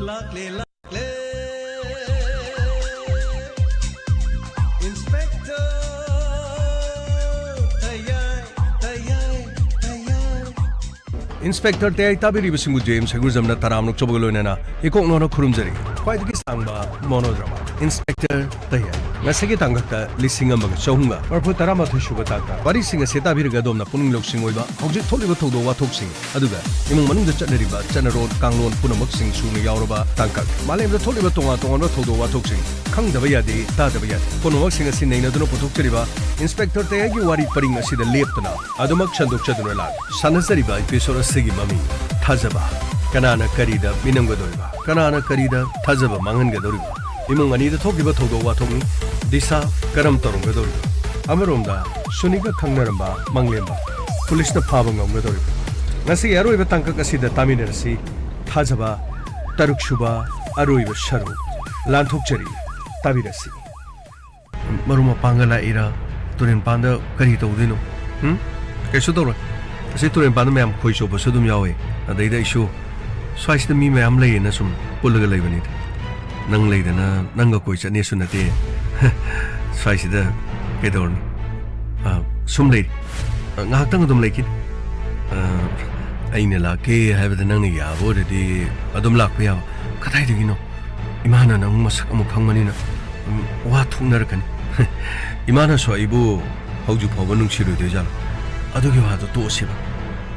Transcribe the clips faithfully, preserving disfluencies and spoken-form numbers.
ꯂꯥꯛꯂꯦ, ꯂꯥꯛꯂꯦ꯫ Inspector ꯇꯌꯥꯏ, ꯇꯌꯥꯏ, ꯇꯌꯥꯏ꯫ Inspector ꯇꯌꯥꯏ ꯇꯥꯕꯤꯔꯤꯕꯁꯤꯡꯕꯨ James ꯍꯩꯒ꯭ꯔꯨꯖꯝꯅ ꯇꯔꯥꯝꯅ ꯑꯣꯛꯆꯕꯒ ꯂꯣꯏꯅꯅ ꯏꯀꯣꯛ ꯅꯣꯟꯅ ꯈꯨꯔꯨꯝꯖꯔꯤ꯫ ꯈ꯭ꯋꯥꯏꯗꯒꯤ ꯁꯥꯡꯕ monodrama Inspector ꯇꯌꯥꯏ꯫ ꯉꯁꯤꯒꯤ ꯇꯥꯡꯀꯛꯇ ꯂꯤꯁꯤꯡ ꯑꯃꯒ ꯆꯍꯨꯝꯒ ꯃꯔꯤꯐꯨ ꯇꯔꯥꯃꯥꯊꯣꯏ ꯁꯨꯕ ꯇꯥꯡꯀꯛ꯫ ꯋꯥꯔꯤꯁꯤꯡ ꯑꯁꯤ ꯇꯥꯕꯤꯔꯒ ꯑꯗꯣꯝꯅ ꯄꯨꯛꯅꯤꯡ ꯂꯧꯁꯤꯡ ꯑꯣꯏꯕ ꯍꯧꯖꯤꯛ ꯊꯣꯛꯂꯤꯕ ꯊꯧꯗꯣꯛ ꯋꯥꯊꯣꯛꯁꯤꯡ, ꯑꯗꯨꯒ ꯏꯃꯨꯡ ꯃꯅꯨꯡꯗ ꯆꯠꯅꯔꯤꯕ ꯆꯠꯅꯔꯣꯟ ꯀꯥꯡꯂꯣꯟ ꯄꯨꯝꯅꯃꯛꯁꯤꯡ ꯁꯨꯅ ꯌꯥꯎꯔꯕ ꯇꯥꯡꯀꯛ꯫ ꯃꯥꯂꯦꯝꯗ ꯊꯣꯛꯂꯤꯕ ꯇꯣꯉꯥꯟ ꯇꯣꯉꯥꯟꯕ ꯊꯧꯗꯣꯛ ꯋꯥꯊꯣꯛꯁꯤꯡ, ꯈꯪꯗꯕ ꯌꯥꯗꯦ, ꯇꯥꯗꯕ ꯌꯥꯗꯦ ꯄꯨꯝꯅꯃꯛꯁꯤꯡ ꯑꯁꯤ ꯅꯩꯅꯗꯨꯅ ꯄꯨꯊꯣꯛꯆꯔꯤꯕ Inspector ꯇꯌꯥꯏꯒꯤ ꯋꯥꯔꯤ ꯄꯔꯤꯡ ꯑꯁꯤꯗ ꯂꯦꯞꯇꯨꯅ ꯑꯗꯨꯃꯛ ꯁꯟꯗꯣꯛꯆꯗꯨꯅ ꯂꯥꯛꯂꯤ꯫ ꯁꯥꯟꯅꯖꯔꯤꯕ episode ꯑꯁꯤꯒꯤ ꯃꯃꯤꯡ ꯊꯥꯖꯕ꯫ ꯀꯅꯥꯅ ꯀꯔꯤꯗ ꯃꯤꯅꯝꯒꯗꯧꯔꯤꯕ? ꯀꯅꯥꯅ ꯀꯔꯤꯗ ꯊꯥꯖꯕ ꯃꯥꯡꯍꯟꯒꯗꯧꯔꯤꯕ? ꯏꯃꯨꯡ ꯑꯅꯤꯗ ꯊꯣꯛꯈꯤꯕ ꯊꯧꯗꯣꯛ ꯋꯥꯊꯣꯛꯅꯤ꯫ ꯗꯤꯁꯥ ꯀꯔꯝ ꯇꯧꯔꯝꯒꯗꯧꯔꯤꯕ? ꯑꯃꯔꯣꯝꯗ ꯁꯨꯅꯤꯒ ꯈꯪꯅꯔꯝꯕ ꯃꯪꯂꯦꯝꯕ ꯄꯨꯂꯤꯁꯅ ꯐꯥꯕ ꯉꯝꯒꯗꯧꯔꯤꯕ? ꯉꯁꯤꯒꯤ ꯑꯔꯣꯏꯕ ꯇꯥꯡꯀꯛ ꯑꯁꯤꯗ ꯇꯥꯃꯤꯟꯅꯔꯁꯤ꯫ ꯊꯥꯖꯕ ꯇꯔꯨꯛ ꯁꯨꯕ ꯑꯔꯣꯏꯕ ꯁꯔꯨꯛ ꯂꯥꯟꯊꯣꯛꯆꯔꯤ꯫ ꯇꯥꯕꯤꯔꯁꯤ꯫ ꯃꯔꯨꯞ ꯃꯄꯥꯡꯒ ꯂꯥꯛꯏꯔꯥ? ꯇꯨꯔꯦꯟ ꯄꯥꯟꯗ ꯀꯔꯤ ꯇꯧꯗꯣꯏꯅꯣ? ꯎꯝ? ꯀꯩꯁꯨ ꯇꯧꯔꯣꯏ꯫ ꯑꯁꯤ ꯇꯨꯔꯦꯟ ꯄꯥꯟꯗ ꯃꯌꯥꯝ ꯈꯣꯏ ꯆꯣꯞꯄꯁꯨ ꯑꯗꯨꯝ ꯌꯥꯎꯋꯦ꯫ ꯑꯗꯩꯗ ꯑꯩꯁꯨ ꯁ꯭ꯋꯥꯏꯁꯤꯗ ꯃꯤ ꯃꯌꯥꯝ ꯂꯩꯌꯦꯅ ꯁꯨꯝ ꯄꯨꯜꯂꯒ ꯂꯩꯕꯅꯤꯗ꯫ ꯅꯪ ꯂꯩꯗꯅ ꯅꯪꯒ ꯀꯣꯏ ꯆꯠꯅꯦꯁꯨ ꯅꯠꯇꯦ꯫ ꯁ꯭ꯋꯥꯏꯁꯤꯗ ꯀꯩꯗꯧꯔꯅꯤ? ꯑ, ꯁꯨꯝ ꯂꯩꯔꯤ꯫ ꯑ, ꯉꯥꯏꯍꯥꯛꯇꯪ ꯑꯗꯨꯝ ꯂꯩꯈꯤꯅꯤ꯫ ꯑ, ꯑꯩꯅ ꯂꯥꯛꯀꯦ ꯍꯥꯏꯕꯗ ꯅꯪꯅ ꯌꯥꯕ ꯑꯣꯏꯔꯗꯤ ꯑꯗꯨꯝ ꯂꯥꯛꯄ ꯌꯥꯕ꯫ ꯀꯗꯥꯏꯗꯒꯤꯅꯣ? ꯏꯃꯥꯅ ꯅꯪ ꯃꯁꯛ ꯑꯃꯨꯛ ꯈꯪꯕꯅꯤꯅ, ꯎꯝ, ꯋꯥ ꯊꯣꯛꯅꯔꯛꯀꯅꯤ꯫ ꯏꯃꯥꯅꯁꯨ ꯑꯩꯕꯨ ꯍꯧꯖꯤꯛ ꯐꯥꯎꯕ ꯅꯨꯡꯁꯤꯔꯣꯏꯗꯣꯏꯖꯥꯠꯂꯣ? ꯑꯗꯨꯒꯤ ꯋꯥꯗꯣ ꯇꯣꯛꯑꯁꯦꯕ꯫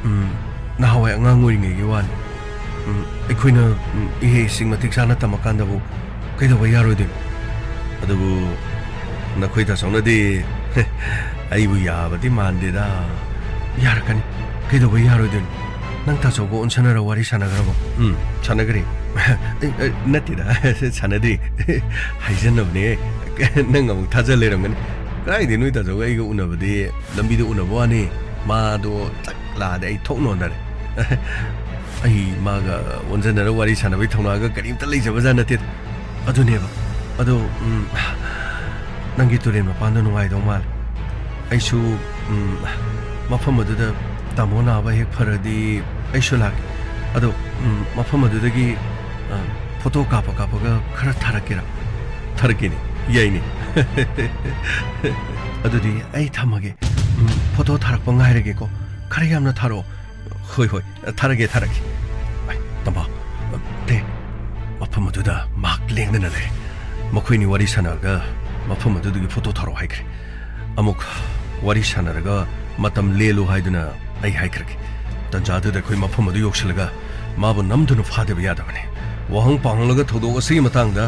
ꯎꯝ, ꯅꯍꯥꯟꯋꯥꯏ ꯑꯉꯥꯡ ꯑꯣꯏꯔꯤꯉꯩꯒꯤ ꯋꯥꯅꯤ꯫ ꯎꯝ, ꯑꯩꯈꯣꯏꯅ, ꯎꯝ, ꯏꯍꯩ ꯏꯁꯤꯡ ꯃꯇꯤꯛ ꯆꯥꯅ ꯇꯝꯃꯀꯥꯟꯗꯕꯨ ꯀꯩꯗꯧꯕ ꯌꯥꯔꯣꯏꯗꯣꯏꯅꯣ? ꯑꯗꯨꯕꯨ ꯅꯈꯣꯏ ꯇꯥꯆꯧꯅꯗꯤ ꯑꯩꯕꯨ ꯌꯥꯕꯗꯤ ꯃꯥꯟꯗꯦꯗ꯫ ꯌꯥꯔꯛꯀꯅꯤ꯫ ꯀꯩꯗꯧꯕ ꯌꯥꯔꯣꯏꯗꯣꯏꯅꯣ? ꯅꯪ ꯇꯥꯆꯧꯒ ꯑꯣꯟꯁꯟꯅꯔ ꯋꯥꯔꯤ ꯁꯥꯟꯅꯈ꯭ꯔꯕꯣ? ꯎꯝ, ꯁꯥꯟꯅꯈ꯭ꯔꯦ꯫ ꯑꯩ, ꯑꯩ, ꯅꯠꯇꯦꯗ, ꯁꯥꯟꯅꯗ꯭ꯔꯤ꯫ ꯍꯥꯏꯖꯟꯅꯕꯅꯦ꯫ ꯅꯪ ꯑꯃꯨꯛ ꯊꯥꯖ ꯂꯩꯔꯝꯒꯅꯤ꯫ ꯀꯥꯏꯗꯩ ꯅꯣꯏ ꯇꯥꯆꯧꯒ ꯑꯩꯒ ꯎꯅꯕꯗꯤ ꯂꯝꯕꯤꯗ ꯎꯅꯕ ꯋꯥꯅꯤ꯫ ꯃꯥꯗꯣ ꯆꯥꯛ ꯂꯥꯛꯑꯗꯤ ꯑꯩ ꯊꯣꯛ ꯅꯣꯟꯗꯔꯦ꯫ ꯑꯩ ꯃꯥꯒ ꯑꯣꯟꯖꯟꯅꯔ ꯋꯥꯔꯤ ꯁꯥꯟꯅꯕꯒꯤ ꯊꯧꯅꯥꯒ ꯀꯔꯤꯝꯇ ꯂꯩꯖꯕꯖꯥꯠ ꯅꯠꯇꯦꯗ꯫ ꯑꯗꯨꯅꯦꯕ꯫ ꯑꯗꯣ, ꯎꯝ, ꯅꯪꯒꯤ ꯇꯨꯔꯦꯟ ꯃꯄꯥꯟꯗꯣ ꯅꯨꯡꯉꯥꯏꯗꯧ ꯃꯥꯜꯂꯦ꯫ ꯑꯩꯁꯨ, ꯎꯝ, ꯃꯐꯝ ꯑꯗꯨꯗ ꯇꯥꯃꯣ ꯅꯥꯕ ꯍꯦꯛ ꯐꯔꯗꯤ ꯑꯩꯁꯨ ꯂꯥꯛꯀꯦ꯫ ꯑꯗꯣ, ꯎꯝ, ꯃꯐꯝ ꯑꯗꯨꯗꯒꯤ, ꯐꯣꯇꯣ ꯀꯥꯞꯄ ꯀꯥꯞꯄꯒ ꯈꯔ ꯊꯥꯔꯛꯀꯦꯔꯥ? ꯊꯥꯔꯛꯀꯦꯅꯦ, ꯌꯥꯏꯅꯦ꯫ ꯑꯗꯨꯗꯤ ꯑꯩ ꯊꯝꯃꯒꯦ꯫ ꯎꯝ, ꯐꯣꯇꯣ ꯊꯥꯔꯛꯄ ꯉꯥꯏꯔꯒꯦꯀꯣ꯫ ꯈꯔ ꯌꯥꯝꯅ ꯊꯥꯔꯛꯑꯣ꯫ ꯍꯣꯏ, ꯍꯣꯏ, ꯊꯥꯔꯛꯀꯦ, ꯊꯥꯔꯛꯀꯦ꯫ ꯑꯩ, ꯇꯝꯕ, ꯇꯦ, ꯃꯐꯝ ꯑꯗꯨꯗ ꯃꯍꯥꯛ ꯂꯦꯡꯗꯅ ꯂꯩꯔꯦ꯫ ꯃꯈꯣꯏꯅꯤ ꯋꯥꯔꯤ ꯁꯥꯟꯅꯔꯒ ꯃꯐꯝ ꯑꯗꯨꯗꯒꯤ ꯐꯣꯇꯣ ꯊꯥꯔꯛꯑꯣ ꯍꯥꯏꯈ꯭ꯔꯦ꯫ ꯑꯃꯨꯛ ꯋꯥꯔꯤ ꯁꯥꯟꯅꯔꯒ ꯃꯇꯝ ꯂꯦꯜꯂꯨ ꯍꯥꯏꯗꯨꯅ ꯑꯩ ꯍꯥꯏꯈ꯭ꯔꯒꯦ꯫ ꯇꯟꯖꯥꯗꯨꯗ ꯑꯩꯈꯣꯏ ꯃꯐꯝ ꯑꯗꯨ ꯌꯧꯁꯤꯜꯂꯒ ꯃꯥꯕꯨ ꯅꯝꯗꯨꯅ ꯐꯥꯗꯕ ꯌꯥꯗꯕꯅꯤ꯫ ꯋꯥꯍꯪ ꯄꯥꯎꯍꯪꯂꯒ ꯊꯧꯗꯣꯛ ꯑꯁꯤꯒꯤ ꯃꯇꯥꯡꯗ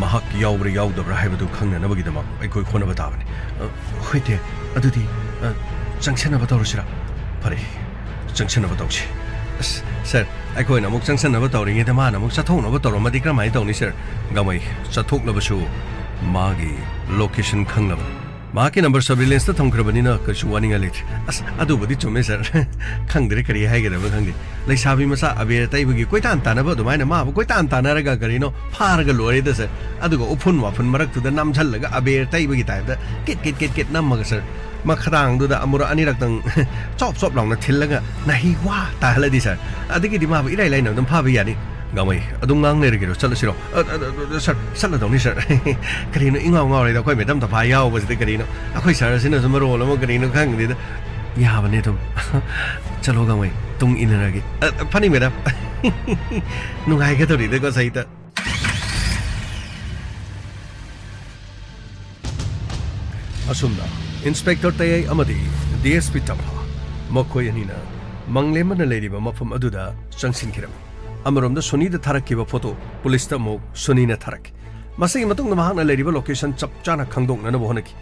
ꯃꯍꯥꯛ ꯌꯥꯎꯕ꯭ꯔꯥ ꯌꯥꯎꯗꯕ꯭ꯔꯥ ꯍꯥꯏꯕꯗꯨ ꯈꯪꯅꯅꯕꯒꯤꯗꯃꯛ ꯑꯩꯈꯣꯏ ꯍꯣꯠꯅꯕ ꯇꯥꯕꯅꯤ꯫ ꯑ, ꯍꯣꯏ ꯇꯦ, ꯑꯗꯨꯗꯤ, ꯑ, ꯆꯪꯁꯤꯟꯅꯕ ꯇꯧꯔꯁꯤꯔꯥ? ꯐꯔꯦ, ꯆꯪꯁꯤꯟꯅꯕ ꯇꯧꯁꯤ꯫ ꯑꯁ, ꯁꯥꯔ, ꯑꯩꯈꯣꯏꯅ ꯑꯃꯨꯛ ꯆꯪꯁꯤꯟꯅꯕ ꯇꯧꯔꯤꯉꯩꯗ ꯃꯥꯅ ꯑꯃꯨꯛ ꯆꯠꯊꯣꯛꯅꯕ ꯇꯧꯔꯝꯃꯗꯤ ꯀꯔꯝꯍꯥꯏꯅ ꯇꯧꯅꯤ, ꯁꯥꯔ? ꯒꯥꯡꯃꯩ, ꯆꯠꯊꯣꯛꯅꯕꯁꯨ ꯃꯥꯒꯤ ꯂꯣꯀꯦꯁꯟ ꯈꯪꯂꯕꯅꯤ꯫ ꯃꯍꯥꯛꯀꯤ ꯅꯝꯕꯔ ꯁꯔꯚꯤꯂꯦꯟꯁꯇ ꯊꯝꯈ꯭ꯔꯕꯅꯤꯅ ꯀꯩꯁꯨ ꯋꯥꯅꯤꯡꯉꯥꯏ ꯂꯩꯇ꯭ꯔꯦ꯫ ꯑꯁ, ꯑꯗꯨꯕꯨꯗꯤ ꯆꯨꯝꯃꯦ, ꯁꯥꯔ꯫ ꯈꯪꯗ꯭ꯔꯦ, ꯀꯔꯤ ꯍꯥꯏꯒꯗꯕꯅꯣ ꯈꯪꯗꯦ꯫ ꯂꯩꯁꯥꯕꯤ ꯃꯆꯥ ꯑꯕꯦꯔ ꯇꯩꯕꯒꯤ ꯀꯣꯏꯇꯥꯟ ꯇꯥꯟꯅꯕ ꯑꯗꯨꯃꯥꯏꯅ ꯃꯥꯕꯨ ꯀꯣꯏꯇꯥꯟ ꯇꯥꯟꯅꯔꯒ ꯀꯔꯤꯅꯣ ꯐꯥꯔꯒ ꯂꯣꯏꯔꯦꯗ, ꯁꯥꯔ꯫ ꯑꯗꯨꯒ ꯎꯐꯨꯟ ꯋꯥꯐꯨꯟ ꯃꯔꯛꯇꯨꯗ ꯅꯝꯁꯤꯜꯂꯒ ꯑꯕꯦꯔ ꯇꯩꯕꯒꯤ ꯇꯥꯏꯞꯇ ꯀꯤꯠ ꯀꯤꯠ ꯀꯤꯠ ꯀꯤꯠ ꯅꯝꯃꯒ, ꯁꯥꯔ, ꯃꯈꯗꯥꯡꯗꯨꯗ ꯑꯃꯨꯔꯛ ꯑꯅꯤꯔꯛꯇꯪ ꯆꯣꯞ ꯆꯣꯞ ꯂꯥꯎꯅ ꯊꯤꯜꯂꯒ ꯅꯍꯤ ꯋꯥ ꯇꯥꯍꯜꯂꯗꯤ, ꯁꯥꯔ, ꯑꯗꯒꯤꯗꯤ ꯃꯥꯕꯨ ꯏꯔꯥꯏ ꯂꯥꯏꯅ ꯑꯗꯨꯝ ꯐꯥꯕ ꯌꯥꯅꯤ꯫ ꯒꯥꯡꯃꯩ, ꯑꯗꯨꯝ ꯉꯥꯡ ꯂꯩꯔꯒꯦꯔꯣ? ꯆꯠꯂꯁꯤꯔꯣ? ꯑ, ꯑ, ꯑ, ꯑ, ꯁꯥꯔ, ꯆꯠꯂꯗꯧꯅꯤ, ꯁꯥꯔ꯫ ꯀꯔꯤꯅꯣ ꯏꯉꯥꯎ ꯉꯥꯎꯔꯤꯗ? ꯑꯩꯈꯣꯏ ꯃꯦꯗꯥꯝ ꯇꯐꯥ ꯌꯥꯎꯕꯁꯤꯗ ꯀꯔꯤꯅꯣ? ꯑꯩꯈꯣꯏ ꯁꯥꯔ ꯑꯁꯤꯅꯁꯨ ꯃꯔꯣꯜ ꯑꯃ ꯀꯔꯤꯅꯣ ꯈꯪꯗꯦꯗ꯫ ꯌꯥꯕꯅꯦ ꯑꯗꯨꯝ꯫ ꯆꯠꯂꯣ ꯒꯥꯡꯃꯩ, ꯇꯨꯡ ꯏꯟꯅꯔꯒꯦ꯫ ꯑ, ꯑ, ꯐꯅꯤ ꯃꯦꯗꯥꯝ꯫ ꯅꯨꯡꯉꯥꯏꯒꯗꯧꯔꯤꯗꯀꯣ ꯁꯍꯤꯇ꯫ ꯑꯁꯨꯝꯅ ꯏꯟꯁꯄꯦꯛꯇꯔ ꯇꯌꯩ ꯑꯃꯗꯤ ꯗꯤ ꯑꯦꯁ ꯄꯤ ꯇꯝꯐꯥ ꯃꯈꯣꯏ ꯑꯅꯤꯅ ꯃꯪꯂꯦꯝꯕꯅ ꯂꯩꯔꯤꯕ ꯃꯐꯝ ꯑꯗꯨꯗ ꯆꯪꯁꯤꯟꯈꯤꯔꯝꯃꯤ꯫ ꯑꯃꯔꯣꯝꯗ ꯁꯣꯅꯤꯗ ꯊꯥꯔꯛꯈꯤꯕ ꯐꯣꯇꯣ ꯄꯨꯂꯤꯁꯇ ꯑꯃꯨꯛ ꯁꯣꯅꯤꯅ ꯊꯥꯔꯛꯈꯤ꯫ ꯃꯁꯤꯒꯤ ꯃꯇꯨꯡꯗ ꯃꯍꯥꯛꯅ ꯂꯩꯔꯤꯕ ꯂꯣꯀꯦꯁꯟ ꯆꯞ ꯆꯥꯅ ꯈꯪꯗꯣꯛꯅꯅꯕ ꯍꯣꯠꯅꯈꯤ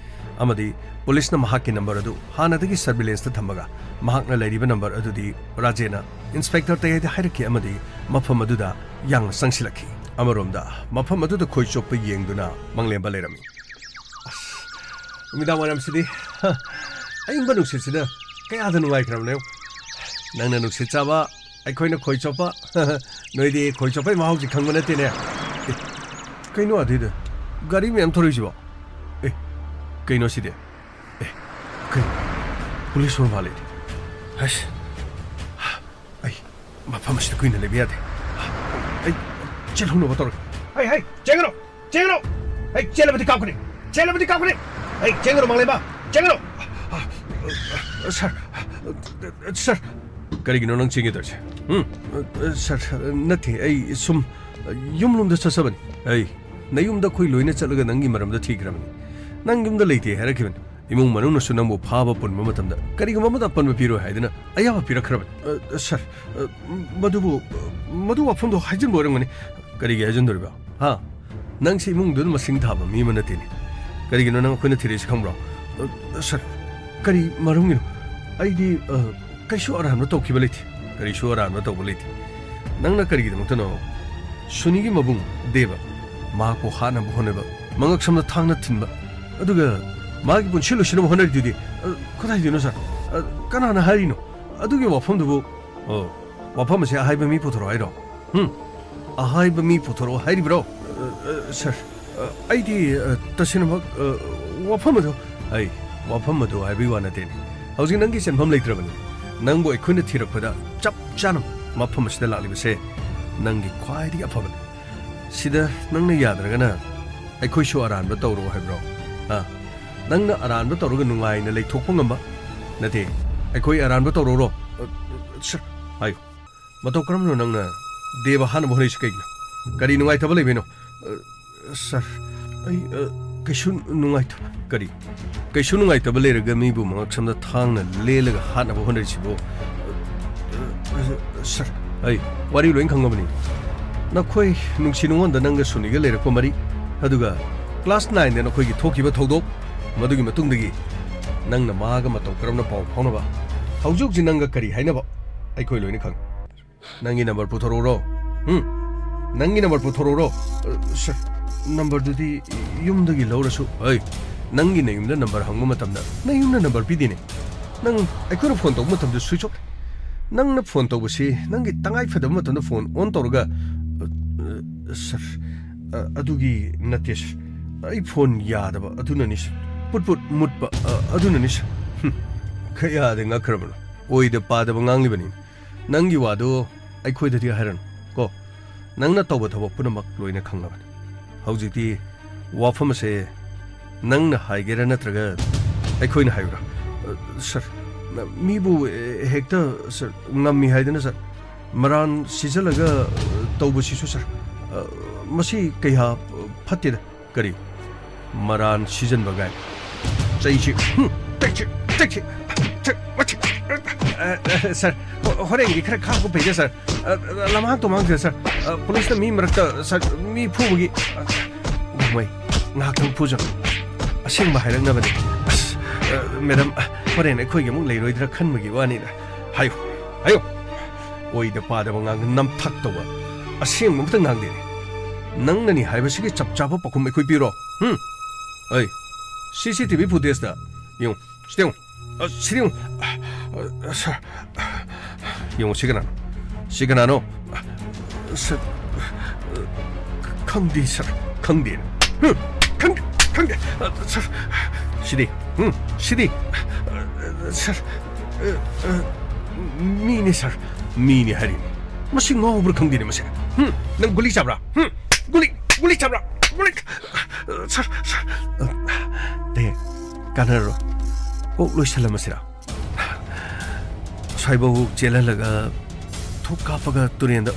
ꯑꯃꯗꯤ ꯄꯨꯂꯤꯁꯅ ꯃꯍꯥꯛꯀꯤ ꯅꯝꯕꯔ ꯑꯗꯨ ꯍꯥꯟꯅꯗꯒꯤ ꯁꯔꯚꯤꯂꯦꯟꯁꯇ ꯊꯝꯃꯒ ꯃꯍꯥꯛꯅ ꯂꯩꯔꯤꯕ ꯅꯝꯕꯔ ꯑꯗꯨꯗꯤ ꯔꯥꯖꯦꯅ ꯏꯟꯁꯄꯦꯛꯇꯔ ꯇꯌꯩꯗ ꯍꯥꯏꯔꯛꯈꯤ ꯑꯃꯗꯤ ꯃꯐꯝ ꯑꯗꯨꯗ ꯌꯥꯡꯅ ꯆꯪꯁꯤꯜꯂꯛꯈꯤ꯫ ꯑꯃꯔꯣꯝꯗ ꯃꯐꯝ ꯑꯗꯨꯗ ꯈꯣꯏ ꯆꯣꯞꯄ ꯌꯦꯡꯗꯨꯅ ꯃꯪꯂꯦꯝꯕ ꯂꯩꯔꯝꯃꯤ꯫ ꯑꯁ, ꯅꯨꯃꯤꯗꯥꯡ ꯋꯥꯏꯔꯝꯁꯤꯗꯤ, ꯍ, ꯑꯏꯪꯕ ꯅꯨꯡꯁꯤꯠꯁꯤꯗ ꯀꯌꯥꯗ ꯅꯨꯡꯉꯥꯏꯈ꯭ꯔꯕꯅꯦ꯫ ꯅꯪꯅ ꯅꯨꯡꯁꯤꯠ ꯆꯥꯕ, ꯑꯩꯈꯣꯏꯅ ꯈꯣꯏ ꯆꯣꯞꯄ꯫ ꯅꯣꯏꯗꯤ ꯈꯣꯏ ꯆꯣꯞꯄꯩ ꯃꯍꯥꯎꯁꯤ ꯈꯪꯕ ꯅꯠꯇꯦꯅꯦ꯫ ꯑꯦ, ꯀꯩꯅꯣ ꯑꯗꯩꯗ ꯒꯥꯔꯤ ꯃꯌꯥꯝ ꯊꯧꯔꯛꯏꯁꯤꯕꯣ? ꯑꯦ, ꯀꯩꯅꯣ ꯁꯤꯗꯤ? ꯑꯦ, ꯀꯩꯅꯣ? ꯄꯨꯂꯤꯁ ꯑꯣꯏꯔ ꯃꯥꯜꯂꯦ꯫ ꯍꯩꯁ, ꯑꯩ ꯃꯐꯝ ꯑꯁꯤꯗ ꯀꯨꯏꯅ ꯂꯩꯕ ꯌꯥꯗꯦ꯫ ꯑꯩ ꯆꯦꯜꯍꯧꯅꯕ ꯇꯧꯔꯒꯦ꯫ ꯍꯩ, ꯍꯩ, ꯆꯦꯟꯒꯅꯨ! ꯆꯦꯟꯒꯅꯨ! ꯑꯩ ꯆꯦꯜꯂꯕꯗꯤ ꯀꯥꯞꯀꯅꯤ! ꯆꯦꯜꯂꯕꯗꯤ ꯀꯥꯞꯀꯅꯤ! ꯑꯩ ꯆꯦꯟꯒꯅꯨ, ꯃꯥꯡꯂꯦꯝꯕ! ꯆꯦꯟꯒꯅꯨ! ꯁꯥꯔ, ꯁꯥꯔ, ꯀꯔꯤꯒꯤꯅꯣ ꯅꯪ ꯆꯦꯟꯒꯦ ꯇꯧꯔꯤꯁꯦ? ꯎꯝ? ꯁꯥꯔ, ꯅꯠꯇꯦ, ꯑꯩ ꯁꯨꯝ ꯌꯨꯝꯂꯣꯝꯗ ꯆꯠꯆꯕꯅꯤ꯫ ꯑꯩ ꯅꯌꯨꯝꯗ ꯑꯩꯈꯣꯏ ꯂꯣꯏꯅ ꯆꯠꯂꯒ ꯅꯪꯒꯤ ꯃꯔꯝꯗ ꯊꯤꯈ꯭ꯔꯕꯅꯤ꯫ ꯅꯪ ꯌꯨꯝꯗ ꯂꯩꯇꯦ ꯍꯥꯏꯔꯛꯈꯤꯕꯅꯤ꯫ ꯏꯃꯨꯡ ꯃꯅꯨꯡꯅꯁꯨ ꯅꯪꯕꯨ ꯐꯥꯕ ꯄꯨꯟꯕ ꯃꯇꯝꯗ ꯀꯔꯤꯒꯨꯝꯕ ꯑꯃꯠꯇ ꯑꯄꯟꯕ ꯄꯤꯔꯣꯏ ꯍꯥꯏꯗꯨꯅ ꯑꯌꯥꯕ ꯄꯤꯔꯛꯈ꯭ꯔꯕꯅꯤ꯫ ꯑ, ꯁꯥꯔ, ꯑ, ꯃꯗꯨꯕꯨ, ꯃꯗꯨ ꯋꯥꯐꯝꯗꯣ ꯍꯥꯏꯖꯤꯟꯕ ꯑꯣꯏꯔꯝꯒꯅꯤ꯫ ꯀꯔꯤꯒꯤ ꯍꯥꯏꯖꯤꯟꯗꯣꯔꯤꯕ? ꯍꯥ? ꯅꯪꯁꯤ ꯏꯃꯨꯡꯗꯨꯗ ꯃꯁꯤꯡ ꯊꯥꯕ ꯃꯤ ꯑꯃ ꯅꯠꯇꯦꯅꯦ꯫ ꯀꯔꯤꯒꯤꯅꯣ ꯅꯪ ꯑꯩꯈꯣꯏꯅ ꯊꯤꯔꯛꯏꯁꯤ ꯈꯪꯕ꯭ꯔꯣ? ꯑ, ꯁꯥꯔ, ꯀꯔꯤ ꯃꯔꯝꯒꯤꯅꯣ? ꯑꯩꯗꯤ, ꯑ, ꯀꯩꯁꯨ ꯑꯔꯥꯟꯕ ꯇꯧꯈꯤꯕ ꯂꯩꯇꯦ꯫ ꯀꯔꯤꯁꯨ ꯑꯔꯥꯟꯕ ꯇꯧꯕ ꯂꯩꯇꯦ꯫ ꯅꯪꯅ ꯀꯔꯤꯒꯤꯗꯃꯛꯇꯅꯣ ꯁꯨꯅꯤꯒꯤ ꯃꯕꯨꯡ ꯗꯦꯕ ꯃꯍꯥꯛꯄꯨ ꯍꯥꯠꯅꯕ ꯍꯣꯠꯅꯕ, ꯃꯉꯛꯁꯝꯗ ꯊꯥꯡꯅ ꯊꯤꯟꯕ, ꯑꯗꯨꯒ ꯃꯥꯒꯤ ꯄꯨꯟꯁꯤ ꯂꯣꯏꯁꯤꯟꯅꯕ ꯍꯣꯠꯅꯔꯤꯗꯨꯗꯤ, ꯑ, ꯀꯗꯥꯏꯗꯩꯅꯣ, ꯁꯥꯔ? ꯑ, ꯀꯅꯥꯅ ꯍꯥꯏꯔꯤꯅꯣ? ꯑꯗꯨꯒꯤ ꯋꯥꯐꯝꯗꯨꯕꯨ, ꯑꯣ, ꯋꯥꯐꯝ ꯑꯁꯤ ꯑꯍꯥꯏꯕ ꯃꯤ ꯄꯨꯊꯣꯔꯛꯑꯣ ꯍꯥꯏꯔꯣ? ꯍꯨꯝ? ꯑꯍꯥꯏꯕ ꯃꯤ ꯄꯨꯊꯣꯔꯛꯑꯣ ꯍꯥꯏꯔꯤꯕ꯭ꯔꯣ? ꯑ, ꯑ, ꯁꯥꯔ, ꯑ, ꯑꯩꯗꯤ, ꯑ, ꯇꯁꯦꯡꯅꯃꯛ, ꯑ, ꯋꯥꯐꯝ ꯑꯗꯨ, ꯑꯩ, ꯋꯥꯐꯝ ꯑꯗꯨ ꯍꯥꯏꯕꯒꯤ ꯋꯥ ꯅꯠꯇꯦꯅꯦ꯫ ꯍꯧꯖꯤꯛ ꯅꯪꯒꯤ ꯆꯦꯟꯐꯝ ꯂꯩꯇ꯭ꯔꯕꯅꯤ꯫ ꯅꯪꯕꯨ ꯑꯩꯈꯣꯏꯅ ꯊꯤꯔꯛꯄꯗ ꯆꯞ ꯆꯥꯅ ꯃꯐꯝ ꯑꯁꯤꯗ ꯂꯥꯛꯂꯤꯕꯁꯦ ꯅꯪꯒꯤ ꯈ꯭ꯋꯥꯏꯗꯒꯤ ꯑꯐꯕꯅꯤ꯫ ꯁꯤꯗ ꯅꯪꯅ ꯌꯥꯗ꯭ꯔꯒꯅ ꯑꯩꯈꯣꯏꯁꯨ ꯑꯔꯥꯟꯕ ꯇꯧꯔꯣ ꯍꯥꯏꯕ꯭ꯔꯣ? ꯑ? ꯅꯪꯅ ꯑꯔꯥꯟꯕ ꯇꯧꯔꯒ ꯅꯨꯡꯉꯥꯏꯅ ꯂꯩꯊꯣꯛꯄ ꯉꯝꯕ? ꯅꯠꯇꯦ, ꯑꯩꯈꯣꯏ ꯑꯔꯥꯟꯕ ꯇꯧꯔꯣꯔꯣ? ꯑ, ꯑ, ꯁꯥꯔ, ꯍꯥꯏꯌꯨ꯫ ꯃꯇꯧ ꯀꯔꯝꯅ ꯅꯪꯅ ꯗꯦꯕ ꯍꯥꯠꯅꯕ ꯍꯣꯠꯅꯔꯤꯁꯤ ꯀꯩꯒꯤꯅꯣ? ꯀꯔꯤ ꯅꯨꯡꯉꯥꯏꯇꯕ ꯂꯩꯕꯩꯅꯣ? ꯑ, ꯁꯥꯔ, ꯑꯩ, ꯑ, ꯀꯩꯁꯨ ꯅꯨꯡꯉꯥꯏꯇꯕ, ꯀꯔꯤ? ꯀꯩꯁꯨ ꯅꯨꯡꯉꯥꯏꯇꯕ ꯂꯩꯔꯒ ꯃꯤꯕꯨ ꯃꯉꯛꯁꯝꯗ ꯊꯥꯡꯅ ꯂꯦꯜꯂꯒ ꯍꯥꯠꯅꯕ ꯍꯣꯠꯅꯔꯤꯁꯤꯕꯨ? ꯑ, ꯑ, ꯁꯥꯔ, ꯑꯩ ꯋꯥꯔꯤ ꯂꯣꯏ ꯈꯪꯉꯕꯅꯤ꯫ ꯅꯈꯣꯏ ꯅꯨꯡꯁꯤ ꯅꯨꯡꯉꯣꯟꯗ ꯅꯪꯒ ꯁꯨꯅꯤꯒ ꯂꯩꯔꯛꯄ ꯃꯔꯤ, ꯑꯗꯨꯒ ꯀ꯭ꯂꯥꯁ ꯅꯥꯏꯟꯗ ꯅꯈꯣꯏꯒꯤ ꯊꯣꯛꯈꯤꯕ ꯊꯧꯗꯣꯛ, ꯃꯗꯨꯒꯤ ꯃꯇꯨꯡꯗꯒꯤ ꯅꯪꯅ ꯃꯥꯒ ꯃꯇꯧ ꯀꯔꯝꯅ ꯄꯥꯎ ꯐꯥꯎꯅꯕ, ꯍꯧꯖꯤꯛ ꯍꯧꯖꯤꯛ ꯅꯪꯒ ꯀꯔꯤ ꯍꯥꯏꯅꯕ, ꯑꯩꯈꯣꯏ ꯂꯣꯏꯅ ꯈꯪꯉꯤ꯫ ꯅꯪꯒꯤ ꯅꯝꯕꯔ ꯄꯨꯊꯣꯔꯛꯎꯔꯣ? ꯎꯝ? ꯅꯪꯒꯤ ꯅꯝꯕꯔ ꯄꯨꯊꯣꯔꯛꯎꯔꯣ? ꯑ, ꯁꯥꯔ, ꯅꯝꯕꯔꯗꯨꯗꯤ ꯌꯨꯝꯗꯒꯤ ꯂꯧꯔꯁꯨ꯫ ꯑꯩ, ꯅꯪꯒꯤ ꯅꯌꯨꯝꯗ ꯅꯝꯕꯔ ꯍꯪꯕ ꯃꯇꯝꯗ ꯅꯌꯨꯝꯗ ꯅꯝꯕꯔ ꯄꯤꯗꯦꯅꯦ꯫ ꯅꯪ ꯑꯩꯈꯣꯏꯅ ꯐꯣꯟ ꯇꯧꯕ ꯃꯇꯝꯗ ꯁ꯭ꯋꯤꯆ ꯑꯣꯐ꯫ ꯅꯪꯅ ꯐꯣꯟ ꯇꯧꯕꯁꯤ ꯅꯪꯒꯤ ꯇꯉꯥꯏ ꯐꯗꯕ ꯃꯇꯝꯗ ꯐꯣꯟ ꯑꯣꯟ ꯇꯧꯔꯒ, ꯑ, ꯑ, ꯁꯥꯔ, ꯑ, ꯑꯗꯨꯒꯤ ꯅꯠꯇꯦ, ꯁꯥꯔ꯫ ꯑꯩ ꯐꯣꯟ ꯌꯥꯗꯕ ꯑꯗꯨꯅꯅꯤ, ꯁꯥꯔ꯫ ꯄꯨꯠ ꯄꯨꯠ ꯃꯨꯠꯄ, ꯑ, ꯑꯗꯨꯅꯅꯤ, ꯁꯥꯔ꯫ ꯍꯨꯝ, ꯀꯌꯥꯗ ꯉꯛꯈ꯭ꯔꯕꯅꯣ? ꯑꯣꯏꯗ ꯄꯥꯗꯕ ꯉꯥꯡꯂꯤꯕꯅꯤ꯫ ꯅꯪꯒꯤ ꯋꯥꯗꯨ ꯑꯩꯈꯣꯏꯗꯗꯤ ꯍꯥꯏꯔꯅꯨ ꯀꯣ꯫ ꯅꯪꯅ ꯇꯧꯕ ꯊꯕꯛ ꯄꯨꯝꯅꯃꯛ ꯂꯣꯏꯅ ꯈꯪꯂꯕꯅꯤ꯫ ꯍꯧꯖꯤꯛꯇꯤ ꯋꯥꯐꯝ ꯑꯁꯦ ꯅꯪꯅ ꯍꯥꯏꯒꯦꯔꯥ ꯅꯠꯇ꯭ꯔꯒ ꯑꯩꯈꯣꯏꯅ ꯍꯥꯏꯌꯨꯔꯥ? ꯑ, ꯁꯥꯔ, ꯅ-, ꯃꯤꯕꯨ, ꯑꯦ, ꯍꯦꯛꯇ, ꯁꯥꯔ, ꯉꯝꯃꯤ ꯍꯥꯏꯗꯅ, ꯁꯥꯔ, ꯃꯔꯥꯟ ꯁꯤꯖꯜꯂꯒ, ꯑ, ꯇꯧꯕꯁꯤꯁꯨ, ꯁꯥꯔ, ꯑ, ꯃꯁꯤ ꯀꯌꯥ, ꯑ, ꯐꯠꯇꯦꯗ꯫ ꯀꯔꯤ? ꯃꯔꯥꯟ ꯁꯤꯖꯟꯕ ꯒꯥꯏ꯫ ꯆꯩꯁꯤ, ꯍꯨꯝ, ꯇꯦꯛꯁꯤ, ꯇꯦꯛꯁꯤ, ꯇꯦꯛ, ꯃꯁꯤ꯫ ꯑ, ꯑ, ꯁꯥꯔ, ꯍꯣ-, ꯍꯣꯔꯦꯟꯒꯤ ꯈꯔ ꯈꯥꯛꯄ ꯐꯩꯗ, ꯁꯥꯔ꯫ ꯑ, ꯑ, ꯂꯝꯍꯥꯡ ꯇꯨꯝꯍꯥꯡꯁꯤꯗ, ꯁꯥꯔ꯫ ꯑ, ꯄꯨꯂꯤꯁꯅ ꯃꯤ ꯃꯔꯛꯇ, ꯁꯥꯔ, ꯃꯤ ꯐꯨꯕꯒꯤ, ꯑ, ꯅꯣꯡꯃꯩ ꯉꯥꯏꯍꯥꯛꯇꯪ ꯐꯨꯖꯔꯣ꯫ ꯑꯁꯦꯡꯕ ꯍꯥꯏꯔꯛꯅꯕꯅꯤ꯫ ꯑꯁ, ꯑ, ꯃꯦꯗꯥꯝ, ꯑ, ꯍꯣꯔꯦꯟ ꯑꯩꯈꯣꯏꯒꯤ ꯑꯃꯨꯛ ꯂꯩꯔꯣꯏꯗ꯭ꯔꯥ ꯈꯟꯕꯒꯤ ꯋꯥꯅꯤꯗ꯫ ꯍꯥꯏꯌꯨ, ꯍꯥꯏꯌꯨ꯫ ꯑꯣꯏꯗ ꯄꯥꯗꯕ ꯉꯥꯡ ꯅꯝꯊꯛ ꯇꯧꯕ꯫ ꯑꯁꯦꯡꯕ ꯑꯃꯇ ꯉꯥꯡꯗꯦꯅꯦ꯫ ꯅꯪꯅꯅꯤ ꯍꯥꯏꯕꯁꯤꯒꯤ ꯆꯞ ꯆꯥꯕ ꯄꯥꯎꯈꯨꯝ ꯑꯩꯈꯣꯏ ꯄꯤꯔꯣ꯫ ꯍꯨꯝ? ꯑꯩ, ꯁꯤ ꯁꯤ ꯇꯤ ꯚꯤ ꯐꯨꯇꯦꯖꯇ ꯌꯦꯡꯉꯨ꯫ ꯁꯤꯗ ꯌꯦꯡꯉꯨ꯫ ꯑ, ꯁꯤꯗ ꯌꯦꯡꯉꯨ꯫ ꯑ, ꯑ, ꯁꯥꯔ꯫ ꯌꯦꯡꯉꯨ, ꯁꯤ ꯀꯅꯥꯅꯣ? ꯁꯤ ꯀꯅꯥꯅꯣ? ꯁꯥꯔ, ꯈꯪꯗꯦ, ꯁꯥꯔ, ꯈꯪꯗꯦ꯫ ꯍꯨꯝ, ꯈꯪꯗꯦ, ꯈꯪꯗꯦ꯫ ꯁꯥꯔ, ꯁꯤꯗꯤ, ꯍꯨꯝ, ꯁꯤꯗꯤ꯫ ꯁꯥꯔ, ꯃꯤꯅꯦ, ꯁꯥꯔ, ꯃꯤꯅꯦ ꯍꯥꯏꯔꯤꯅꯦ꯫ ꯃꯁꯤ ꯉꯥꯎꯕ꯭ꯔꯥ ꯈꯪꯗꯦꯅꯦ ꯃꯁꯦ꯫ ꯍꯨꯝ, ꯅꯪ ꯒꯨꯂꯤ ꯆꯥꯕ꯭ꯔꯥ? ꯍꯨꯝ, ꯒꯨꯂꯤ, ꯒꯨꯂꯤ ꯆꯥꯕ꯭ꯔꯥ? ꯒꯨꯂꯤ꯫ ꯁꯥꯔ, ꯁꯥꯔ, ꯗꯦ, ꯀꯥꯟꯅꯔꯔꯣꯏ꯫ ꯀꯣꯛ ꯂꯣꯏꯁꯜꯂꯝꯃꯁꯤꯔꯥ? ꯁ꯭ꯋꯥꯏꯐꯥꯎ ꯆꯦꯜꯍꯜꯂꯒ ꯊꯣꯛ ꯀꯥꯞꯄꯒ ꯇꯨꯔꯦꯟꯗ,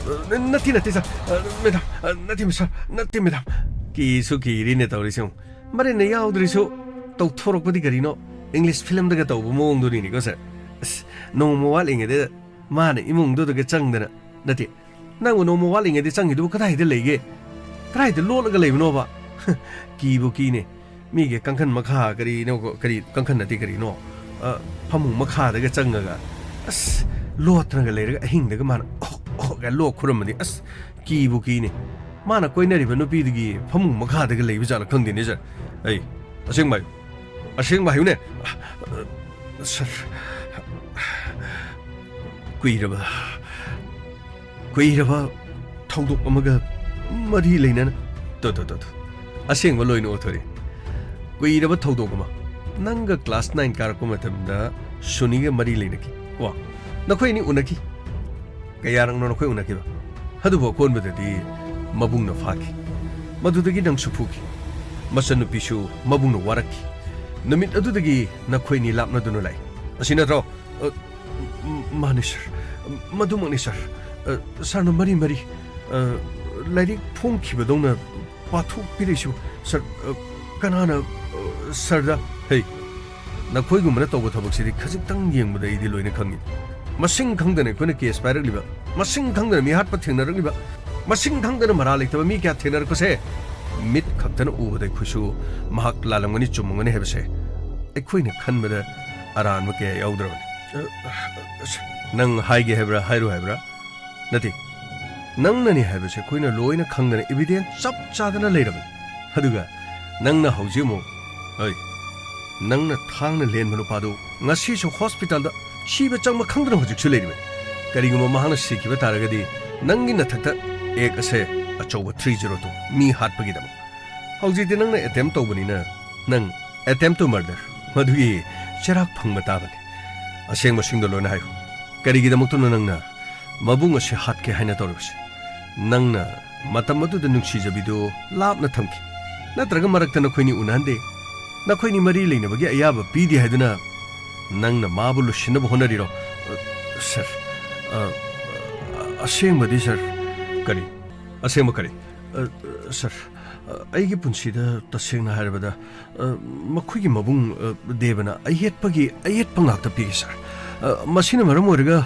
ꯅꯠꯇꯦ, ꯅꯠꯇꯦ, ꯁꯥꯔ, ꯃꯦꯗꯥꯝ, ꯅꯠꯇꯦ, ꯁꯥꯔ, ꯅꯠꯇꯦ, ꯃꯦꯗꯥꯝ꯫ ꯀꯤꯁꯨ ꯀꯤꯔꯤꯅꯦ ꯇꯧꯔꯤꯁꯦ ꯌꯦꯡꯉꯨ꯫ ꯃꯔꯦꯟꯅ ꯌꯥꯎꯗ꯭ꯔꯤꯁꯨ ꯇꯧꯊꯣꯔꯛꯄꯗꯤ ꯀꯔꯤꯅꯣ? ꯏꯪꯂꯤꯁ ꯐꯤꯂꯝꯗꯒ ꯇꯧꯕ ꯃꯑꯣꯡꯗꯨꯅꯤꯅꯦꯀꯣ, ꯁꯥꯔ꯫ ꯑꯁ, ꯅꯣꯡꯃ ꯋꯥꯠꯂꯤꯉꯩꯗ ꯃꯥꯅ ꯏꯃꯨꯡꯗꯨꯗꯒ ꯆꯪꯗꯅ, ꯅꯠꯇꯦ, ꯅꯪꯕꯨ ꯅꯣꯡꯃ ꯋꯥꯠꯂꯤꯉꯩꯗ ꯆꯪꯉꯤꯗꯨꯕꯨ ꯀꯗꯥꯏꯗ ꯂꯩꯒꯦ? ꯀꯗꯥꯏꯗ ꯂꯣꯠꯂꯒ ꯂꯩꯕꯅꯣꯕ? ꯀꯤꯕꯨ ꯀꯤꯅꯦ꯫ ꯃꯤꯒꯤ ꯀꯥꯡꯈꯟ ꯃꯈꯥ ꯀꯔꯤꯅꯣ, ꯀꯔꯤ ꯀꯥꯡꯈꯟ ꯅꯠꯇꯦ ꯀꯔꯤꯅꯣ, ꯑ, ꯐꯃꯨꯡ ꯃꯈꯥꯗꯒ ꯆꯪꯉꯒ, ꯑꯁ, ꯂꯣꯠꯇꯅꯒ ꯂꯩꯔꯒ ꯑꯍꯤꯡꯗꯒ ꯃꯥꯅ "ꯑꯣ, ꯑꯣ" ꯒ ꯂꯣꯛ ꯈꯨꯔꯝꯃꯗꯤ, ꯑꯁ, ꯀꯤꯕꯨ ꯀꯤꯅꯦ꯫ ꯃꯥꯅ ꯀꯣꯏꯅꯔꯤꯕ ꯅꯨꯄꯤꯗꯨꯒꯤ ꯐꯃꯨꯡ ꯃꯈꯥꯗꯒ ꯂꯩꯕ ꯖꯥꯠꯂ ꯈꯪꯗꯦꯅꯦ, ꯁꯥꯔ꯫ ꯑꯩ, ꯑꯁꯦꯡꯕ ꯍꯥꯏꯌꯨ꯫ ꯑꯁꯦꯡꯕ ꯍꯥꯏꯌꯨꯅꯦ꯫ ꯁꯥꯔ, ꯀꯨꯏꯔꯕ, ꯀꯨꯏꯔꯕ ꯊꯧꯗꯣꯛ ꯑꯃꯒ ꯃꯔꯤ ꯂꯩꯅꯅ, ꯇꯣ, ꯇꯣ, ꯇꯣ, ꯇꯣ꯫ ꯑꯁꯦꯡꯕ ꯂꯣꯏꯅ ꯑꯣꯊꯣꯔꯛꯑꯦ꯫ ꯀꯨꯏꯔꯕ ꯊꯧꯗꯣꯛ ꯑꯃ꯫ ꯅꯪꯒ class nine ꯀꯥꯔꯛꯄ ꯃꯇꯝꯗ ꯁꯨꯅꯤꯒ ꯃꯔꯤ ꯂꯩꯅꯈꯤ꯫ ꯀꯣ? ꯅꯈꯣꯏ ꯑꯅꯤ ꯎꯅꯈꯤ꯫ ꯀꯌꯥꯔꯛꯅꯣ ꯅꯈꯣꯏ ꯎꯅꯈꯤꯕ? ꯑꯗꯨꯕꯨ ꯑꯀꯣꯟꯕꯗꯗꯤ ꯃꯕꯨꯡꯅ ꯐꯥꯈꯤ꯫ ꯃꯗꯨꯗꯒꯤ ꯅꯪꯁꯨ ꯐꯨꯈꯤ꯫ ꯃꯆꯟꯅꯨꯄꯤꯁꯨ ꯃꯕꯨꯡꯅ ꯋꯥꯔꯛꯈꯤ꯫ ꯅꯨꯃꯤꯠ ꯑꯗꯨꯗꯒꯤ ꯅꯈꯣꯏꯅꯤ ꯂꯥꯞꯅꯗꯨꯅ ꯂꯥꯛꯏ꯫ ꯑꯁꯤ ꯅꯠꯇ꯭ꯔꯣ? ꯑ, ꯃ-, ꯃꯥꯅꯤ, ꯁꯥꯔ꯫ ꯃꯗꯨꯃꯛꯅꯤ, ꯁꯥꯔ꯫ ꯑ, ꯁꯥꯔꯅ ꯃꯔꯤ ꯃꯔꯤ, ꯑ, ꯂꯥꯏꯔꯤꯛ ꯐꯣꯡꯈꯤꯕꯗꯧꯅ ꯄꯥꯊꯣꯛꯄꯤꯔꯛꯏꯁꯤꯕꯨ, ꯁꯥꯔ, ꯑ, ꯀꯅꯥꯅ, ꯑ, ꯁꯥꯔꯗ? ꯍꯦ, ꯅꯈꯣꯏꯒꯨꯝꯕꯅ ꯇꯧꯕ ꯊꯕꯛꯁꯤꯗꯤ ꯈꯖꯤꯛꯇꯪ ꯌꯦꯡꯕꯗ ꯑꯩꯗꯤ ꯂꯣꯏꯅ ꯈꯪꯉꯤ꯫ ꯃꯁꯤꯡ ꯈꯪꯗꯅ ꯑꯩꯈꯣꯏꯅ ꯀꯦꯁ ꯄꯥꯏꯔꯛꯂꯤꯕ, ꯃꯁꯤꯡ ꯈꯪꯗꯅ ꯃꯤꯍꯥꯠꯄ ꯊꯦꯡꯅꯔꯛꯂꯤꯕ, ꯃꯁꯤꯡ ꯈꯪꯗꯅ ꯃꯔꯥ ꯂꯩꯇꯕ ꯃꯤ ꯀꯌꯥ ꯊꯦꯡꯅꯔꯛꯄꯁꯦ, ꯃꯤꯠ ꯈꯛꯇꯅ ꯎꯕꯗ ꯑꯩꯈꯣꯏꯁꯨ ꯃꯍꯥꯛ ꯂꯥꯜꯂꯝꯒꯅꯤ, ꯆꯨꯝꯃꯝꯒꯅꯤ ꯍꯥꯏꯕꯁꯦ ꯑꯩꯈꯣꯏꯅ ꯈꯟꯕꯗ ꯑꯔꯥꯟꯕ ꯀꯌꯥ ꯌꯥꯎꯗ꯭ꯔꯕꯅꯤ꯫ ꯑ, ꯑ, ꯅꯪ ꯍꯥꯏꯒꯦ ꯍꯥꯏꯕ꯭ꯔꯥ, ꯍꯥꯏꯔꯣꯏ ꯍꯥꯏꯕ꯭ꯔꯥ? ꯅꯠꯇꯦ, ꯅꯪꯅꯅꯤ ꯍꯥꯏꯕꯁꯦ ꯑꯩꯈꯣꯏꯅ ꯂꯣꯏꯅ ꯈꯪꯗꯅ, ꯏꯕꯤꯗꯦꯟꯁ ꯆꯞ ꯆꯥꯗꯅ ꯂꯩꯔꯕꯅꯤ꯫ ꯑꯗꯨꯒ ꯅꯪꯅ ꯍꯧꯖꯤꯛ ꯑꯃꯨꯛ, ꯑꯩ, ꯅꯪꯅ ꯊꯥꯡꯅ ꯂꯦꯟꯕ ꯅꯨꯄꯥꯗꯨ ꯉꯁꯤꯁꯨ ꯍꯣꯁꯄꯤꯇꯥꯜꯗ ꯁꯤꯕ ꯆꯪꯕ ꯈꯪꯗꯅ ꯍꯧꯖꯤꯛꯁꯨ ꯂꯩꯔꯤꯕꯅꯤ꯫ ꯀꯔꯤꯒꯨꯝꯕ ꯃꯍꯥꯛꯅ ꯁꯤꯈꯤꯕ ꯇꯥꯔꯒꯗꯤ, ꯅꯪꯒꯤ ꯅꯊꯛꯇ ꯑꯦꯛ ꯑꯁꯦ ꯑꯆꯧꯕ three zero two, ꯃꯤ ꯍꯥꯠꯄꯒꯤꯗꯃꯛ꯫ ꯍꯧꯖꯤꯛꯇꯤ ꯅꯪꯅ ꯑꯦꯇꯦꯝ ꯇꯧꯕꯅꯤꯅ, ꯅꯪ attempt to murder, ꯃꯗꯨꯒꯤ ꯆꯩꯔꯥꯛ ꯐꯪꯕ ꯇꯥꯕꯅꯤ꯫ ꯑꯁꯦꯡꯕꯁꯤꯡꯗꯣ ꯂꯣꯏꯅ ꯍꯥꯏꯌꯨ꯫ ꯀꯔꯤꯒꯤꯗꯃꯛꯇꯅꯣ ꯅꯪꯅ ꯃꯕꯨꯡ ꯑꯁꯤ ꯍꯥꯠꯀꯦ ꯍꯥꯏꯅ ꯇꯧꯔꯤꯕꯁꯦ? ꯅꯪꯅ ꯃꯇꯝ ꯑꯗꯨꯗ ꯅꯨꯡꯁꯤꯖꯕꯤꯗꯨ ꯂꯥꯞꯅ ꯊꯝꯈꯤ, ꯅꯠꯇ꯭ꯔꯒ ꯃꯔꯛꯇ ꯅꯈꯣꯏꯅꯤ ꯎꯅꯍꯟꯗꯦ? ꯅꯈꯣꯏꯅꯤ ꯃꯔꯤ ꯂꯩꯅꯕꯒꯤ ꯑꯌꯥꯕ ꯄꯤꯗꯦ ꯍꯥꯏꯗꯨꯅ ꯅꯪꯅ ꯃꯥꯕꯨ ꯂꯨꯁꯤꯟꯅꯕ ꯍꯣꯠꯅꯔꯤꯔꯣ? ꯑ, ꯁꯥꯔ, ꯑ, ꯑ, ꯑꯁꯦꯡꯕꯗꯤ, ꯁꯥꯔ꯫ ꯀꯔꯤ? ꯑꯁꯦꯡꯕ ꯀꯔꯤ? ꯑ, ꯁꯥꯔ, ꯑ, ꯑꯩꯒꯤ ꯄꯨꯟꯁꯤꯗ ꯇꯁꯦꯡꯅ ꯍꯥꯏꯔꯕꯗ, ꯑ, ꯃꯈꯣꯏꯒꯤ ꯃꯕꯨꯡ, ꯑ, ꯗꯦꯕꯅ ꯑꯌꯦꯠꯄꯒꯤ ꯑꯌꯦꯠꯄ ꯉꯥꯛꯇ ꯄꯤꯔꯤ, ꯁꯥꯔ꯫ ꯑ, ꯃꯁꯤꯅ ꯃꯔꯝ ꯑꯣꯏꯔꯒ,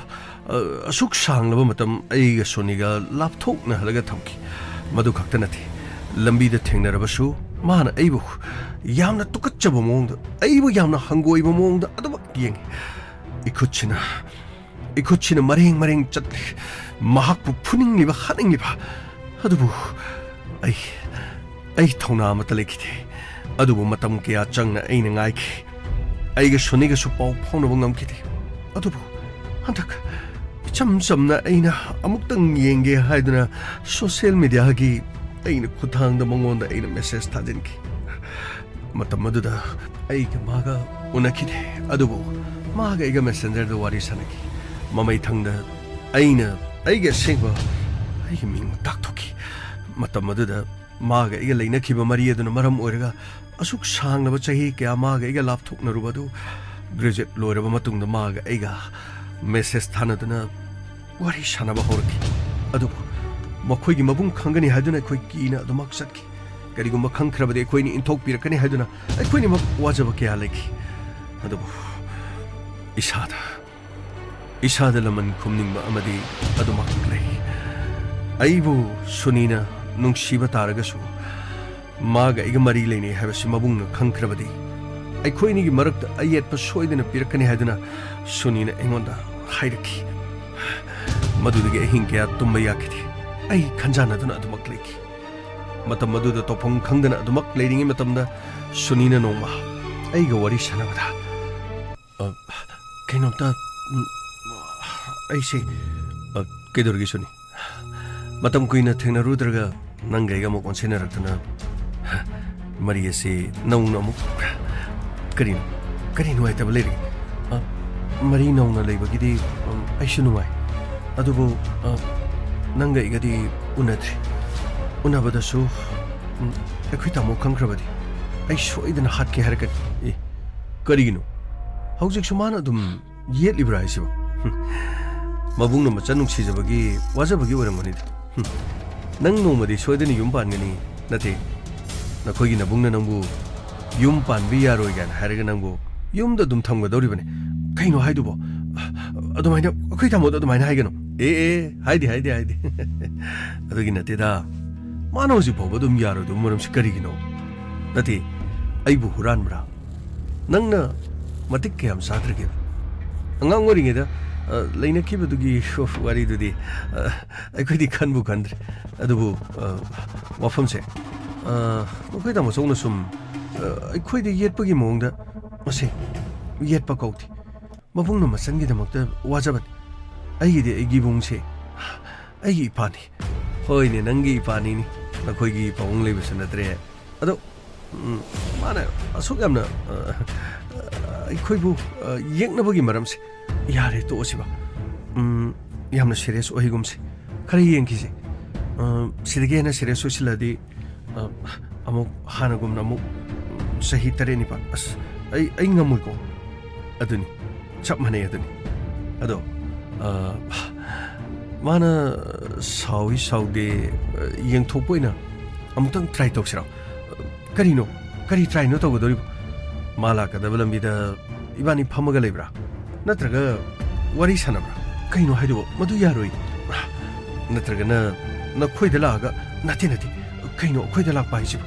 ꯑ, ꯑꯁꯨꯛ ꯁꯥꯡꯂꯕ ꯃꯇꯝ ꯑꯩꯒ ꯁꯣꯅꯤꯒ ꯂꯥꯞꯊꯣꯛꯅꯍꯜꯂꯒ ꯊꯝꯈꯤ꯫ ꯃꯗꯨ ꯈꯛꯇ ꯅꯠꯇꯦ, ꯂꯝꯕꯤꯗ ꯊꯦꯡꯅꯔꯕꯁꯨ ꯃꯥꯅ ꯑꯩꯕꯨ ꯌꯥꯝꯅ ꯇꯨꯀꯠꯆꯕ ꯃꯑꯣꯡꯗ, ꯑꯩꯕꯨ ꯌꯥꯝꯅ ꯍꯪꯒꯣꯏꯕ ꯃꯑꯣꯡꯗ ꯑꯗꯨꯃꯛ ꯌꯦꯡꯉꯤ꯫ ꯏꯈꯨꯠꯁꯤꯅ, ꯏꯈꯨꯠꯁꯤꯅ ꯃꯔꯦꯡ ꯃꯔꯦꯡ ꯆꯠꯂꯤ꯫ ꯃꯍꯥꯛꯄꯨ ꯐꯨꯅꯤꯡꯂꯤꯕ, ꯍꯥꯠꯅꯤꯡꯂꯤꯕ꯫ ꯑꯗꯨꯕꯨ ꯑꯩ, ꯑꯩ ꯊꯧꯅꯥ ꯑꯃꯠꯇ ꯂꯩꯈꯤꯗꯦ꯫ ꯑꯗꯨꯕꯨ ꯃꯇꯝ ꯀꯌꯥ ꯆꯪꯅ ꯑꯩꯅ ꯉꯥꯏꯈꯤ꯫ ꯑꯩꯒ ꯁꯣꯅꯤꯒꯁꯨ ꯄꯥꯎ ꯐꯥꯎꯅꯕ ꯉꯝꯈꯤꯗꯦ꯫ ꯑꯗꯨꯕꯨ ꯍꯟꯗꯛ ꯏꯆꯝ ꯆꯝꯅ ꯑꯩꯅ ꯑꯃꯨꯛꯇꯪ ꯌꯦꯡꯒꯦ ꯍꯥꯏꯗꯨꯅ ꯁꯣꯁꯤꯌꯦꯜ ꯃꯤꯗꯤꯌꯥꯒꯤ ꯑꯩꯅ ꯈꯨꯠꯊꯥꯡꯗ ꯃꯉꯣꯟꯗ ꯑꯩꯅ ꯃꯦꯁꯦꯖ ꯊꯥꯖꯤꯟꯈꯤ꯫ ꯃꯇꯝ ꯑꯗꯨꯗ ꯑꯩꯒ ꯃꯥꯒ ꯎꯅꯈꯤꯗꯦ, ꯑꯗꯨꯕꯨ ꯃꯥꯒ ꯑꯩꯒ ꯃꯦꯁꯦꯟꯖꯔꯗ ꯋꯥꯔꯤ ꯁꯥꯟꯅꯈꯤ꯫ ꯃꯃꯩꯊꯪꯗ ꯑꯩꯅ ꯑꯩꯒꯤ ꯑꯁꯦꯡꯕ ꯑꯩꯒꯤ ꯃꯤꯡ ꯇꯥꯛꯊꯣꯛꯈꯤ꯫ ꯃꯇꯝ ꯑꯗꯨꯗ ꯃꯥꯒ ꯑꯩꯒ ꯂꯩꯅꯈꯤꯕ ꯃꯔꯤ ꯑꯗꯨꯅ ꯃꯔꯝ ꯑꯣꯏꯔꯒ ꯑꯁꯨꯛ ꯁꯥꯡꯂꯕ ꯆꯍꯤ ꯀꯌꯥ ꯃꯥꯒ ꯑꯩꯒ ꯂꯥꯞꯊꯣꯛꯅꯔꯨꯕ ꯑꯗꯨ graduate ꯂꯣꯏꯔꯕ ꯃꯇꯨꯡꯗ ꯃꯥꯒ ꯑꯩꯒ message ꯊꯥꯅꯗꯨꯅ ꯋꯥꯔꯤ ꯁꯥꯟꯅꯕ ꯍꯧꯔꯛꯈꯤ꯫ ꯑꯗꯨꯕꯨ ꯃꯈꯣꯏꯒꯤ ꯃꯕꯨꯡ ꯈꯪꯒꯅꯤ ꯍꯥꯏꯗꯨꯅ ꯑꯩꯈꯣꯏ ꯀꯤꯅ ꯑꯗꯨꯃꯛ ꯆꯠꯈꯤ꯫ ꯀꯔꯤꯒꯨꯝꯕ ꯈꯪꯈ꯭ꯔꯕꯗꯤ ꯑꯩꯈꯣꯏꯅꯤ ꯏꯟꯊꯣꯛꯄꯤꯔꯛꯀꯅꯤ ꯍꯥꯏꯗꯨꯅ ꯑꯩꯈꯣꯏꯅꯤꯃꯛ ꯋꯥꯖꯕ ꯀꯌꯥ ꯂꯩꯈꯤ꯫ ꯑꯗꯨꯕꯨ ꯏꯁꯥꯗ, ꯏꯁꯥꯗ ꯂꯃꯟ ꯈꯨꯝꯅꯤꯡꯕ ꯑꯃꯗꯤ ꯑꯗꯨꯃꯛ ꯂꯩ꯫ ꯑꯩꯕꯨ ꯁꯨꯅꯤꯅ ꯅꯨꯡꯁꯤꯕ ꯇꯥꯔꯒꯁꯨ, ꯃꯥꯒ ꯑꯩꯒ ꯃꯔꯤ ꯂꯩꯅꯩ ꯍꯥꯏꯕꯁꯤ ꯃꯕꯨꯡꯅ ꯈꯪꯈ꯭ꯔꯕꯗꯤ, ꯑꯩꯈꯣꯏꯅꯤꯒꯤ ꯃꯔꯛꯇ ꯑꯌꯦꯠꯄ ꯁꯣꯏꯗꯅ ꯄꯤꯔꯛꯀꯅꯤ ꯍꯥꯏꯗꯨꯅ ꯁꯨꯅꯤꯅ ꯑꯩꯉꯣꯟꯗ ꯍꯥꯏꯔꯛꯈꯤ꯫ ꯃꯗꯨꯗꯒꯤ ꯑꯍꯤꯡ ꯀꯌꯥ ꯇꯨꯝꯕ ꯌꯥꯈꯤꯗꯦ꯫ ꯑꯩ ꯈꯟꯖꯥꯟꯅꯗꯨꯅ ꯑꯗꯨꯃꯛ ꯂꯩꯈꯤ꯫ ꯃꯇꯝ ꯑꯗꯨꯗ ꯇꯧꯐꯝ ꯈꯪꯗꯅ ꯑꯗꯨꯃꯛ ꯂꯩꯔꯤꯉꯩ ꯃꯇꯝꯗ ꯁꯨꯅꯤꯅ ꯅꯣꯡꯃ ꯑꯩꯒ ꯋꯥꯔꯤ ꯁꯥꯟꯅꯕꯗ, "ꯑ, ꯀꯩꯅꯣꯝꯇ, ꯎꯝ, ꯑꯩꯁꯦ, ꯑ, ꯀꯩꯗꯧꯔꯒꯦ ꯁꯨꯅꯤ? ꯃꯇꯝ ꯀꯨꯏꯅ ꯊꯦꯡꯅꯔꯨꯗ꯭ꯔꯒ ꯅꯪꯒ ꯑꯩꯒ ꯑꯃꯨꯛ ꯑꯣꯟꯁꯤꯟꯅꯔꯛꯇꯅ ꯃꯔꯤ ꯑꯁꯤ ꯅꯧꯅ ꯑꯃꯨꯛ, ꯀꯔꯤꯅꯣ? ꯀꯔꯤ ꯅꯨꯡꯉꯥꯏꯇꯕ ꯂꯩꯔꯤ? ꯑ, ꯃꯔꯤ ꯅꯧꯅ ꯂꯩꯕꯒꯤꯗꯤ, ꯎꯝ, ꯑꯩꯁꯨ ꯅꯨꯡꯉꯥꯏ꯫ ꯑꯗꯨꯕꯨ, ꯑ, ꯅꯪꯒ ꯑꯩꯒꯗꯤ ꯎꯅꯗ꯭ꯔꯤ꯫ ꯎꯅꯕꯗꯁꯨ, ꯎꯝ, ꯑꯩꯈꯣꯏ ꯇꯥꯃꯣ ꯈꯪꯈ꯭ꯔꯕꯗꯤ ꯑꯩ ꯁꯣꯏꯗꯅ ꯍꯥꯠꯀꯦ ꯍꯥꯏꯔꯛꯀꯅꯤ꯫" "ꯑꯦ, ꯀꯔꯤꯒꯤꯅꯣ? ꯍꯧꯖꯤꯛꯁꯨ ꯃꯥꯅ ꯑꯗꯨꯝ ꯌꯦꯠꯂꯤꯕ꯭ꯔꯥ ꯍꯥꯏꯁꯤꯕꯣ?" "ꯍꯨꯝ, ꯃꯕꯨꯡꯅ ꯃꯆꯟ ꯅꯨꯡꯁꯤꯖꯕꯒꯤ ꯋꯥꯖꯕꯒꯤ ꯑꯣꯏꯔꯝꯒꯅꯤꯗ꯫ ꯍꯨꯝ, ꯅꯪ ꯅꯣꯡꯃꯗꯤ ꯁꯣꯏꯗꯅ ꯌꯨꯝ ꯄꯥꯟꯒꯅꯤ, ꯅꯠꯇꯦ? ꯅꯈꯣꯏꯒꯤ ꯅꯕꯨꯡꯅ ꯅꯪꯕꯨ ꯌꯨꯝ ꯄꯥꯟꯕ ꯌꯥꯔꯣꯏ ꯀꯥꯏꯅ ꯍꯥꯏꯔꯒ ꯅꯪꯕꯨ ꯌꯨꯝꯗ ꯑꯗꯨꯝ ꯊꯝꯒꯗꯧꯔꯤꯕꯅꯤ꯫ ꯀꯩꯅꯣ ꯍꯥꯏꯗꯨꯕꯣ? ꯑꯗꯨꯃꯥꯏꯅ ꯑꯩꯈꯣꯏ ꯇꯥꯃꯣꯗ ꯑꯗꯨꯃꯥꯏꯅ ꯍꯥꯏꯒꯅꯨ꯫" "ꯑꯦ, ꯑꯦ, ꯍꯥꯏꯗꯦ, ꯍꯥꯏꯗꯦ, ꯍꯥꯏꯗꯦ꯫" "ꯑꯗꯨꯒꯤ ꯅꯠꯇꯦꯗ꯫ ꯃꯥꯅ ꯍꯧꯖꯤꯛ ꯐꯥꯎꯕ ꯑꯗꯨꯝ ꯌꯥꯔꯣꯏꯗꯕ ꯃꯔꯝꯁꯤ ꯀꯔꯤꯒꯤꯅꯣ? ꯅꯠꯇꯦ, ꯑꯩꯕꯨ ꯍꯨꯔꯥꯟꯕ꯭ꯔꯥ? ꯅꯪꯅ ꯃꯇꯤꯛ ꯀꯌꯥꯝ ꯆꯥꯗ꯭ꯔꯒꯦ? ꯑꯉꯥꯡ ꯑꯣꯏꯔꯤꯉꯩꯗ, ꯑ, ꯂꯩꯅꯈꯤꯕꯗꯨꯒꯤ ꯋꯥꯔꯤꯗꯨꯗꯤ, ꯑ, ꯑꯩꯈꯣꯏꯗꯤ ꯈꯟꯕꯨ ꯈꯟꯗ꯭ꯔꯦ꯫ ꯑꯗꯨꯕꯨ, ꯑ, ꯋꯥꯐꯝꯁꯦ, ꯑ, ꯃꯈꯣꯏ ꯇꯥꯃꯣ ꯆꯧꯅ ꯁꯨꯝ, ꯑ, ꯑꯩꯈꯣꯏꯗ ꯌꯦꯠꯄꯒꯤ ꯃꯑꯣꯡꯗ, ꯃꯁꯤ ꯌꯦꯠꯄ ꯀꯧꯗꯦ꯫ ꯃꯕꯨꯡꯅ ꯃꯆꯟꯒꯤꯗꯃꯛꯇ ꯋꯥꯖꯕꯅꯤ꯫ ꯑꯩꯒꯤꯗꯤ ꯑꯩꯒꯤ ꯏꯕꯨꯡꯁꯦ ꯑꯩꯒꯤ ꯏꯄꯥꯅꯤ꯫" "ꯍꯣꯏꯅꯦ, ꯅꯪꯒꯤ ꯏꯄꯥꯅꯤꯅꯦ꯫ ꯅꯈꯣꯏꯒꯤ ꯄꯥꯕꯨꯡ ꯂꯩꯕꯁꯨ ꯅꯠꯇ꯭ꯔꯦ꯫ ꯑꯗꯣ, ꯎꯝ, ꯃꯥꯅ ꯑꯁꯨꯛ ꯌꯥꯝꯅ, ꯑ, ꯑ, ꯑꯩꯈꯣꯏꯕꯨ, ꯑ, ꯌꯦꯛꯅꯕꯒꯤ ꯃꯔꯝꯁꯦ, ꯌꯥꯔꯦ, ꯇꯣꯛꯑꯁꯤꯕ꯫ ꯎꯝ, ꯌꯥꯝꯅ serious ꯑꯣꯏꯒꯨꯝꯁꯤ꯫ ꯈꯔ ꯌꯦꯡꯈꯤꯁꯤ꯫ ꯑ, ꯁꯤꯗꯒꯤ ꯍꯦꯟꯅ ꯁꯤꯔꯤꯌꯁ ꯑꯣꯏꯁꯤꯜꯂꯗꯤ, ꯑ, ꯑꯃꯨꯛ ꯍꯥꯟꯅꯒꯨꯝꯅ ꯑꯃꯨꯛ ꯆꯍꯤ ꯇꯔꯦꯠ ꯅꯤꯄꯥꯜ, ꯑꯁ, ꯑꯩ, ꯑꯩ ꯉꯝꯃꯣꯏꯀꯣ꯫ ꯑꯗꯨꯅꯤ, ꯆꯞ ꯃꯥꯟꯅꯩ ꯑꯗꯨꯅꯤ꯫ ꯑꯗꯣ, ꯑ, ꯃꯥꯅ ꯁꯥꯎꯏ ꯁꯥꯎꯗꯦ, ꯑ, ꯌꯦꯡꯊꯣꯛꯄ ꯑꯣꯏꯅ ꯑꯃꯨꯛꯇꯪ ꯇ꯭ꯔꯥꯏ ꯇꯧꯁꯤꯔꯣ? ꯀꯔꯤꯅꯣ? ꯀꯔꯤ ꯇ꯭ꯔꯥꯏꯅꯣ ꯇꯧꯒꯗꯧꯔꯤꯕꯣ? ꯃꯥ ꯂꯥꯛꯀꯗꯕ ꯂꯝꯕꯤꯗ ꯏꯕꯥꯅꯤ ꯐꯝꯃꯒ ꯂꯩꯕ꯭ꯔꯥ? ꯅꯠꯇ꯭ꯔꯒ ꯋꯥꯔꯤ ꯁꯥꯟꯅꯕ꯭ꯔꯥ? ꯀꯩꯅꯣ ꯍꯥꯏꯗꯨꯕꯣ? ꯃꯗꯨ ꯌꯥꯔꯣꯏ꯫ ꯅꯠꯇ꯭ꯔꯒꯅ ꯅꯈꯣꯏꯗ ꯂꯥꯛꯑꯒ, ꯅꯠꯇꯦ, ꯅꯠꯇꯦ, ꯀꯩꯅꯣ ꯑꯩꯈꯣꯏꯗ ꯂꯥꯛꯄ ꯍꯥꯏꯁꯤꯕꯣ?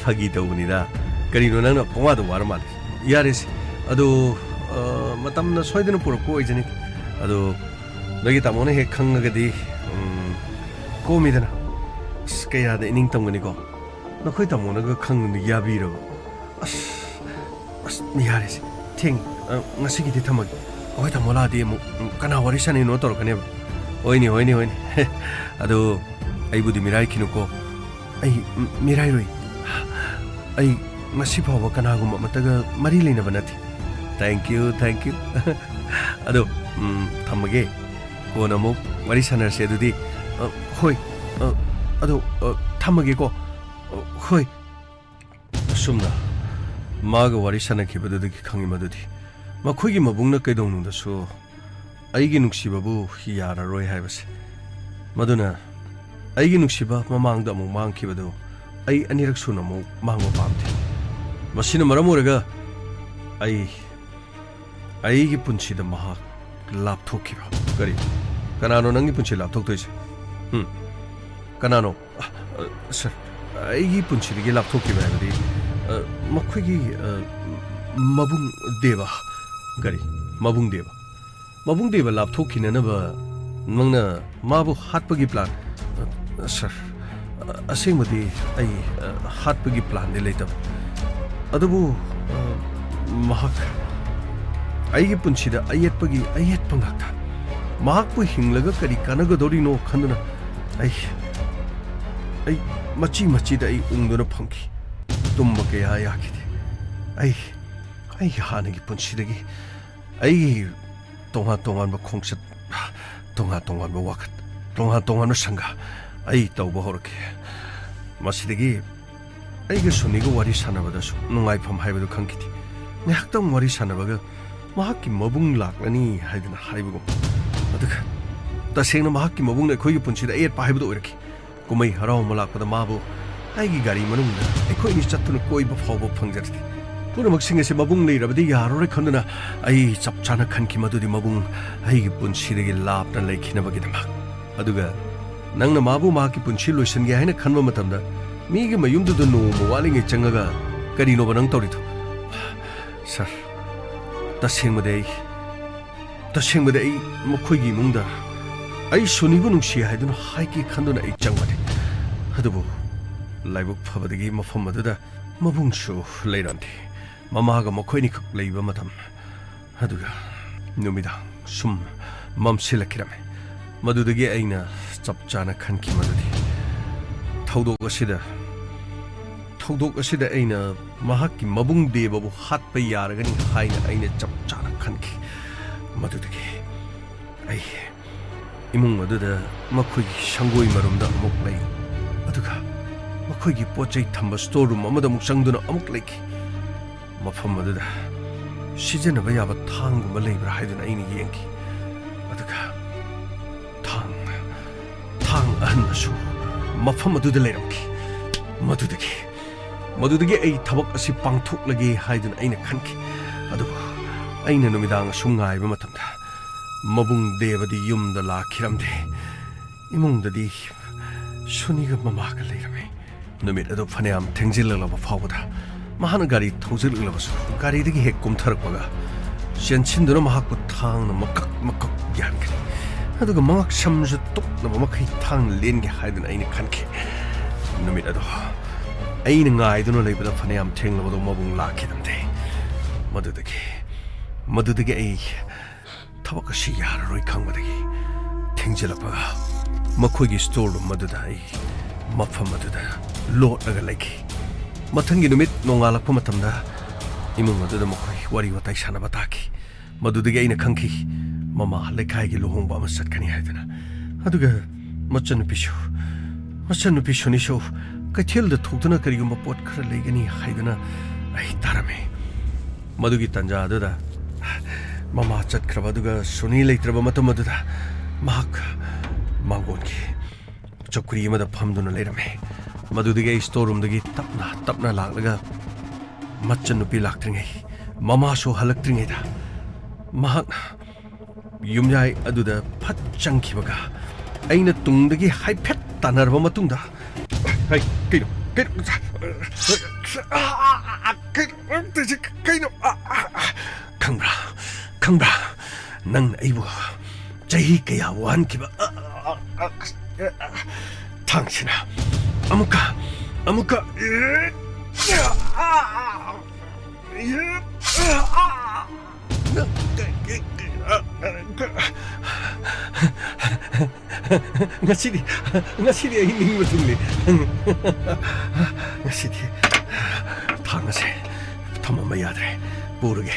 ꯐꯥꯒꯤ ꯇꯧꯕꯅꯤꯗ꯫ ꯀꯔꯤꯅꯣ ꯅꯪꯅ ꯄꯪꯋꯥꯗ ꯋꯥꯔ ꯃꯥꯜꯂꯦ꯫ ꯌꯥꯔꯦꯁꯦ꯫ ꯑꯗꯣ, ꯑ, ꯃꯇꯝꯅ ꯁꯣꯏꯗꯅ ꯄꯨꯔꯛꯄ ꯑꯣꯏꯖꯅꯤ꯫ ꯑꯗꯣ ꯅꯣꯏꯒꯤ ꯇꯥꯃꯣꯅ ꯍꯦꯛ ꯈꯪꯉꯒꯗꯤ, ꯎꯝ, ꯀꯣꯝꯃꯤꯗꯅ꯫ ꯑꯁ, ꯀꯌꯥꯗ ꯏꯅꯤꯡ ꯇꯝꯒꯅꯤꯀꯣ? ꯅꯈꯣꯏ ꯇꯥꯃꯣꯅꯒ ꯈꯪꯗꯨꯅ ꯌꯥꯕꯤꯔꯕ? ꯑꯁ, ꯑꯁ, ꯌꯥꯔꯦꯁꯦ꯫ ꯊꯦꯡ-, ꯑ, ꯉꯁꯤꯒꯤꯗꯤ ꯊꯝꯃꯒꯦ꯫ ꯑꯩꯈꯣꯏ ꯇꯥꯃꯣ ꯂꯥꯛꯑꯗꯤ ꯑꯃꯨꯛ, ꯎꯝ, ꯀꯅꯥ ꯋꯥꯔꯤ ꯁꯥꯟꯅꯩꯅꯣ ꯇꯧꯔꯛꯀꯅꯦꯕ꯫ ꯍꯣꯏꯅꯦ, ꯍꯣꯏꯅꯦ, ꯍꯣꯏꯅꯦ꯫ ꯑꯗꯣ ꯑꯩꯕꯨꯗꯤ ꯃꯤꯔꯥꯏꯈꯤꯅꯨꯀꯣ꯫ ꯑꯩ, ꯎꯝ, ꯃꯤꯔꯥꯏꯔꯣꯏ꯫ ꯑꯩ ꯉꯁꯤ ꯐꯥꯎꯕ ꯀꯅꯥꯒꯨꯝꯕ ꯑꯃꯠꯇꯒ ꯃꯔꯤ ꯂꯩꯅꯕ ꯅꯠꯇꯦ꯫ Thank you, thank you꯫ ꯑꯗꯣ, ꯎꯝ, ꯊꯝꯃꯒꯦ꯫ ꯀꯣꯟꯅ ꯑꯃꯨꯛ ꯋꯥꯔꯤ ꯁꯥꯟꯅꯔꯁꯦ ꯑꯗꯨꯗꯤ꯫ ꯑ, ꯍꯣꯏ꯫ ꯑ, ꯑꯗꯣ, ꯑ, ꯊꯝꯃꯒꯦꯀꯣ꯫ ꯑ, ꯍꯣꯏ꯫ ꯑꯁꯨꯝꯅ ꯃꯥꯒ ꯋꯥꯔꯤ ꯁꯥꯟꯅꯈꯤꯕꯗꯨꯗꯒꯤ ꯈꯪꯉꯤ ꯃꯗꯨꯗꯤ ꯃꯈꯣꯏꯒꯤ ꯃꯕꯨꯡꯅ ꯀꯩꯗꯧꯅꯨꯡꯗꯁꯨ ꯑꯩꯒꯤ ꯅꯨꯡꯁꯤꯕꯕꯨ ꯌꯥꯔꯔꯣꯏ ꯍꯥꯏꯕꯁꯦ꯫ ꯃꯗꯨꯅ ꯑꯩꯒꯤ ꯅꯨꯡꯁꯤꯕ ꯃꯃꯥꯡꯗ ꯑꯃꯨꯛ ꯃꯥꯡꯈꯤꯕꯗꯨ ꯑꯩ ꯑꯅꯤꯔꯛ ꯁꯨꯅ ꯑꯃꯨꯛ ꯃꯥꯡꯕ ꯄꯥꯝꯗꯦ꯫ ꯃꯁꯤꯅ ꯃꯔꯝ ꯑꯣꯏꯔꯒ ꯑꯩ ꯑꯩꯒꯤ ꯄꯨꯟꯁꯤꯗ ꯃꯍꯥꯛ ꯂꯥꯞꯊꯣꯛꯈꯤꯕ꯫ ꯀꯔꯤ? ꯀꯅꯥꯅꯣ ꯅꯪꯒꯤ ꯄꯨꯟꯁꯤ ꯂꯥꯞꯊꯣꯛꯇꯣꯏꯁꯦ? ꯍꯨꯝ? ꯀꯅꯥꯅꯣ? ꯑ, ꯑ, ꯁꯥꯔ, ꯑꯩꯒꯤ ꯄꯨꯟꯁꯤꯗꯒꯤ ꯂꯥꯞꯊꯣꯛꯈꯤꯕ ꯍꯥꯏꯕꯗꯤ, ꯑ, ꯃꯈꯣꯏꯒꯤ, ꯑ, ꯃꯕꯨꯡ ꯗꯦꯕ꯫ ꯀꯔꯤ? ꯃꯕꯨꯡ ꯗꯦꯕ? ꯃꯕꯨꯡ ꯗꯦꯕ ꯂꯥꯞꯊꯣꯛꯈꯤꯅꯅꯕ ꯅꯪꯅ ꯃꯥꯕꯨ ꯍꯥꯠꯄꯒꯤ ꯄ꯭ꯂꯥꯟ? ꯑ, ꯁꯥꯔ, ꯑ, ꯑꯁꯦꯡꯕꯗꯤ ꯑꯩ, ꯑ, ꯍꯥꯠꯄꯒꯤ ꯄ꯭ꯂꯥꯟꯗꯤ ꯂꯩꯇꯕ꯫ ꯑꯗꯨꯕꯨ, ꯑ, ꯃꯍꯥꯛ ꯑꯩꯒꯤ ꯄꯨꯟꯁꯤꯗ ꯑꯌꯦꯠꯄꯒꯤ ꯑꯌꯦꯠꯄ ꯉꯥꯛꯇ꯫ ꯃꯍꯥꯛꯄꯨ ꯍꯤꯡꯂꯒ ꯀꯔꯤ ꯀꯥꯟꯅꯒꯗꯧꯔꯤꯅꯣ ꯈꯟꯗꯨꯅ ꯑꯩ, ꯑꯩ ꯃꯆꯤ ꯃꯆꯤꯗ ꯑꯩ ꯎꯪꯗꯨꯅ ꯐꯝꯈꯤ꯫ ꯇꯨꯝꯕ ꯀꯌꯥ ꯌꯥꯈꯤꯗꯦ꯫ ꯑꯩ, ꯑꯩꯒꯤ ꯍꯥꯟꯅꯒꯤ ꯄꯨꯟꯁꯤꯗꯒꯤ ꯑꯩꯒꯤ ꯇꯣꯉꯥꯟ ꯇꯣꯉꯥꯟꯕ ꯈꯣꯡꯆꯠ, ꯇꯣꯉꯥꯟ ꯇꯣꯉꯥꯟꯕ ꯋꯥꯈꯜ꯫ ꯇꯣꯉꯥꯟ ꯇꯣꯉꯥꯟꯕ ꯁꯪꯒ ꯑꯩ ꯇꯧꯕ ꯍꯧꯔꯛꯈꯤ꯫ ꯃꯁꯤꯗꯒꯤ ꯑꯩꯒ ꯁꯣꯅꯤꯒ ꯋꯥꯔꯤ ꯁꯥꯟꯅꯕꯗꯁꯨ ꯅꯨꯡꯉꯥꯏꯐꯝ ꯍꯥꯏꯕꯗꯨ ꯈꯪꯈꯤꯗꯦ꯫ ꯉꯥꯏꯍꯥꯛꯇꯪ ꯋꯥꯔꯤ ꯁꯥꯟꯅꯕꯒ ꯃꯍꯥꯛꯀꯤ ꯃꯕꯨꯡ ꯂꯥꯛꯂꯅꯤ ꯍꯥꯏꯗꯨꯅ ꯍꯥꯏꯕꯒꯨꯝ, ꯑꯗꯨꯒ ꯇꯁꯦꯡꯅ ꯃꯍꯥꯛꯀꯤ ꯃꯕꯨꯡꯅ ꯑꯩꯈꯣꯏꯒꯤ ꯄꯨꯟꯁꯤꯗ ꯑꯌꯦꯠꯄ ꯍꯥꯏꯕꯗꯨ ꯑꯣꯏꯔꯛꯈꯤ꯫ ꯀꯨꯝꯍꯩ ꯍꯔꯥꯎ ꯑꯃ ꯂꯥꯛꯄꯗ ꯃꯥꯕꯨ ꯑꯩꯒꯤ ꯒꯥꯔꯤ ꯃꯅꯨꯡꯗ ꯑꯩꯈꯣꯏꯅꯤ ꯆꯠꯇꯨꯅ ꯀꯣꯏꯕ ꯐꯥꯎꯕ ꯐꯪꯖꯔꯛꯇꯦ꯫ ꯄꯨꯝꯅꯃꯛꯁꯤꯡ ꯑꯁꯤ ꯃꯕꯨꯡ ꯂꯩꯔꯕꯗꯤ ꯌꯥꯔꯔꯣꯏ ꯈꯟꯗꯨꯅ ꯑꯩ ꯆꯞ ꯆꯥꯅ ꯈꯟꯈꯤ ꯃꯗꯨꯗꯤ ꯃꯕꯨꯡ ꯑꯩꯒꯤ ꯄꯨꯟꯁꯤꯗꯒꯤ ꯂꯥꯞꯅ ꯂꯩꯈꯤꯅꯕꯒꯤꯗꯃꯛ꯫ ꯑꯗꯨꯒ ꯅꯪꯅ ꯃꯥꯕꯨ ꯃꯍꯥꯛꯀꯤ ꯄꯨꯟꯁꯤ ꯂꯣꯏꯁꯤꯟꯒꯦ ꯍꯥꯏꯅ ꯈꯟꯕ ꯃꯇꯝꯗ ꯃꯤꯒꯤ ꯃꯌꯨꯝꯗꯨꯗ ꯅꯣꯡꯃ ꯋꯥꯠꯂꯤꯉꯩ ꯆꯪꯉꯒ ꯀꯔꯤꯅꯣꯕ ꯅꯪ ꯇꯧꯔꯤꯗꯣ? ꯁꯥꯔ, ꯇꯁꯦꯡꯕꯗꯤ ꯑꯩ, ꯇꯁꯦꯡꯕꯗꯤ ꯑꯩ ꯃꯈꯣꯏꯒꯤ ꯏꯃꯨꯡꯗ ꯑꯩ ꯁꯣꯅꯤꯕꯨ ꯅꯨꯡꯁꯤ ꯍꯥꯏꯗꯨꯅ ꯍꯥꯏꯒꯦ ꯈꯟꯗꯨꯅ ꯑꯩ ꯆꯪꯕꯅꯤ꯫ ꯑꯗꯨꯕꯨ ꯂꯥꯏꯕꯛ ꯐꯕꯗꯒꯤ ꯃꯐꯝ ꯑꯗꯨꯗ ꯃꯕꯨꯡꯁꯨ ꯂꯩꯔꯝꯗꯦ꯫ ꯃꯃꯥꯒ ꯃꯈꯣꯏꯅꯤꯈꯛ ꯂꯩꯕ ꯃꯇꯝ꯫ ꯑꯗꯨꯒ ꯅꯨꯃꯤꯗꯥꯡ ꯁꯨꯝ ꯃꯝꯁꯤꯜꯂꯛꯈꯤꯔꯝꯃꯤ꯫ ꯃꯗꯨꯗꯒꯤ ꯑꯩꯅ ꯆꯞ ꯆꯥꯅ ꯈꯟꯈꯤ ꯃꯗꯨꯗꯤ ꯊꯧꯗꯣꯛ ꯑꯁꯤꯗ, ꯊꯧꯗꯣꯛ ꯑꯁꯤꯗ ꯑꯩꯅ ꯃꯍꯥꯛꯀꯤ ꯃꯕꯨꯡ ꯗꯦꯕꯕꯨ ꯍꯥꯠꯄ ꯌꯥꯔꯒꯅꯤ ꯍꯥꯏꯅ ꯑꯩꯅ ꯆꯞ ꯆꯥꯅ ꯈꯟꯈꯤ꯫ ꯃꯗꯨꯗꯒꯤ ꯑꯩ ꯏꯃꯨꯡ ꯑꯗꯨꯗ ꯃꯈꯣꯏꯒꯤ ꯁꯪꯒꯣꯏ ꯃꯔꯨꯝꯗ ꯑꯃꯨꯛ ꯂꯩ, ꯑꯗꯨꯒ ꯃꯈꯣꯏꯒꯤ ꯄꯣꯠ ꯆꯩ ꯊꯝꯕ ꯁ꯭ꯇꯣꯔ ꯔꯨꯝ ꯑꯃꯗ ꯑꯃꯨꯛ ꯆꯪꯗꯨꯅ ꯑꯃꯨꯛ ꯂꯩꯈꯤ꯫ ꯃꯐꯝ ꯑꯗꯨꯗ ꯁꯤꯖꯤꯟꯅꯕ ꯌꯥꯕ ꯊꯥꯡꯒꯨꯝꯕ ꯂꯩꯕ꯭ꯔꯥ ꯍꯥꯏꯗꯨꯅ ꯑꯩꯅ ꯌꯦꯡꯈꯤ꯫ ꯑꯗꯨꯒ ꯊꯥꯡ, ꯊꯥꯡ ꯑꯍꯟꯕꯁꯨ ꯃꯐꯝ ꯑꯗꯨꯗ ꯂꯩꯔꯝꯈꯤ꯫ ꯃꯗꯨꯗꯒꯤ, ꯃꯗꯨꯗꯒꯤ ꯑꯩ ꯊꯕꯛ ꯑꯁꯤ ꯄꯥꯡꯊꯣꯛꯂꯒꯦ ꯍꯥꯏꯗꯨꯅ ꯑꯩꯅ ꯈꯟꯈꯤ꯫ ꯑꯗꯨꯕꯨ ꯑꯩꯅ ꯅꯨꯃꯤꯗꯥꯡ ꯑꯁꯨꯝ ꯉꯥꯏꯕ ꯃꯇꯝꯗ ꯃꯕꯨꯡ ꯗꯦꯕꯗꯤ ꯌꯨꯝꯗ ꯂꯥꯛꯈꯤꯔꯝꯗꯦ꯫ ꯏꯃꯨꯡꯗꯗꯤ ꯁꯨꯅꯤꯒ ꯃꯃꯥꯒ ꯂꯩꯔꯝꯃꯤ꯫ ꯅꯨꯃꯤꯠ ꯑꯗꯨ ꯐꯅꯌꯥꯝ ꯊꯦꯡꯖꯤꯜꯂꯛꯂꯕ ꯐꯥꯎꯕꯗ ꯃꯍꯥꯛꯅ ꯒꯥꯔꯤ ꯊꯧꯖꯤꯜꯂꯛꯂꯕꯁꯨ ꯒꯥꯔꯤꯗꯒꯤ ꯍꯦꯛ ꯀꯨꯝꯊꯔꯛꯄꯒ ꯆꯦꯟꯁꯤꯟꯗꯨꯅ ꯃꯍꯥꯛꯄꯨ ꯊꯥꯡꯅ ꯃꯀꯛ ꯃꯀꯛ ꯌꯥꯟꯈ꯭ꯔꯦ꯫ ꯑꯗꯨꯒ ꯃꯉꯛ ꯁꯝꯁꯨ ꯇꯨꯞꯅꯕ ꯃꯈꯩ ꯊꯥꯡꯅ ꯂꯦꯟꯒꯦ ꯍꯥꯏꯗꯨꯅ ꯑꯩꯅ ꯈꯟꯈꯤ꯫ ꯅꯨꯃꯤꯠ ꯑꯗꯨ ꯑꯩꯅ ꯉꯥꯏꯗꯨꯅ ꯂꯩꯕꯗ ꯐꯅꯌꯥꯝ ꯊꯦꯡꯂꯕꯗꯨ ꯃꯕꯨꯡ ꯂꯥꯛꯈꯤꯗꯝꯗꯦ꯫ ꯃꯗꯨꯗꯒꯤ, ꯃꯗꯨꯗꯒꯤ ꯑꯩ ꯊꯕꯛ ꯑꯁꯤ ꯌꯥꯔꯔꯣꯏ ꯈꯪꯕꯗꯒꯤ ꯊꯦꯡꯖꯤꯜꯂꯛꯄꯒ ꯃꯈꯣꯏꯒꯤ ꯁ꯭ꯇꯣꯔ ꯔꯨꯝ ꯑꯗꯨꯗ ꯑꯩ ꯃꯐꯝ ꯑꯗꯨꯗ ꯂꯣꯠꯂꯒ ꯂꯩꯈꯤ꯫ ꯃꯊꯪꯒꯤ ꯅꯨꯃꯤꯠ ꯅꯣꯡꯉꯥꯜꯂꯛꯄ ꯃꯇꯝꯗ ꯏꯃꯨꯡ ꯑꯗꯨꯗ ꯃꯈꯣꯏ ꯋꯥꯔꯤ ꯋꯥꯇꯥꯏ ꯁꯥꯟꯅꯕ ꯇꯥꯈꯤ꯫ ꯃꯗꯨꯗꯒꯤ ꯑꯩꯅ ꯈꯪꯈꯤ, ꯃꯃꯥ ꯂꯩꯀꯥꯏꯒꯤ ꯂꯨꯍꯣꯡꯕ ꯑꯃ ꯆꯠꯀꯅꯤ ꯍꯥꯏꯗꯨꯅ꯫ ꯑꯗꯨꯒ ꯃꯆꯟꯅꯨꯄꯤꯁꯨ, ꯃꯆꯟꯅꯨꯄꯤ ꯁꯨꯅꯤꯁꯨ ꯀꯩꯊꯦꯜꯗ ꯊꯣꯛꯇꯨꯅ ꯀꯔꯤꯒꯨꯝꯕ ꯄꯣꯠ ꯈꯔ ꯂꯩꯒꯅꯤ ꯍꯥꯏꯗꯨꯅ ꯑꯩ ꯇꯥꯔꯝꯃꯤ꯫ ꯃꯗꯨꯒꯤ ꯇꯥꯟꯖꯥ ꯑꯗꯨꯗ ꯃꯃꯥ ꯆꯠꯈ꯭ꯔꯕ ꯑꯗꯨꯒ ꯁꯨꯅꯤ ꯂꯩꯇ꯭ꯔꯕ ꯃꯇꯝ ꯑꯗꯨꯗ ꯃꯍꯥꯛ ꯃꯥꯡꯒꯣꯟꯒꯤ ꯆꯧꯀ꯭ꯔꯤ ꯑꯃꯗ ꯐꯝꯗꯨꯅ ꯂꯩꯔꯝꯃꯤ꯫ ꯃꯗꯨꯗꯒꯤ ꯑꯩ ꯁ꯭ꯇꯣꯔ ꯔꯨꯝꯗꯒꯤ ꯇꯞꯅ ꯇꯞꯅ ꯂꯥꯛꯂꯒ ꯃꯆꯟꯅꯨꯄꯤ ꯂꯥꯛꯇ꯭ꯔꯤꯉꯩ, ꯃꯃꯥꯁꯨ ꯍꯜꯂꯛꯇ꯭ꯔꯤꯉꯩꯗ ꯃꯍꯥꯛꯅ ꯌꯨꯝꯌꯥꯏ ꯑꯗꯨꯗ ꯐꯠ ꯆꯪꯈꯤꯕꯒ ꯑꯩꯅ ꯇꯨꯡꯗꯒꯤ ꯍꯥꯏꯐꯦꯠ ꯇꯥꯟꯅꯔꯕ ꯃꯇꯨꯡꯗ, "ꯍꯩ, ꯀꯩꯅꯣ? ꯀꯩꯅꯣ? ꯀꯩꯅꯣ? ꯈꯪꯕ꯭ꯔꯥ? ꯈꯪꯕ꯭ꯔꯥ? ꯅꯪꯅ ꯑꯩꯕꯨ ꯆꯍꯤ ꯀꯌꯥ ꯋꯥꯍꯟꯈꯤꯕ ꯊꯥꯡꯁꯤꯅ ꯑꯃꯨꯛꯀ, ꯑꯃꯨꯛꯀ ꯉꯁꯤꯗꯤ, ꯉꯁꯤꯗꯤ ꯑꯩ ꯅꯤꯡꯕ ꯊꯨꯡꯂꯦ꯫ ꯉꯁꯤꯗꯤ ꯊꯥꯡ ꯑꯁꯦ ꯊꯝꯃꯝꯕ ꯌꯥꯗ꯭ꯔꯦ꯫ ꯄꯨꯔꯒꯦ꯫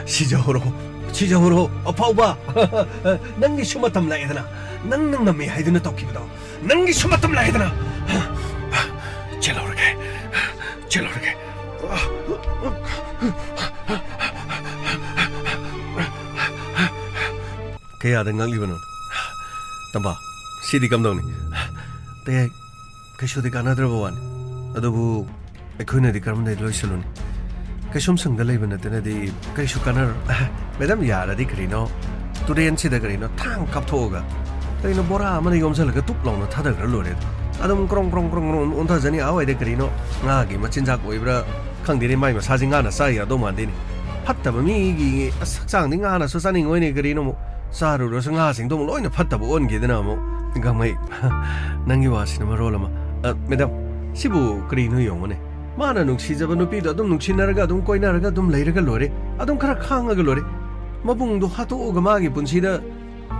ꯁꯤꯖꯍꯧꯔꯣ, ꯁꯤꯖꯍꯧꯔꯣ, ꯑꯐꯥꯎꯕ꯫ ꯅꯪꯒꯤꯁꯨ ꯃꯇꯝ ꯂꯥꯛꯑꯦꯗꯅ꯫ ꯅꯪꯅ ꯉꯝꯃꯦ ꯍꯥꯏꯗꯨꯅ ꯇꯧꯈꯤꯕꯗꯣ, ꯅꯪꯒꯤꯁꯨ ꯃꯇꯝ ꯂꯥꯛꯑꯦꯗꯅ꯫ ꯆꯦꯜꯍꯧꯔꯒꯦ, ꯆꯦꯜꯍꯧꯔꯒꯦ꯫ ꯀꯌꯥꯗ ꯉꯛꯂꯤꯕꯅꯣ? ꯇꯝꯕ, ꯁꯤꯗꯤ ꯀꯝꯗꯧꯅꯤ? ꯇꯌꯥꯏ, ꯀꯩꯁꯨꯗꯤ ꯀꯥꯟꯅꯗ꯭ꯔꯕ ꯋꯥꯅꯤ꯫ ꯑꯗꯨꯕꯨ ꯑꯩꯈꯣꯏꯅꯗꯤ ꯀꯔꯝꯅ ꯂꯣꯏꯁꯤꯜꯂꯨꯅꯤ? ꯀꯩꯁꯨꯝ ꯁꯪꯗ ꯂꯩꯕ ꯅꯠꯇꯅꯗꯤ ꯀꯔꯤꯁꯨ ꯀꯥꯟꯅꯔꯣꯏ꯫ ꯃꯦꯗꯥꯝ, ꯌꯥꯔꯗꯤ ꯀꯔꯤꯅꯣ, ꯇꯨꯔꯦꯟꯁꯤꯗ ꯀꯔꯤꯅꯣ ꯊꯥꯡ ꯀꯥꯞꯊꯣꯛꯑꯒ ꯀꯔꯤꯅꯣ ꯕꯣꯔꯥ ꯑꯃꯅ ꯌꯣꯝꯁꯤꯜꯂꯒ ꯇꯨꯞ ꯂꯥꯎꯅ ꯊꯥꯗꯈ꯭ꯔ ꯂꯣꯏꯔꯦ꯫ ꯑꯗꯨꯝ ꯀ꯭ꯔꯣꯡ ꯀ꯭ꯔꯣꯡ ꯀ꯭ꯔꯣꯡ ꯀ꯭ꯔꯣꯡ ꯑꯣꯟꯊꯖꯅꯤ꯫ ꯑꯥꯋꯥꯏꯗ ꯀꯔꯤꯅꯣ ꯉꯥꯒꯤ ꯃꯆꯤꯟꯖꯥꯛ ꯑꯣꯏꯕ꯭ꯔꯥ ꯈꯪꯗꯦꯅꯦ, ꯃꯥꯏ ꯃꯁꯥꯁꯤ ꯉꯥꯅ ꯆꯥ ꯌꯥꯗꯧ ꯃꯥꯟꯗꯦꯅꯦ꯫ ꯐꯠꯇꯕ ꯃꯤꯒꯤ ꯑꯁ ꯍꯛꯆꯥꯡꯗꯤ ꯉꯥꯅꯁꯨ ꯆꯥꯅꯤꯡꯉꯣꯏꯅꯦ꯫ ꯀꯔꯤꯅꯣ ꯑꯃꯨꯛ ꯆꯥꯔꯨꯔꯁꯨ ꯉꯥꯁꯤꯡꯗꯣ ꯑꯃꯨꯛ ꯂꯣꯏꯅ ꯐꯠꯇꯕ ꯑꯣꯟꯈꯤꯗꯅ ꯑꯃꯨꯛ꯫ ꯒꯥꯡꯃꯩ, ꯅꯪꯒꯤ ꯋꯥꯁꯤꯅ ꯃꯔꯣꯜ ꯑꯃ꯫ ꯑ, ꯃꯦꯗꯥꯝ, ꯁꯤꯕꯨ ꯀꯔꯤꯅꯣ ꯌꯦꯡꯉꯨꯅꯦ꯫ ꯃꯥꯅ ꯅꯨꯡꯁꯤꯖꯕ ꯅꯨꯄꯤꯗꯣ ꯑꯗꯨꯝ ꯅꯨꯡꯁꯤꯅꯔꯒ, ꯑꯗꯨꯝ ꯀꯣꯏꯅꯔꯒ ꯑꯗꯨꯝ ꯂꯩꯔꯒ ꯂꯣꯏꯔꯦ꯫ ꯑꯗꯨꯝ ꯈꯔ ꯈꯥꯡꯉꯒ ꯂꯣꯏꯔꯦ꯫ ꯃꯕꯨꯡꯗꯣ ꯍꯥꯠꯇꯣꯛꯑꯒ ꯃꯥꯒꯤ ꯄꯨꯟꯁꯤꯗ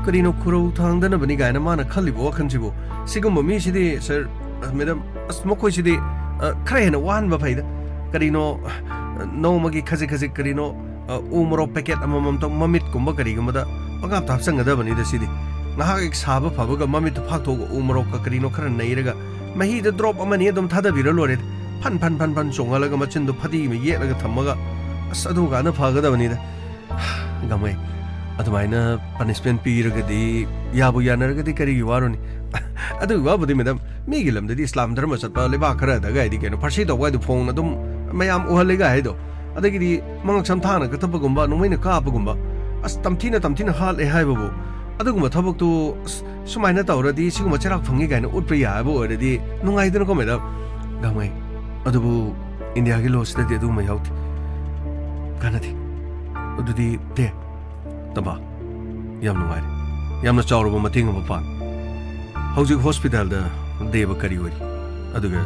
ꯀꯔꯤꯅꯣ ꯈꯨꯔꯧ ꯊꯥꯡꯗꯅꯕꯅꯤ ꯀꯥꯏꯅ ꯃꯥꯅ ꯈꯜꯂꯤꯕ ꯋꯥꯈꯜꯁꯤꯕꯨ? ꯁꯤꯒꯨꯝꯕ ꯃꯤꯁꯤꯗꯤ, ꯁꯔ, ꯑ, ꯃꯦꯗꯥꯝ, ꯑꯁ, ꯃꯈꯣꯏꯁꯤꯗꯤ, ꯑ, ꯈꯔ ꯍꯦꯟꯅ ꯋꯥꯍꯟꯕ ꯐꯩꯗ꯫ ꯀꯔꯤꯅꯣ, ꯑ, ꯅꯣꯡꯃꯒꯤ ꯈꯖꯤꯛ ꯈꯖꯤꯛ ꯀꯔꯤꯅꯣ, ꯑ, ꯎ ꯃꯣꯔꯣꯛ ꯄꯦꯀꯦꯠ ꯑꯃꯃꯝꯇꯪ ꯃꯃꯤꯠꯀꯨꯝꯕ ꯀꯔꯤꯒꯨꯝꯕꯗ ꯄꯪꯀꯥꯞꯇ ꯍꯥꯞꯆꯟꯒꯗꯕꯅꯤꯗ ꯁꯤꯗꯤ꯫ ꯉꯥꯏꯍꯥꯛ ꯍꯦꯛ ꯁꯥꯕ ꯐꯕꯒ ꯃꯃꯤꯠꯇꯨ ꯐꯥꯛꯊꯣꯛꯑꯒ ꯎ ꯃꯣꯔꯣꯛꯀ ꯀꯔꯤꯅꯣ ꯈꯔ ꯅꯩꯔꯒ ꯃꯍꯤꯗ drop ꯑꯃꯅꯤ ꯑꯗꯨꯝ ꯊꯥꯗꯕꯤꯔ ꯂꯣꯏꯔꯦ꯫ ꯐꯟ ꯐꯟ ꯐꯟ ꯐꯟ ꯆꯣꯡꯍꯜꯂꯒ ꯃꯆꯤꯟꯗꯣ ꯐꯗꯤ ꯑꯃ ꯌꯦꯠꯂꯒ ꯊꯝꯃꯒ, ꯑꯁ, ꯑꯗꯨ ꯀꯥꯟꯗ ꯐꯒꯗꯕꯅꯤꯗ꯫ ꯒꯥꯡꯃꯩ, ꯑꯗꯨꯃꯥꯏꯅ punishment ꯄꯤꯔꯒꯗꯤ, ꯌꯥꯕꯨ ꯌꯥꯅꯔꯒꯗꯤ ꯀꯔꯤꯒꯤ ꯋꯥꯔꯨꯅꯤ? ꯑꯗꯨꯒꯤ ꯋꯥꯕꯨꯗꯤ, ꯃꯦꯗꯥꯝ, ꯃꯤꯒꯤ ꯂꯝꯗꯗꯤ ꯏꯁꯂꯥꯝ ꯙꯔꯃ ꯆꯠꯄ ꯂꯩꯕꯥꯛ ꯈꯔꯗꯒ ꯍꯥꯏꯗꯤ ꯀꯩꯅꯣ, ꯐꯥꯔꯁꯤ ꯇꯧꯕ ꯍꯥꯏꯗꯣ ꯐꯣꯡꯅ ꯑꯗꯨꯝ ꯃꯌꯥꯝ ꯎꯍꯜꯂꯦꯒ ꯍꯥꯏꯗꯣ, ꯑꯗꯒꯤꯗꯤ ꯃꯉꯛꯁꯝ ꯊꯥꯅ ꯀꯛꯊꯠꯄꯒꯨꯝꯕ, ꯅꯣꯡꯃꯩꯅ ꯀꯥꯞꯄꯒꯨꯝꯕ, ꯑꯁ, ꯇꯝꯊꯤꯅ ꯇꯝꯊꯤꯅ ꯍꯥꯠꯂꯦ ꯍꯥꯏꯕꯕꯨ, ꯑꯗꯨꯒꯨꯝꯕ ꯊꯕꯛꯇꯨ, ꯑꯁ, ꯁꯨꯃꯥꯏꯅ ꯇꯧꯔꯗꯤ ꯁꯤꯒꯨꯝꯕ ꯆꯩꯔꯥꯛ ꯐꯪꯉꯤ ꯀꯥꯏꯅ ꯎꯠꯄ ꯌꯥꯕ ꯑꯣꯏꯔꯗꯤ ꯅꯨꯡꯉꯥꯏꯗꯅꯀꯣ, ꯃꯦꯗꯥꯝ? ꯒꯥꯡꯃꯩ, ꯑꯗꯨꯕꯨ ꯏꯟꯗꯤꯌꯥꯒꯤ ꯂꯣꯁꯤꯗꯗꯤ ꯑꯗꯨꯒꯨꯝꯕ ꯌꯥꯎꯗꯦ꯫ ꯀꯥꯟꯅꯗꯦ꯫ ꯑꯗꯨꯗꯤ ꯗꯦ, ꯇꯝꯕꯥ, ꯌꯥꯝ ꯅꯨꯡꯉꯥꯏꯔꯦ꯫ ꯌꯥꯝꯅ ꯆꯥꯎꯔꯕ ꯃꯇꯦꯡ ꯑꯃ ꯄꯥꯡꯉꯦ꯫ ꯍꯧꯖꯤꯛ ꯍꯣꯁꯄꯤꯇꯥꯜꯗ ꯗꯦꯕ ꯀꯔꯤ ꯑꯣꯏꯔꯤ? ꯑꯗꯨꯒ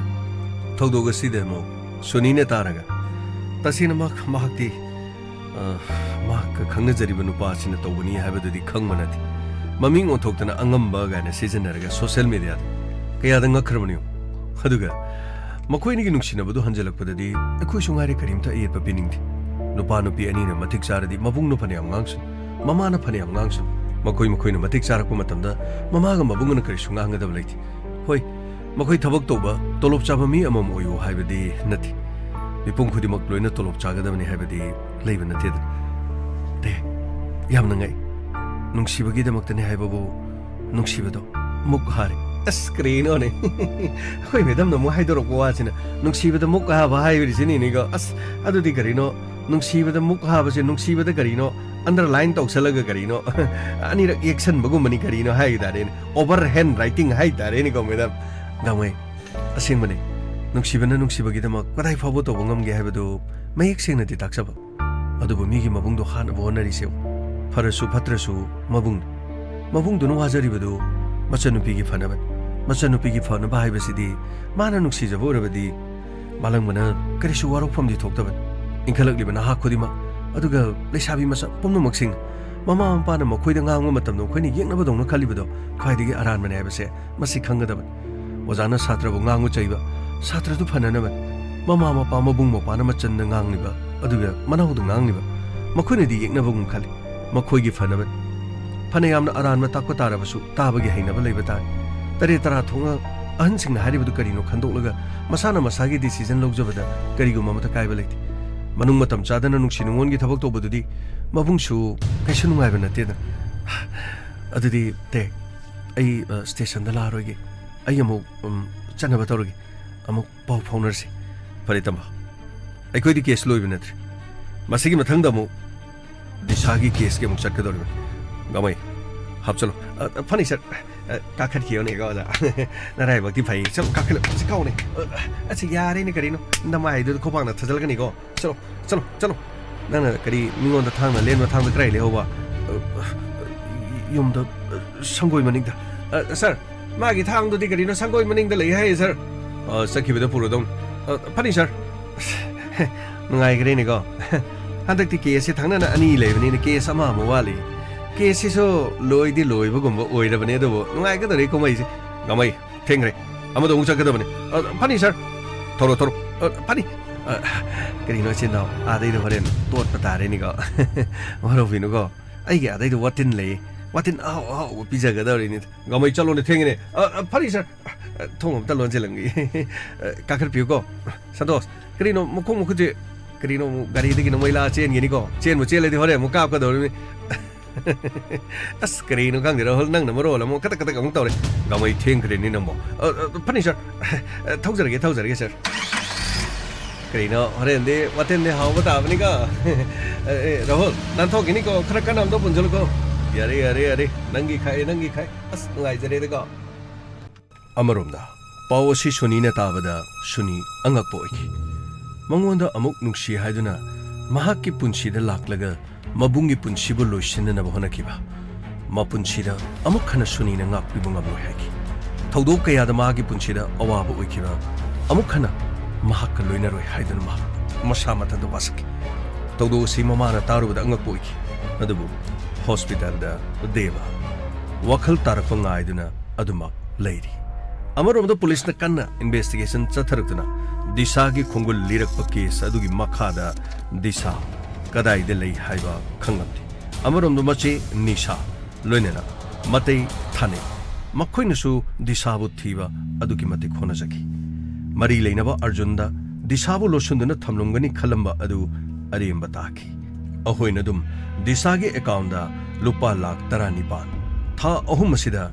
ꯊꯧꯗꯣꯛ ꯑꯁꯤꯗ ꯑꯃꯨꯛ ꯁꯨꯅꯤꯅ ꯇꯥꯔꯒ, ꯇꯁꯦꯡꯅꯃꯛ ꯃꯍꯥꯛꯇꯤ, ꯑ, ꯃꯍꯥꯛꯀ ꯈꯪꯅꯖꯔꯤꯕ ꯅꯨꯄꯥ ꯑꯁꯤꯅ ꯇꯧꯕꯅꯤ ꯍꯥꯏꯕꯗꯨꯗꯤ ꯈꯪꯕ ꯅꯠꯇꯦ꯫ ꯃꯃꯤꯡ ꯑꯣꯟꯊꯣꯛꯇꯅ ꯑꯉꯝꯕ ꯀꯥꯏꯅ ꯁꯤꯖꯤꯟꯅꯔꯒ ꯁꯣꯁꯤꯌꯦꯜ ꯃꯦꯗꯤꯌꯥꯗ ꯀꯌꯥꯗ ꯉꯛꯈ꯭ꯔꯕꯅꯤ ꯌꯦꯡꯉꯨ꯫ ꯑꯗꯨꯒ ꯃꯈꯣꯏ ꯑꯅꯤꯒꯤ ꯅꯨꯡꯁꯤꯅꯕꯗꯨ ꯍꯟꯖꯤꯜꯂꯛꯄꯗꯗꯤ ꯑꯩꯈꯣꯏꯁꯨ ꯉꯥꯏꯔꯦ ꯀꯔꯤꯝꯇ ꯑꯌꯦꯠꯄ ꯄꯤꯅꯤꯡꯗꯦ꯫ ꯅꯨꯄꯥ ꯅꯨꯄꯤ ꯑꯅꯤꯅ ꯃꯇꯤꯛ ꯆꯥꯔꯗꯤ ꯃꯕꯨꯡꯅ ꯐꯅꯌꯥꯝ ꯉꯥꯡꯁꯅꯨ, ꯃꯃꯥꯅ ꯐꯅꯌꯥꯝ ꯉꯥꯡꯁꯅꯨ, ꯃꯈꯣꯏ ꯃꯈꯣꯏꯅ ꯃꯇꯤꯛ ꯆꯥꯔꯛꯄ ꯃꯇꯝꯗ ꯃꯃꯥꯒ ꯃꯕꯨꯡꯒꯅ ꯀꯔꯤꯁꯨ ꯉꯥꯡꯒꯗꯕ ꯂꯩꯇꯦ꯫ ꯍꯣꯏ, ꯃꯈꯣꯏ ꯊꯕꯛ ꯇꯧꯕ, ꯇꯣꯂꯣꯞ ꯆꯥꯕ ꯃꯤ ꯑꯃꯃꯝ ꯑꯣꯏꯌꯨ ꯍꯥꯏꯕꯗꯤ ꯅꯠꯇꯦ꯫ ꯃꯤꯄꯨꯝ ꯈꯨꯗꯤꯡꯃꯛ ꯂꯣꯏꯅ ꯇꯣꯂꯣꯞ ꯆꯥꯒꯗꯕꯅꯤ ꯍꯥꯏꯕꯗꯤ ꯂꯩꯕ ꯅꯠꯇꯦꯗꯅ꯫ ꯗꯦ, ꯌꯥꯝꯅ ꯉꯛꯏ꯫ ꯅꯨꯡꯁꯤꯕꯒꯤꯗꯃꯛꯇꯅꯤ ꯍꯥꯏꯕꯕꯨ ꯅꯨꯡꯁꯤꯕꯗꯣ ꯃꯨꯛ ꯍꯥꯔꯦ꯫ ꯑꯁ, ꯀꯔꯤꯅꯣꯅꯦ? ꯑꯩꯈꯣꯏ ꯃꯦꯗꯝꯅ ꯑꯃꯨꯛ ꯍꯥꯏꯗꯣꯔꯛꯄ ꯋꯥꯁꯤꯅ ꯅꯨꯡꯁꯤꯕꯗ ꯃꯨꯛ ꯍꯥꯕ ꯍꯥꯏꯔꯤꯁꯤꯅꯤꯅꯦꯀꯣ꯫ ꯑꯁ, ꯑꯗꯨꯗꯤ ꯀꯔꯤꯅꯣ? ꯅꯨꯡꯁꯤꯕꯗ ꯃꯨꯛ ꯍꯥꯕꯁꯦ ꯅꯨꯡꯁꯤꯕꯗ ꯀꯔꯤꯅꯣ? Underline ꯇꯧꯁꯜꯂꯒ ꯀꯔꯤꯅꯣ? ꯑꯅꯤꯔꯛ ꯌꯦꯛꯁꯟꯕꯒꯨꯝꯕꯅꯤ ꯀꯔꯤꯅꯣ ꯍꯥꯏ ꯇꯥꯔꯦꯅꯦ꯫ Over hand writing ꯍꯥꯏ ꯇꯥꯔꯦꯅꯦꯀꯣ, ꯃꯦꯗꯝ꯫ ꯒꯥꯡꯃꯩ, ꯑꯁꯦꯡꯕꯅꯤ, ꯅꯨꯡꯁꯤꯕꯅ ꯅꯨꯡꯁꯤꯕꯒꯤꯗꯃꯛ ꯀꯗꯥꯏ ꯐꯥꯎꯕ ꯇꯧꯕ ꯉꯝꯒꯦ ꯍꯥꯏꯕꯗꯨ ꯃꯌꯦꯛ ꯁꯦꯡꯅꯗꯤ ꯇꯥꯛꯆꯕ꯫ ꯑꯗꯨꯕꯨ ꯃꯤꯒꯤ ꯃꯕꯨꯡꯗꯣ ꯍꯥꯠꯅꯕ ꯍꯣꯠꯅꯔꯤꯁꯦ ꯌꯦꯡꯉꯨ꯫ ꯐꯔꯁꯨ ꯐꯠꯇ꯭ꯔꯁꯨ ꯃꯕꯨꯡꯅꯤ꯫ ꯃꯕꯨꯡꯗꯨꯅ ꯋꯥꯖꯔꯤꯕꯗꯨ ꯃꯆꯟꯅꯨꯄꯤꯒꯤ ꯐꯅꯕꯅꯤ꯫ ꯃꯆꯟꯅꯨꯄꯤꯒꯤ ꯐꯅꯕ ꯍꯥꯏꯕꯁꯤꯗꯤ ꯃꯥꯅ ꯅꯨꯡꯁꯤꯖꯕ ꯑꯣꯏꯔꯕꯗꯤ ꯃꯥꯂꯪꯕꯅ ꯀꯔꯤꯁꯨ ꯋꯥꯔꯧꯐꯝꯗꯤ ꯊꯣꯛꯇꯕꯅꯤ꯫ ꯏꯟꯈꯠꯂꯛꯂꯤꯕ ꯅꯍꯥ ꯈꯨꯗꯤꯡꯃꯛ, ꯑꯗꯨꯒ ꯂꯩꯁꯥꯕꯤ ꯃꯆꯥ ꯄꯨꯝꯅꯃꯛꯁꯤꯡ, ꯃꯃꯥ ꯃꯄꯥꯅ ꯃꯈꯣꯏꯗ ꯉꯥꯡꯕ ꯃꯇꯝꯗ ꯃꯈꯣꯏꯅ ꯌꯦꯛꯅꯕꯗꯧꯅ ꯈꯜꯂꯤꯕꯗꯣ ꯈ꯭ꯋꯥꯏꯗꯒꯤ ꯑꯔꯥꯟꯕꯅꯤ ꯍꯥꯏꯕꯁꯦ ꯃꯁꯤ ꯈꯪꯒꯗꯕꯅꯤ꯫ ꯑꯣꯖꯥꯅ ꯁꯥꯇ꯭ꯔꯕꯨ ꯉꯥꯡꯕ ꯆꯩꯕ, ꯁꯥꯇ꯭ꯔꯗꯨ ꯐꯅꯅꯕꯅꯤ꯫ ꯃꯃꯥ ꯃꯄꯥ ꯃꯕꯨꯡ ꯃꯧꯄ꯭ꯋꯥꯅ ꯃꯆꯟꯗ ꯉꯥꯡꯂꯤꯕ, ꯑꯗꯨꯒ ꯃꯅꯥꯎꯗ ꯉꯥꯡꯂꯤꯕ, ꯃꯈꯣꯏꯅꯗꯤ ꯌꯦꯛꯅꯕꯒꯨꯝ ꯈꯜꯂꯤ, ꯃꯈꯣꯏꯒꯤ ꯐꯅꯕꯅꯤ꯫ ꯐꯅ ꯌꯥꯝꯅ ꯑꯔꯥꯟꯕ ꯇꯥꯛꯄ ꯇꯥꯔꯕꯁꯨ ꯇꯥꯕꯒꯤ ꯍꯩꯅꯕ ꯂꯩꯕ ꯇꯥꯏ꯫ ꯇꯔꯦꯠ ꯇꯔꯥ ꯊꯣꯛꯅ ꯑꯍꯟꯁꯤꯡꯅ ꯍꯥꯏꯔꯤꯕꯗꯨ ꯀꯔꯤꯅꯣ ꯈꯟꯗꯣꯛꯂꯒ ꯃꯁꯥꯅ ꯃꯁꯥꯒꯤ decision ꯂꯧꯖꯕꯗ ꯀꯔꯤꯒꯨꯝꯕ ꯑꯃꯠꯇ ꯀꯥꯏꯕ ꯂꯩꯇꯦ꯫ ꯃꯅꯨꯡ ꯃꯇꯝ ꯆꯥꯗꯅ ꯅꯨꯡꯁꯤ ꯅꯨꯡꯉꯣꯟꯒꯤ ꯊꯕꯛ ꯇꯧꯕꯗꯨꯗꯤ ꯃꯕꯨꯡꯁꯨ ꯀꯩꯁꯨ ꯅꯨꯡꯉꯥꯏꯕ ꯅꯠꯇꯦꯗ꯫ ꯑꯗꯨꯗꯤ ꯇꯦ, ꯑꯩ, ꯑ, stationꯗ ꯂꯥꯛꯑꯔꯣꯏꯒꯦ꯫ ꯑꯩ ꯑꯃꯨꯛ, ꯎꯝ, ꯆꯠꯅꯕ ꯇꯧꯔꯒꯦ꯫ ꯑꯃꯨꯛ ꯄꯥꯎ ꯐꯥꯎꯅꯔꯁꯤ꯫ ꯐꯔꯦ ꯇꯝꯕ, ꯑꯩꯈꯣꯏꯗꯤ case ꯂꯣꯏꯕ ꯅꯠꯇ꯭ꯔꯤ꯫ ꯃꯁꯤꯒꯤ ꯃꯊꯪꯗ ꯑꯃꯨꯛ ꯗꯤꯁꯥꯒꯤ caseꯀꯤ ꯑꯃꯨꯛ ꯆꯠꯀꯗꯧꯔꯤꯕꯅꯤ꯫ ꯒꯃꯩ, ꯍꯥꯞꯆꯜꯂꯣ꯫ ꯑ, ꯐꯅꯤ sir꯫ ꯑ, ꯀꯥꯈꯠꯈꯤꯌꯣꯅꯦꯀꯣ ꯑꯣꯖꯥ꯫ ꯅꯔꯥꯏꯕꯛꯇꯤ ꯐꯩ꯫ ꯆꯠꯂꯣ, ꯀꯥꯈꯠꯂꯣ꯫ ꯁꯤ ꯀꯥꯎꯅꯦ꯫ ꯑ, ꯑꯁꯤ ꯌꯥꯔꯦꯅꯦ ꯀꯔꯤꯅꯣ? ꯅꯃꯥꯏꯗꯨꯗ ꯈꯨꯕꯥꯛꯅ ꯊꯥꯖꯤꯜꯂꯛꯀꯅꯤꯀꯣ꯫ ꯆꯠꯂꯣ, ꯆꯠꯂꯣ, ꯆꯠꯂꯣ꯫ ꯅꯪꯅ ꯀꯔꯤ ꯃꯤꯉꯣꯟꯗ ꯊꯥꯡꯅ ꯂꯦꯟꯕ ꯊꯥꯡꯗ ꯀꯗꯥꯏ ꯂꯩꯍꯧꯕ? ꯑ, ꯌꯨꯝꯗ, ꯑ, ꯁꯪꯒꯣꯏ ꯃꯅꯤꯡꯗ꯫ ꯑ, sir, ꯃꯥꯒꯤ ꯊꯥꯡꯗꯨꯗꯤ ꯀꯔꯤꯅꯣ ꯁꯪꯒꯣꯏ ꯃꯅꯤꯡꯗ ꯂꯩ ꯍꯥꯏ, sir꯫ ꯑ, ꯆꯠꯈꯤꯕꯗ ꯄꯨꯔꯗꯧꯅꯤ꯫ ꯑ, ꯐꯅꯤ, sir꯫ ꯅꯨꯡꯉꯥꯏꯈ꯭ꯔꯦꯅꯦꯀꯣ꯫ ꯍꯟꯗꯛꯇꯤ caseꯁꯦ ꯊꯪꯅꯅ ꯑꯅꯤ ꯂꯩꯕꯅꯤꯅ case ꯑꯃ ꯑꯃꯨꯛ ꯋꯥꯠꯂꯤ꯫ Caseꯁꯤꯁꯨ ꯂꯣꯏꯗꯤ ꯂꯣꯏꯕꯒꯨꯝꯕ ꯑꯣꯏꯔꯕꯅꯦ, ꯑꯗꯨꯕꯨ ꯅꯨꯡꯉꯥꯏꯒꯗꯧꯔꯤ ꯀꯨꯝꯍꯩꯁꯦ꯫ ꯒꯃꯩ, ꯊꯦꯡꯈ꯭ꯔꯦ꯫ ꯑꯃꯗ ꯑꯃꯨꯛ ꯆꯠꯀꯗꯕꯅꯤ꯫ ꯑ, ꯐꯅꯤ, sir꯫ ꯊꯧꯔꯣ, ꯊꯧꯔꯣ꯫ ꯑ, ꯐꯅꯤ꯫ ꯑ, ꯀꯔꯤꯅꯣ ꯏꯆꯤꯟ ꯏꯅꯥꯎ? ꯑꯥꯗꯩꯗ ꯍꯣꯔꯦꯟ ꯇꯣꯠꯄ ꯇꯥꯔꯦꯅꯦꯀꯣ꯫ ꯋꯥꯔꯧꯕꯤꯅꯨꯀꯣ꯫ ꯑꯩꯒꯤ ꯑꯥꯗꯩꯗ ꯋꯥꯇꯤꯟ ꯂꯩꯌꯦ꯫ ꯋꯥꯇꯤꯟ ꯑꯍꯥꯎ ꯑꯍꯥꯎꯕ ꯄꯤꯖꯒꯗꯧꯔꯤꯅꯤ꯫ ꯒꯃꯩ ꯆꯠꯂꯣꯅꯦ, ꯊꯦꯡꯉꯤꯅꯦ꯫ ꯑ, ꯑ, ꯐꯅꯤ, sir꯫ ꯑ, ꯊꯣꯡ ꯑꯝꯇ ꯂꯣꯟꯁꯤꯜꯂꯝꯒꯦ꯫ ꯑ, ꯀꯥꯈꯠꯄꯤꯌꯨꯀꯣ꯫ ꯁꯟꯇꯣꯁ, ꯀꯔꯤꯅꯣ ꯃꯈꯣꯡ ꯃꯈꯨꯠꯁꯦ, ꯀꯔꯤꯅꯣ ꯑꯃꯨꯛ ꯒꯥꯔꯤꯗꯒꯤ ꯅꯣꯡꯃꯩ ꯂꯥꯛꯑ ꯆꯦꯟꯒꯤꯅꯤꯀꯣ? ꯆꯦꯟꯕꯨ ꯆꯦꯜꯂꯗꯤ ꯍꯣꯔꯦꯟ ꯑꯃꯨꯛ ꯀꯥꯞꯀꯗꯧꯔꯤꯕꯅꯤ꯫ ꯑꯁ, ꯀꯔꯤꯅꯣ ꯈꯪꯗꯦ, ꯔꯥꯍꯨꯜ, ꯅꯪꯅ ꯃꯔꯣꯜ ꯑꯃ ꯀꯗꯛ ꯀꯗꯛ ꯑꯃꯨꯛ ꯇꯧꯔꯦ꯫ ꯒꯃꯩ, ꯊꯦꯡꯈ꯭ꯔꯦꯅꯦ ꯅꯪꯕꯣ꯫ ꯑ, ꯑ, ꯐꯅꯤ, sir꯫ ꯑ, ꯊꯧꯖꯔꯒꯦ, ꯊꯧꯖꯔꯒꯦ, sir꯫ ꯀꯔꯤꯅꯣ, ꯍꯣꯔꯦꯟꯗꯤ ꯋꯥꯇꯤꯟꯗꯤ ꯍꯥꯎꯕ ꯇꯥꯕꯅꯤꯀꯣ꯫ ꯑꯦ, ꯑꯦ, ꯔꯥꯍꯨꯜ, ꯅꯥꯟꯊꯣꯛꯈꯤꯅꯤꯀꯣ, ꯈꯔ ꯀꯟꯅ ꯑꯝꯇ ꯄꯨꯟꯁꯤꯜꯂꯨꯀꯣ꯫ ꯌꯥꯔꯦ, ꯌꯥꯔꯦ, ꯌꯥꯔꯦ, ꯅꯪꯒꯤ ꯈꯥꯛꯑꯦ, ꯅꯪꯒꯤ ꯈꯥꯛꯑꯦ꯫ ꯑꯁ, ꯅꯨꯡꯉꯥꯏꯖꯔꯦꯗꯀꯣ꯫ ꯑꯃꯔꯣꯝꯗ, ꯄꯥꯎ ꯑꯁꯤ ꯁꯨꯅꯤꯅ ꯇꯥꯕꯗ ꯁꯨꯅꯤ ꯑꯉꯛꯄ ꯑꯣꯏꯈꯤ꯫ ꯃꯉꯣꯟꯗ ꯑꯃꯨꯛ ꯅꯨꯡꯁꯤ ꯍꯥꯏꯗꯨꯅ ꯃꯍꯥꯛꯀꯤ ꯄꯨꯟꯁꯤꯗ ꯂꯥꯛꯂꯒ ꯃꯕꯨꯡꯒꯤ ꯄꯨꯟꯁꯤꯕꯨ ꯂꯣꯏꯁꯤꯟꯅꯅꯕ ꯍꯣꯠꯅꯈꯤꯕ꯫ ꯃꯄꯨꯟꯁꯤꯗ ꯑꯃꯨꯛ ꯍꯟꯅ ꯁꯨꯅꯤꯅ ꯉꯥꯛꯄꯤꯕ ꯉꯝꯂꯣꯏ ꯍꯥꯏꯈꯤ꯫ ꯊꯧꯗꯣꯛ ꯀꯌꯥꯗ ꯃꯍꯥꯛꯀꯤ ꯄꯨꯟꯁꯤꯗ ꯑꯋꯥꯕ ꯑꯣꯏꯈꯤꯕ ꯑꯃꯨꯛ ꯍꯟꯅ ꯃꯍꯥꯛꯀ ꯂꯣꯏꯅꯔꯣꯏ ꯍꯥꯏꯗꯨꯅ ꯃꯍꯥꯛ ꯃꯁꯥ ꯃꯊꯟꯇ ꯋꯥꯁꯛꯈꯤ꯫ ꯊꯧꯗꯣꯛ ꯑꯁꯤ ꯃꯃꯥꯅ ꯇꯥꯔꯨꯕꯗ ꯑꯉꯛꯄ ꯑꯣꯏꯈꯤ꯫ ꯑꯗꯨꯕꯨ hospitalꯗ ꯗꯦꯕ ꯋꯥꯈꯜ ꯇꯥꯔꯛꯄ ꯉꯥꯏꯗꯨꯅ ꯑꯗꯨꯃꯛ ꯂꯩꯔꯤ꯫ ꯑꯃꯔꯣꯝꯗ ꯄꯨꯂꯤꯁꯅ ꯀꯟꯅ investigation ꯆꯠꯊꯔꯛꯇꯨꯅ ꯗꯤꯁꯥꯒꯤ ꯈꯣꯡꯒꯨꯜ ꯂꯤꯔꯛꯄ case ꯑꯗꯨꯒꯤ ꯃꯈꯥꯗ ꯗꯤꯁꯥ ꯀꯗꯥꯏꯗ ꯂꯩ ꯍꯥꯏꯕ ꯈꯪꯂꯝꯂꯦ꯫ ꯑꯃꯔꯣꯝꯗ ꯃꯆꯦ ꯅꯤꯁꯥ ꯂꯣꯏꯅꯅ ꯃꯇꯩ ꯊꯥꯅꯩ꯫ ꯃꯈꯣꯏꯅꯁꯨ ꯗꯤꯁꯥꯕꯨ ꯊꯤꯕ ꯑꯗꯨꯛꯀꯤ ꯃꯇꯤꯛ ꯍꯣꯠꯅꯖꯈꯤ꯫ ꯃꯔꯤ ꯂꯩꯅꯕ ꯑꯔꯖꯨꯟꯗ ꯗꯤꯁꯥꯕꯨ ꯂꯣꯠꯁꯤꯟꯗꯨꯅ ꯊꯝꯂꯝꯒꯅꯤ ꯈꯜꯂꯝꯕ ꯑꯗꯨ ꯑꯔꯦꯝꯕ ꯇꯥꯈꯤ꯫ ꯑꯩꯈꯣꯏꯅ ꯑꯗꯨꯝ ꯗꯤꯁꯥꯒꯤ ꯑꯦꯀꯥꯎꯟꯗ ꯂꯨꯄꯥ ꯂꯥꯈ ꯇꯔꯥꯅꯤꯄꯥꯜ, ꯊꯥ ꯑꯍꯨꯝ ꯑꯁꯤꯗ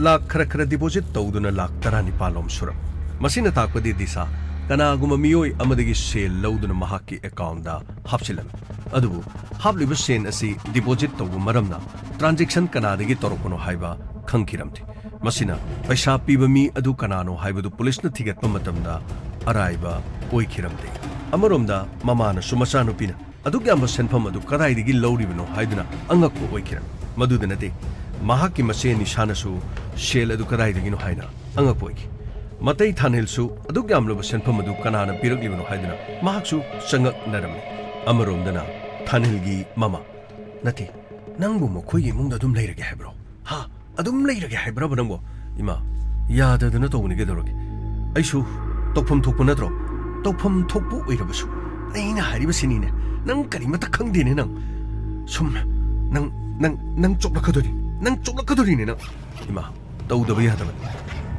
ꯂꯥꯈ ꯈꯔ ꯈꯔ ꯗꯤꯄꯣꯖꯤꯠ ꯇꯧꯗꯨꯅ ꯂꯥꯈ ꯇꯔꯥꯅꯤꯄꯥꯜ ꯂꯣꯝ ꯁꯨꯔꯝ꯫ ꯃꯁꯤꯅ ꯇꯥꯛꯄꯗꯤ ꯗꯤꯁꯥ ꯀꯅꯥꯒꯨꯝꯕ ꯃꯤꯑꯣꯏ ꯑꯃꯗꯒꯤ ꯁꯦꯜ ꯂꯧꯗꯨꯅ ꯃꯍꯥꯛꯀꯤ ꯑꯦꯀꯥꯎꯟꯗ ꯍꯥꯞꯆꯤꯜꯂꯝꯃꯤ꯫ ꯑꯗꯨꯕꯨ ꯍꯥꯞꯂꯤꯕ ꯁꯦꯟ ꯑꯁꯤ ꯗꯤꯄꯣꯖꯤꯠ ꯇꯧꯕ ꯃꯔꯝꯅ ꯇ꯭ꯔꯥꯟꯖꯦꯛꯁꯟ ꯀꯅꯥꯗꯒꯤ ꯇꯧꯔꯛꯄꯅꯣ ꯍꯥꯏꯕ ꯈꯪꯈꯤꯔꯝꯗꯦ꯫ ꯃꯁꯤꯅ ꯄꯩꯁꯥ ꯄꯤꯕ ꯃꯤ ꯑꯗꯨ ꯀꯅꯥꯅꯣ ꯍꯥꯏꯕꯗꯨ ꯄꯨꯂꯤꯁꯅ ꯊꯤꯒꯠꯄ ꯃꯇꯝꯗ ꯑꯔꯥꯏꯕ ꯑꯣꯏꯈꯤꯔꯝꯗꯦ꯫ ꯑꯃꯔꯣꯝꯗ ꯃꯃꯥꯅꯁꯨ ꯃꯆꯥꯅꯨꯄꯤꯅ ꯑꯗꯨꯛ ꯌꯥꯝꯕ ꯁꯦꯟꯐꯝ ꯑꯗꯨ ꯀꯗꯥꯏꯗꯒꯤ ꯂꯧꯔꯤꯕꯅꯣ ꯍꯥꯏꯗꯨꯅ ꯑꯉꯛꯄ ꯑꯣꯏꯈꯤꯔꯝꯃꯤ꯫ ꯃꯗꯨꯗ ꯅꯠꯇꯦ, ꯃꯍꯥꯛꯀꯤ ꯃꯆꯦ ꯅꯤꯁꯥꯅꯁꯨ ꯁꯦꯜ ꯑꯗꯨ ꯀꯗꯥꯏꯗꯒꯤꯅꯣ ꯍꯥꯏꯅ ꯑꯉꯛꯄ ꯑꯣꯏꯈꯤ꯫ ꯃꯇꯩ ꯊꯥꯅꯤꯜꯁꯨ ꯑꯗꯨꯛ ꯌꯥꯝꯂꯕ ꯁꯦꯟꯐꯝ ꯑꯗꯨ ꯀꯅꯥꯅ ꯄꯤꯔꯛꯂꯤꯕꯅꯣ ꯍꯥꯏꯗꯨꯅ ꯃꯍꯥꯛꯁꯨ ꯆꯉꯛꯅꯔꯝꯃꯤ꯫ ꯑꯃꯔꯣꯝꯗꯅ ꯊꯥꯅꯤꯜꯒꯤ ꯃꯃꯥ, "ꯅꯠꯇꯦ, ꯅꯪꯕꯨ ꯃꯈꯣꯏꯒꯤ ꯏꯃꯨꯡꯗ ꯑꯗꯨꯝ ꯂꯩꯔꯒꯦ ꯍꯥꯏꯕ꯭ꯔꯣ? ꯍꯥ? ꯑꯗꯨꯝ ꯂꯩꯔꯒꯦ ꯍꯥꯏꯕ꯭ꯔꯕ ꯅꯪꯕꯣ?" "ꯏꯃꯥ, ꯌꯥꯗꯗꯅ ꯇꯧꯕꯅꯤ, ꯀꯩꯗꯧꯔꯒꯦ? ꯑꯩꯁꯨ ꯇꯧꯐꯝ ꯊꯣꯛꯄ ꯅꯠꯇ꯭ꯔꯣ? ꯇꯧꯐꯝ ꯊꯣꯛꯄ ꯑꯣꯏꯔꯕꯁꯨ ꯑꯩꯅ ꯍꯥꯏꯔꯤꯕꯁꯤꯅꯤꯅꯦ꯫ ꯅꯪ ꯀꯔꯤꯃꯠꯇ ꯈꯪꯗꯦꯅꯦ ꯅꯪ꯫ ꯁꯨꯝ ꯅꯪ, ꯅꯪ, ꯅꯪ ꯆꯣꯞꯂꯛꯀꯗꯣꯔꯤ, ꯅꯪ ꯆꯣꯞꯂꯛꯀꯗꯣꯔꯤꯅꯦ ꯅꯪ꯫ ꯏꯃꯥ, ꯇꯧꯗꯕ ꯌꯥꯗꯕꯅꯤ꯫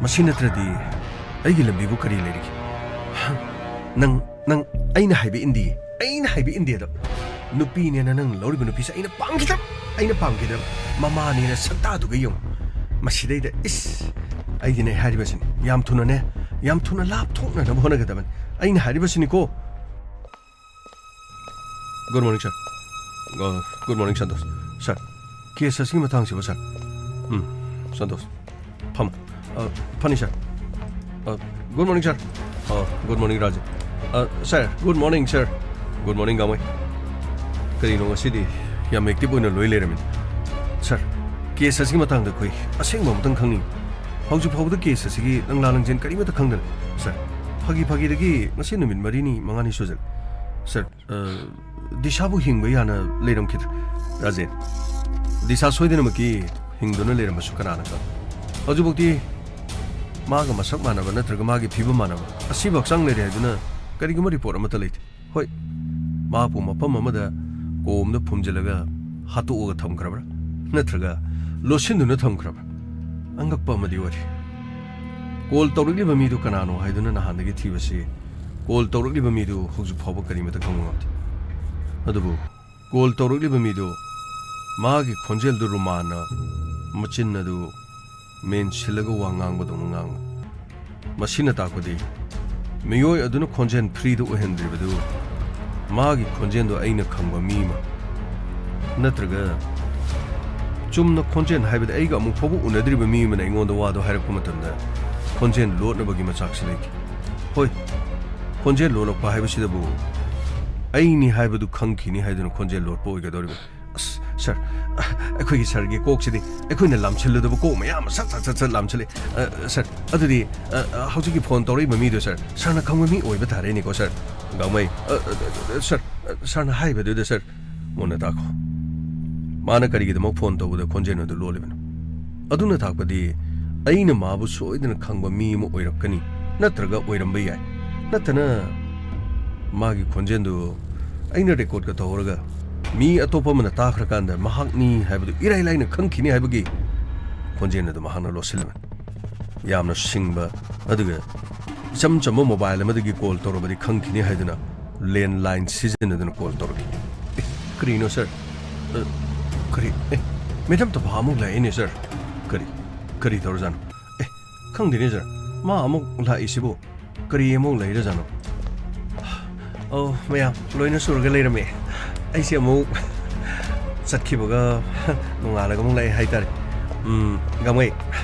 ꯃꯁꯤ ꯅꯠꯇ꯭ꯔꯗꯤ ꯑꯩꯒꯤ ꯂꯝꯕꯤꯕꯨ ꯀꯔꯤ ꯂꯩꯔꯤꯒꯦ? ꯅꯪ, ꯅꯪ, ꯑꯩꯅ ꯍꯥꯏꯕ ꯏꯟꯗꯤꯌꯦ, ꯑꯩꯅ ꯍꯥꯏꯕ ꯏꯟꯗꯤꯌꯦꯗ꯫ ꯅꯨꯄꯤꯅꯦꯅ ꯅꯪ ꯂꯧꯔꯤꯕ ꯅꯨꯄꯤꯁꯦ ꯑꯩꯅ ꯄꯥꯝꯈꯤꯗ꯭ꯔꯕ, ꯑꯩꯅ ꯄꯥꯝꯈꯤꯗ꯭ꯔꯕ꯫ ꯃꯃꯥꯅꯦꯅ ꯁꯛꯇꯥꯗꯨꯒ ꯌꯦꯡꯉꯨ꯫ ꯃꯁꯤꯗꯩꯗ ꯏꯁ, ꯑꯩꯗꯤꯅꯦ ꯍꯥꯏꯔꯤꯕꯁꯤꯅꯤ, ꯌꯥꯝ ꯊꯨꯅꯅꯦ, ꯌꯥꯝ ꯊꯨꯅ ꯂꯥꯞꯊꯣꯛꯅꯅꯕ ꯍꯣꯠꯅꯒꯗꯕꯅꯤ꯫ ꯑꯩꯅ ꯍꯥꯏꯔꯤꯕꯁꯤꯅꯤꯀꯣ꯫ Good morning, sir. ꯑ, good morning, Santosh. Sir, case ꯑꯁꯤꯒꯤ ꯃꯇꯥꯡꯁꯤꯕꯨ, sir? ꯎꯝ, ꯁꯟꯇꯣꯁ, ꯐꯝ꯫ ꯑ, ꯐꯅꯤ, sir꯫ ꯑ, good morning, sir꯫ ꯑ, good morning, ꯔꯥꯖꯦꯟ꯫ ꯑ, sir, good morning, sir꯫ Good morning, ꯒꯥꯡꯃꯩ꯫ ꯀꯔꯤꯅꯣ ꯉꯁꯤꯗꯤ ꯌꯥꯝ active ꯑꯣꯏꯅ ꯂꯣꯏ ꯂꯩꯔꯝꯃꯤꯅꯦ? Sir, case ꯑꯁꯤꯒꯤ ꯃꯇꯥꯡꯗ ꯑꯩꯈꯣꯏ ꯑꯁꯦꯡꯕ ꯑꯃꯇꯪ ꯈꯪꯅꯤꯡꯉꯤ꯫ ꯍꯧꯖꯤꯛ ꯐꯥꯎꯕꯗ case ꯑꯁꯤꯒꯤ ꯂꯪꯂꯥ ꯂꯪꯖꯦꯟ ꯀꯔꯤꯃꯠꯇ ꯈꯪꯗꯅ, sir꯫ ꯐꯥꯒꯤ ꯐꯥꯒꯤꯗꯒꯤ ꯉꯁꯤ ꯅꯨꯃꯤꯠ ꯃꯔꯤꯅꯤ, ꯃꯉꯥꯅꯤ ꯁꯨꯖꯜꯂꯦ꯫ Sir, ꯑ, ꯗꯤꯁꯥꯕꯨ ꯍꯤꯡꯕ ꯌꯥꯅ ꯂꯩꯔꯝꯈꯤꯗ꯭ꯔꯥ? ꯔꯥꯖꯦꯟ, ꯗꯤꯁꯥ ꯁꯣꯏꯗꯅꯃꯛꯀꯤ ꯍꯤꯡꯗꯨꯅ ꯂꯩꯔꯝꯕꯁꯨ ꯀꯅꯥꯅ ꯈꯪ? ꯍꯧꯖꯤꯛꯐꯥꯎꯗꯤ ꯃꯥꯒ ꯃꯁꯛ ꯃꯥꯟꯅꯕ ꯅꯠꯇ꯭ꯔꯒ ꯃꯥꯒꯤ ꯐꯤꯕꯝ ꯃꯥꯟꯅꯕ ꯑꯁꯤꯕ ꯍꯛꯆꯥꯡ ꯂꯩꯔꯦ ꯍꯥꯏꯗꯨꯅ ꯀꯔꯤꯒꯨꯝꯕ report ꯑꯃꯠꯇ ꯂꯩꯇꯦ꯫ ꯍꯣꯏ, ꯃꯍꯥꯛꯄꯨ ꯃꯐꯝ ꯑꯃꯗ ꯀꯣꯝꯗ ꯐꯨꯝꯖꯤꯜꯂꯒ ꯍꯥꯠꯇꯣꯛꯑꯒ ꯊꯝꯈ꯭ꯔꯕ꯭ꯔꯥ? ꯅꯠꯇ꯭ꯔꯒ ꯂꯣꯠꯁꯤꯟꯗꯨꯅ ꯊꯝꯈ꯭ꯔꯕ? ꯑꯉꯛꯄ ꯑꯃꯗꯤ ꯑꯣꯏꯔꯤ꯫ ꯀꯣꯜ ꯇꯧꯔꯛꯂꯤꯕ ꯃꯤꯗꯨ ꯀꯅꯥꯅꯣ ꯍꯥꯏꯗꯨꯅ ꯅꯍꯥꯟꯗꯒꯤ ꯊꯤꯕꯁꯤ, ꯀꯣꯜ ꯇꯧꯔꯛꯂꯤꯕ ꯃꯤꯗꯨ ꯍꯧꯖꯤꯛ ꯐꯥꯎꯕ ꯀꯔꯤꯃꯠꯇ ꯈꯪꯕ ꯉꯝꯗꯦ꯫ ꯑꯗꯨꯕꯨ ꯀꯣꯜ ꯇꯧꯔꯛꯂꯤꯕ ꯃꯤꯗꯨ ꯃꯥꯒꯤ ꯈꯣꯟꯖꯦꯜꯗꯨ ꯔꯨꯃꯥꯟꯅ ꯃꯆꯤꯟ ꯑꯗꯨ ꯃꯦꯟꯁꯤꯜꯂꯒ ꯋꯥ ꯉꯥꯡꯕꯗꯧꯅ ꯉꯥꯡꯕ꯫ ꯃꯁꯤꯅ ꯇꯥꯛꯄꯗꯤ ꯃꯤꯑꯣꯏ ꯑꯗꯨꯅ ꯈꯣꯟꯖꯦꯜ ꯐ꯭ꯔꯤꯗ ꯑꯣꯏꯍꯟꯗ꯭ꯔꯤꯕꯗꯨ ꯃꯥꯒꯤ ꯈꯣꯟꯖꯦꯜꯗꯨ ꯑꯩꯅ ꯈꯪꯕ ꯃꯤ ꯑꯃ, ꯅꯠꯇ꯭ꯔꯒ ꯆꯨꯝꯅ ꯈꯣꯟꯖꯦꯜ ꯍꯥꯏꯕꯗꯤ ꯑꯩꯒ ꯑꯃꯨꯛ ꯐꯥꯎꯕ ꯎꯅꯗ꯭ꯔꯤꯕ ꯃꯤ ꯑꯃꯅ ꯑꯩꯉꯣꯟꯗ ꯋꯥꯗꯣ ꯍꯥꯏꯔꯛꯄ ꯃꯇꯝꯗ ꯈꯣꯟꯖꯦꯜ ꯂꯣꯠꯅꯕꯒꯤ ꯃꯆꯥꯛꯁꯤ ꯂꯩꯈꯤ꯫ ꯍꯣꯏ, ꯈꯣꯟꯖꯦꯜ ꯂꯣꯠꯂꯛꯄ ꯍꯥꯏꯕꯁꯤꯗꯕꯨ ꯑꯩꯅꯤ ꯍꯥꯏꯕꯗꯨ ꯈꯪꯈꯤꯅꯤ ꯍꯥꯏꯗꯨꯅ ꯈꯣꯟꯖꯦꯜ ꯂꯣꯠꯄ ꯑꯣꯏꯒꯗꯧꯔꯤꯕꯅꯤ꯫ ꯑꯁ, ꯁꯥꯔ, ꯑ, ꯑꯩꯈꯣꯏꯒꯤ ꯁꯥꯔꯒꯤ ꯀꯣꯛꯁꯤꯗꯤ ꯑꯩꯈꯣꯏꯅ ꯂꯥꯝꯁꯤꯜꯂꯨꯗꯕ ꯀꯣꯛ ꯃꯌꯥꯝ ꯑꯃ ꯁꯠ ꯁꯠ ꯁꯠ ꯁꯠ ꯂꯥꯝꯁꯤꯜꯂꯤ꯫ ꯑ, ꯁꯥꯔ, ꯑꯗꯨꯗꯤ, ꯑ, ꯑ, ꯍꯧꯖꯤꯛꯀꯤ ꯐꯣꯟ ꯇꯧꯔꯛꯏꯕ ꯃꯤꯗꯣ, ꯁꯥꯔ, ꯁꯥꯔꯅ ꯈꯪꯕ ꯃꯤ ꯑꯣꯏꯕ ꯇꯥꯔꯦꯅꯦꯀꯣ, ꯁꯥꯔ꯫ ꯒꯥꯡꯃꯩ, ꯑ, ꯑ, ꯑ, ꯑ, ꯁꯥꯔ, ꯑ, ꯁꯥꯔꯅ ꯍꯥꯏꯕꯗꯨꯗ, ꯁꯥꯔ, ꯃꯨꯟꯅ ꯇꯥꯈꯣ꯫ ꯃꯥꯅ ꯀꯔꯤꯒꯤꯗꯃꯛ ꯐꯣꯟ ꯇꯧꯕꯗ ꯈꯣꯟꯖꯦꯜ ꯑꯗꯨ ꯂꯣꯜꯂꯤꯕꯅꯣ? ꯑꯗꯨꯅ ꯇꯥꯛꯄꯗꯤ ꯑꯩꯅ ꯃꯥꯕꯨ ꯁꯣꯏꯗꯅ ꯈꯪꯕ ꯃꯤ ꯑꯃ ꯑꯣꯏꯔꯛꯀꯅꯤ, ꯅꯠꯇ꯭ꯔꯒ ꯑꯣꯏꯔꯝꯕ ꯌꯥꯏ꯫ ꯅꯠꯇꯅ ꯃꯥꯒꯤ ꯈꯣꯟꯖꯦꯜꯗꯨ ꯑꯩꯅ ꯔꯦꯀꯣꯔꯗꯀ ꯇꯧꯍꯧꯔꯒ ꯃꯤ ꯑꯇꯣꯞꯄ ꯑꯃꯅ ꯇꯥꯈ꯭ꯔꯀꯥꯟꯗ ꯃꯍꯥꯛꯅꯤ ꯍꯥꯏꯕꯗꯨ ꯏꯔꯥꯏ ꯂꯥꯏꯅ ꯈꯪꯈꯤꯅꯤ ꯍꯥꯏꯕꯒꯤ ꯈꯣꯟꯖꯦꯜ ꯑꯗꯨ ꯃꯍꯥꯛꯅ ꯂꯣꯠꯁꯤꯜꯂꯝꯃꯤ꯫ ꯌꯥꯝꯅ ꯁꯤꯡꯕ, ꯑꯗꯨꯒ ꯏꯆꯝ ꯆꯝꯕ ꯃꯣꯕꯥꯏꯜ ꯑꯃꯗꯒꯤ ꯀꯣꯜ ꯇꯧꯔꯕꯗꯤ ꯈꯪꯈꯤꯅꯤ ꯍꯥꯏꯗꯨꯅ ꯂꯦꯟꯂꯥꯏꯟ ꯁꯤꯖꯤꯟꯅꯗꯨꯅ ꯀꯣꯜ ꯇꯧꯔꯛꯈꯤ꯫ "ꯑꯦ, ꯀꯔꯤꯅꯣ ꯁꯥꯔ? ꯑ, ꯀꯔꯤ? ꯑꯦ, ꯃꯦꯗꯥꯝ ꯇꯣꯐꯥ ꯑꯃꯨꯛ ꯂꯥꯛꯑꯦꯅꯦ ꯁꯥꯔ꯫ ꯀꯔꯤ, ꯀꯔꯤ ꯇꯧꯔꯖꯥꯠꯅꯣ? ꯑꯦ, ꯈꯪꯗꯦꯅꯦ ꯁꯥꯔ, ꯃꯥ ꯑꯃꯨꯛ ꯂꯥꯛꯏꯁꯤꯕꯨ ꯀꯔꯤ ꯑꯃꯨꯛ ꯂꯩꯔꯖꯥꯠꯅꯣ?" ꯑꯣ, ꯃꯌꯥꯝ ꯂꯣꯏꯅ ꯁꯨꯔꯒ ꯂꯩꯔꯝꯃꯦ꯫ ꯑꯩꯁꯦ ꯑꯃꯨꯛ ꯆꯠꯈꯤꯕꯒ ꯅꯣꯡꯉꯥꯜꯂꯒ ꯑꯃꯨꯛ ꯂꯥꯛꯑꯦ ꯍꯥꯏꯇꯥꯔꯦ꯫ ꯎꯝ, ꯒꯥꯡꯃꯩ,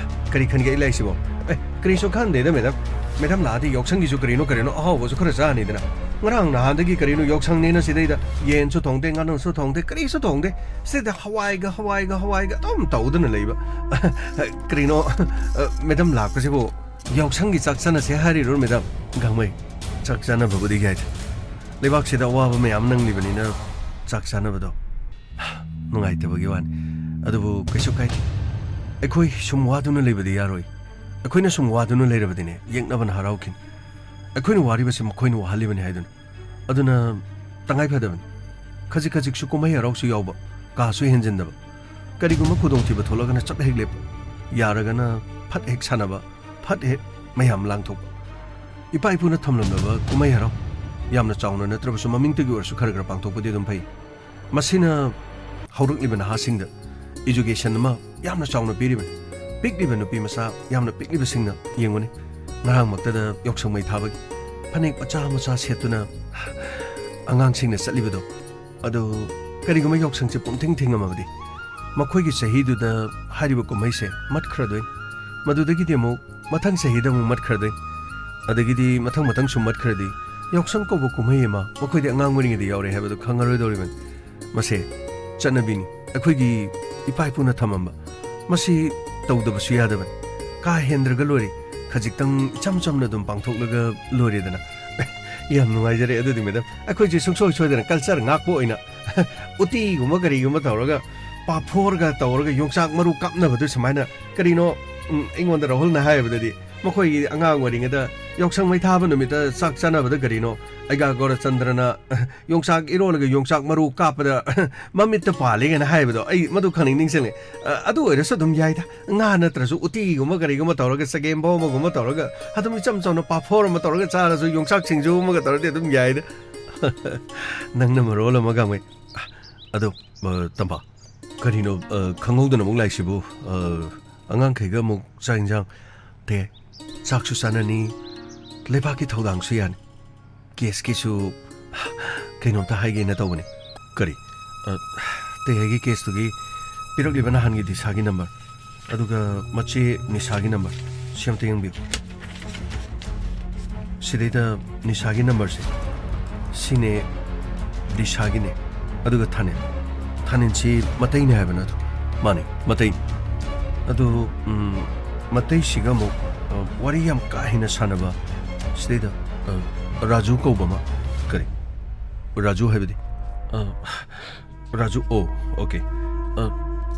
ꯀꯔꯤ ꯈꯟꯒꯦ ꯑꯩ ꯂꯥꯛꯏꯁꯤꯕꯣ? ꯑꯦ, ꯀꯔꯤꯁꯨ ꯈꯟꯗꯦꯗ, ꯃꯦꯗꯥꯝ꯫ ꯃꯦꯗꯥꯝ ꯂꯥꯛꯑꯗꯤ ꯌꯥꯎꯁꯪꯒꯤꯁꯨ ꯀꯔꯤꯅꯣ ꯀꯔꯤꯅꯣ ꯑꯍꯥꯎꯕꯁꯨ ꯈꯔ ꯆꯥꯅꯤꯗꯅ꯫ ꯉꯔꯥꯡ ꯅꯍꯥꯟꯗꯒꯤ ꯀꯔꯤꯅꯣ ꯌꯥꯎꯁꯪꯅꯦꯅ ꯁꯤꯗꯩꯗ ꯌꯦꯟꯁꯨ ꯊꯣꯡꯗꯦ, ꯉꯥꯅꯨꯁꯨ ꯊꯣꯡꯗꯦ, ꯀꯔꯤꯁꯨ ꯊꯣꯡꯗꯦ꯫ ꯁꯤꯗ ꯍꯋꯥꯏꯒ, ꯍꯋꯥꯏꯒ, ꯍꯋꯥꯏꯒ ꯑꯗꯨꯝ ꯇꯧꯗꯅ ꯂꯩꯕ꯫ ꯀꯔꯤꯅꯣ, ꯑ, ꯃꯦꯗꯥꯝ ꯂꯥꯛꯄꯁꯤꯕꯨ ꯌꯥꯎꯁꯪꯒꯤ ꯆꯥꯛ ꯆꯥꯅꯁꯦ ꯍꯥꯏꯔꯤꯔꯣ, ꯃꯦꯗꯥꯝ? ꯒꯥꯡꯃꯩ, ꯆꯥꯛ ꯆꯥꯅꯕꯕꯨꯗꯤ ꯌꯥꯏꯗ꯫ ꯂꯩꯕꯥꯛꯁꯤꯗ ꯑꯋꯥꯕ ꯃꯌꯥꯝ ꯅꯪꯂꯤꯕꯅꯤꯅ ꯆꯥꯛ ꯆꯥꯅꯕꯗꯣ ꯅꯨꯡꯉꯥꯏꯇꯕꯒꯤ ꯋꯥꯅꯤ꯫ ꯑꯗꯨꯕꯨ ꯀꯩꯁꯨ ꯀꯥꯏꯗꯦ꯫ ꯑꯩꯈꯣꯏ ꯁꯨꯝ ꯋꯥꯗꯨꯅ ꯂꯩꯕꯗꯤ ꯌꯥꯔꯣꯏ꯫ ꯑꯩꯈꯣꯏꯅ ꯁꯨꯝ ꯋꯥꯗꯨꯅ ꯂꯩꯔꯕꯗꯤꯅꯦ, ꯌꯦꯛꯅꯕꯅ ꯍꯔꯥꯎꯈꯤꯅꯤ꯫ ꯑꯩꯈꯣꯏꯅ ꯋꯥꯔꯤꯕꯁꯤ ꯃꯈꯣꯏꯅ ꯋꯥꯍꯜꯂꯤꯕꯅꯤ ꯍꯥꯏꯗꯨꯅ꯫ ꯑꯗꯨꯅ ꯇꯉꯥꯏ ꯐꯗꯕꯅꯤ꯫ ꯈꯖꯤꯛ ꯈꯖꯤꯛꯁꯨ ꯀꯨꯝꯍꯩ ꯍꯔꯥꯎꯁꯨ ꯌꯥꯎꯕ, ꯀꯥꯁꯨ ꯍꯦꯟꯖꯤꯟꯗꯕ꯫ ꯀꯔꯤꯒꯨꯝꯕ ꯈꯨꯗꯣꯡꯊꯤꯕ ꯊꯣꯛꯂꯒꯅ ꯆꯞ ꯍꯦꯛ ꯂꯦꯞꯄ, ꯌꯥꯔꯒꯅ ꯐꯠ ꯍꯦꯛ ꯁꯥꯟꯅꯕ, ꯐꯠ ꯍꯦꯛ ꯃꯌꯥꯝ ꯂꯥꯡꯊꯣꯛꯄ꯫ ꯏꯄꯥ ꯏꯄꯨꯅ ꯊꯝꯂꯝꯂꯕ ꯀꯨꯝꯍꯩ ꯍꯔꯥꯎ, ꯌꯥꯝꯅ ꯆꯥꯎꯅ ꯅꯠꯇ꯭ꯔꯕꯁꯨ ꯃꯃꯤꯡꯇꯒꯤ ꯑꯣꯏꯔꯁꯨ ꯈꯔ ꯈꯔ ꯄꯥꯡꯊꯣꯛꯄꯗꯤ ꯑꯗꯨꯝ ꯐꯩ꯫ ꯃꯁꯤꯅ ꯍꯧꯔꯛꯂꯤꯕ ꯅꯍꯥꯁꯤꯡꯗ education ꯑꯃ ꯌꯥꯝꯅ ꯆꯥꯎꯅ ꯄꯤꯔꯤꯕꯅꯤ꯫ ꯄꯤꯛꯂꯤꯕ ꯅꯨꯄꯤ ꯃꯆꯥ, ꯌꯥꯝꯅ ꯄꯤꯛꯂꯤꯕꯁꯤꯡꯅ ꯌꯦꯡꯉꯨꯅꯦ, ꯉꯔꯥꯡꯃꯛꯇꯗ ꯌꯥꯎꯁꯪ ꯃꯩ ꯊꯥꯕꯒꯤ ꯐꯅꯦꯛ ꯃꯆꯥ ꯃꯆꯥ ꯁꯦꯠꯇꯨꯅ ꯑꯉꯥꯡꯁꯤꯡꯅ ꯆꯠꯂꯤꯕꯗꯣ꯫ ꯑꯗꯨ ꯀꯔꯤꯒꯨꯝꯕ ꯌꯥꯎꯁꯪꯁꯦ ꯄꯨꯡꯊꯤꯡ ꯊꯤꯡꯉꯝꯃꯕꯗꯤ ꯃꯈꯣꯏꯒꯤ ꯆꯍꯤꯗꯨꯗ ꯍꯥꯏꯔꯤꯕ ꯀꯨꯝꯍꯩꯁꯦ ꯃꯠꯈ꯭ꯔꯗꯣꯏꯅꯤ꯫ ꯃꯗꯨꯗꯒꯤꯗꯤ ꯑꯃꯨꯛ ꯃꯊꯪ ꯆꯍꯤꯗ ꯑꯃꯨꯛ ꯃꯠꯈ꯭ꯔꯗꯣꯏꯅꯤ꯫ ꯑꯗꯒꯤꯗꯤ ꯃꯊꯪ ꯃꯊꯪ ꯁꯨꯝ ꯃꯠꯈ꯭ꯔꯗꯤ ꯌꯥꯎꯁꯪ ꯀꯧꯕ ꯀꯨꯝꯍꯩ ꯑꯃ ꯃꯈꯣꯏꯗꯤ ꯑꯉꯥꯡ ꯑꯣꯏꯔꯤꯉꯩꯗ ꯌꯥꯎꯔꯦ ꯍꯥꯏꯕꯗꯨ ꯈꯪꯉꯔꯣꯏꯗꯧꯔꯤꯕꯅꯤ꯫ ꯃꯁꯦ ꯆꯠꯅꯕꯤꯅꯤ, ꯑꯩꯈꯣꯏꯒꯤ ꯏꯄꯥ ꯏꯄꯨꯅ ꯊꯝꯃꯝꯕ꯫ ꯃꯁꯤ ꯇꯧꯗꯕꯁꯨ ꯌꯥꯗꯕꯅꯤ꯫ ꯀꯥ ꯍꯦꯟꯗ꯭ꯔꯒ ꯂꯣꯏꯔꯦ, ꯈꯖꯤꯛꯇꯪ ꯏꯆꯝ ꯆꯝꯅ ꯑꯗꯨꯝ ꯄꯥꯡꯊꯣꯛꯂꯒ ꯂꯣꯏꯔꯦꯗꯅ꯫ ꯌꯥꯝ ꯅꯨꯡꯉꯥꯏꯖꯔꯦ꯫ ꯑꯗꯨꯗꯤ ꯃꯦꯗꯥꯝ, ꯑꯩꯈꯣꯏꯁꯦ ꯁꯨꯡꯁꯣꯏ ꯁꯣꯏꯗꯅ culture ꯉꯥꯛꯄ ꯑꯣꯏꯅ ꯎꯇꯤꯒꯨꯝꯕ ꯀꯔꯤꯒꯨꯝꯕ ꯇꯧꯔꯒ, ꯄꯥꯐꯣꯔꯒ ꯇꯧꯔꯒ ꯌꯣꯡꯆꯥꯛ ꯃꯔꯨ ꯀꯥꯞꯅꯕꯗꯨ ꯁꯨꯃꯥꯏꯅ ꯀꯔꯤꯅꯣ, ꯎꯝ, ꯑꯩꯉꯣꯟꯗ ꯔꯥꯍꯨꯜꯅ ꯍꯥꯏꯕꯗꯗꯤ ꯃꯈꯣꯏꯒꯤ ꯑꯉꯥꯡ ꯑꯣꯏꯔꯤꯉꯩꯗ ꯌꯥꯎꯁꯪ ꯃꯩ ꯊꯥꯕ ꯅꯨꯃꯤꯠꯇ ꯆꯥꯛ ꯆꯥꯅꯕꯗ ꯀꯔꯤꯅꯣ, ꯑꯩꯒꯥ ꯒꯣꯔꯆꯟꯗ꯭ꯔꯅ ꯌꯣꯡꯆꯥꯛ ꯏꯔꯣꯜꯂꯒ ꯌꯣꯡꯆꯥꯛ ꯃꯔꯨ ꯀꯥꯞꯄꯗ ꯃꯃꯤꯠꯇ ꯄꯥꯜꯂꯦ ꯀꯥꯏꯅ ꯍꯥꯏꯕꯗꯣ ꯑꯩ ꯃꯗꯨ ꯈꯪꯅꯤꯡ ꯅꯤꯡꯁꯤꯡꯂꯦ꯫ ꯑ, ꯑꯗꯨ ꯑꯣꯏꯔꯁꯨ ꯑꯗꯨꯝ ꯌꯥꯏꯗ꯫ ꯉꯥ ꯅꯠꯇ꯭ꯔꯁꯨ ꯎꯇꯤꯒꯨꯝꯕ ꯀꯔꯤꯒꯨꯝꯕ ꯇꯧꯔꯒ, ꯆꯒꯦꯝ ꯄꯣꯝꯕꯒꯨꯝꯕ ꯇꯧꯔꯒ, ꯑꯗꯨꯝ ꯏꯆꯝ ꯆꯝꯅ ꯄꯥꯐꯣꯔ ꯑꯃ ꯇꯧꯔꯒ ꯆꯥꯔꯁꯨ, ꯌꯣꯡꯆꯥꯛ ꯁꯤꯡꯖꯨ ꯑꯃꯒ ꯇꯧꯔꯗꯤ ꯑꯗꯨꯝ ꯌꯥꯏꯗ꯫ ꯅꯪꯅ ꯃꯔꯣꯜ ꯑꯃ, ꯒꯥꯡꯃꯩ꯫ ꯑꯗꯣ, ꯑ, ꯇꯝꯐꯥ, ꯀꯔꯤꯅꯣ, ꯑ, ꯈꯪꯍꯧꯗꯅ ꯑꯃꯨꯛ ꯂꯥꯛꯏꯁꯤꯕꯨ? ꯑ, ꯑꯉꯥꯡꯈꯩꯒ ꯑꯃꯨꯛ ꯆꯥꯛ ꯏꯟꯖꯥꯡ, ꯇꯦ, ꯆꯥꯛꯁꯨ ꯆꯥꯅꯅꯤ, ꯂꯩꯕꯥꯛꯀꯤ ꯊꯧꯗꯥꯡꯁꯨ ꯌꯥꯅꯤ꯫ ꯀꯦꯁꯀꯤꯁꯨ ꯀꯩꯅꯣꯝꯇ ꯍꯥꯏꯒꯦꯅ ꯇꯧꯕꯅꯤ꯫ ꯀꯔꯤ? ꯑ, ꯇꯦ, ꯑꯩꯒꯤ ꯀꯦꯁꯇꯨꯒꯤ ꯄꯤꯔꯛꯂꯤꯕ ꯅꯍꯥꯟꯒꯤ ꯗꯤꯁꯥꯒꯤ ꯅꯝꯕꯔ, ꯑꯗꯨꯒ ꯃꯆꯦ ꯅꯤꯁꯥꯒꯤ ꯅꯝꯕꯔ, ꯁꯤ ꯑꯝꯇ ꯌꯦꯡꯕꯤꯌꯨ꯫ ꯁꯤꯗꯩꯗ ꯅꯤꯁꯥꯒꯤ ꯅꯝꯕꯔꯁꯦ, ꯁꯤꯅꯦ ꯗꯤꯁꯥꯒꯤꯅꯦ, ꯑꯗꯨꯒ ꯊꯥꯅꯤꯜ꯫ ꯊꯥꯅꯤꯜꯁꯤ ꯃꯇꯩꯅꯦ ꯍꯥꯏꯕ ꯅꯠꯇ꯭ꯔꯣ? ꯃꯥꯅꯦ, ꯃꯇꯩꯅꯦ꯫ ꯑꯗꯨ, ꯎꯝ, ꯃꯇꯩꯁꯤꯒ ꯑꯃꯨꯛ, ꯑ, ꯋꯥꯔꯤ ꯌꯥꯝ ꯀꯥ ꯍꯦꯟꯅ ꯁꯥꯟꯅꯕ, ꯁꯤꯗꯩꯗ, ꯑ, ꯔꯥꯖꯨ ꯀꯧꯕ ꯑꯃ꯫ ꯀꯔꯤ? ꯔꯥꯖꯨ ꯍꯥꯏꯕꯗꯤ? ꯑ, ꯔꯥꯖꯨ, ꯑꯣ, ꯑꯣꯀꯦ꯫ ꯑ,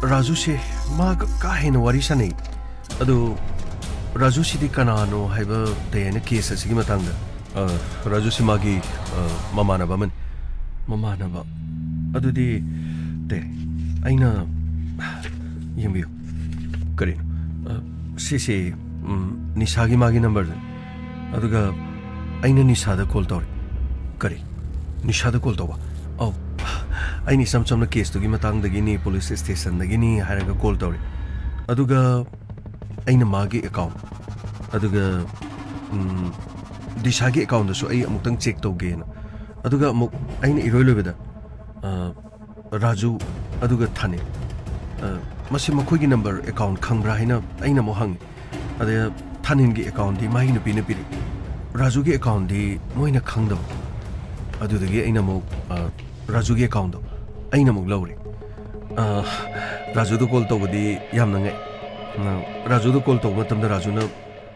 ꯔꯥꯖꯨꯁꯦ ꯃꯥꯒ ꯀꯥ ꯍꯦꯟꯅ ꯋꯥꯔꯤ ꯁꯥꯟꯅꯩ꯫ ꯑꯗꯨ ꯔꯥꯖꯨꯁꯤꯗꯤ ꯀꯅꯥꯅꯣ ꯍꯥꯏꯕ ꯇꯦ, ꯑꯩꯅ ꯀꯦꯁ ꯑꯁꯤꯒꯤ ꯃꯇꯥꯡꯗ? ꯑ, ꯔꯥꯖꯨꯁꯤ ꯃꯥꯒꯤ, ꯑ, ꯃꯃꯥꯟꯅꯕ ꯑꯃꯅꯤ꯫ ꯃꯃꯥꯟꯅꯕ? ꯑꯗꯨꯗꯤ ꯇꯦ, ꯑꯩꯅ ꯌꯦꯡꯕꯤꯌꯨ꯫ ꯀꯔꯤꯅꯣ? ꯑ, ꯁꯤꯁꯤ, ꯎꯝ, ꯅꯤꯁꯥꯒꯤ ꯃꯥꯒꯤ ꯅꯝꯕꯔꯗꯨꯅꯤ꯫ ꯑꯗꯨꯒ ꯑꯩꯅ ꯅꯤꯁꯥꯗ ꯀꯣꯜ ꯇꯧꯔꯦ꯫ ꯀꯔꯤ? ꯅꯤꯁꯥꯗ ꯀꯣꯜ ꯇꯧꯕ? ꯑꯧ, ꯑꯩꯅ ꯏꯆꯝ ꯆꯝꯅ ꯀꯦꯁꯇꯨꯒꯤ ꯃꯇꯥꯡꯗꯒꯤꯅꯤ, ꯄꯨꯂꯤꯁ ꯁ꯭ꯇꯦꯁꯟꯗꯒꯤꯅꯤ ꯍꯥꯏꯔꯒ ꯀꯣꯜ ꯇꯧꯔꯦ꯫ ꯑꯗꯨꯒ ꯑꯩꯅ ꯃꯥꯒꯤ ꯑꯦꯀꯥꯎꯟ, ꯑꯗꯨꯒ, ꯎꯝ, ꯗꯤꯁꯥꯒꯤ ꯑꯦꯀꯥꯎꯟꯗꯁꯨ ꯑꯩ ꯑꯃꯨꯛꯇꯪ ꯆꯦꯛ ꯇꯧꯒꯦꯅ꯫ ꯑꯗꯨꯒ ꯑꯃꯨꯛ ꯑꯩꯅ ꯏꯔꯣꯏ ꯂꯣꯏꯕꯗ, ꯑ, ꯔꯥꯖꯨ, ꯑꯗꯨꯒ ꯊꯥꯅꯤꯜ꯫ ꯑ, ꯃꯁꯤ ꯃꯈꯣꯏꯒꯤ ꯅꯝꯕꯔ ꯑꯦꯀꯥꯎꯟ ꯈꯪꯕ꯭ꯔꯥ ꯍꯥꯏꯅ ꯑꯩꯅ ꯑꯃꯨꯛ ꯍꯪꯉꯤ꯫ ꯑꯗ ꯊꯥꯅꯤꯜꯒꯤ ꯑꯦꯀꯥꯎꯟꯗꯤ ꯃꯥꯒꯤ ꯅꯨꯄꯤꯅ ꯄꯤꯔꯛꯏ꯫ ꯔꯥꯖꯨꯒꯤ ꯑꯦꯀꯥꯎꯟꯗꯤ ꯃꯣꯏꯅ ꯈꯪꯗꯕ꯫ ꯑꯗꯨꯗꯒꯤ ꯑꯩꯅ ꯑꯃꯨꯛ, ꯑ, ꯔꯥꯖꯨꯒꯤ ꯑꯦꯀꯥꯎꯟꯗꯣ ꯑꯩꯅ ꯑꯃꯨꯛ ꯂꯧꯔꯦ꯫ ꯑ, ꯔꯥꯖꯨꯗ ꯀꯣꯜ ꯇꯧꯕꯗꯤ ꯌꯥꯝꯅ ꯉꯛꯑꯦ꯫ ꯑ, ꯔꯥꯖꯨꯗ ꯀꯣꯜ ꯇꯧꯕ ꯃꯇꯝꯗ ꯔꯥꯖꯨꯅ,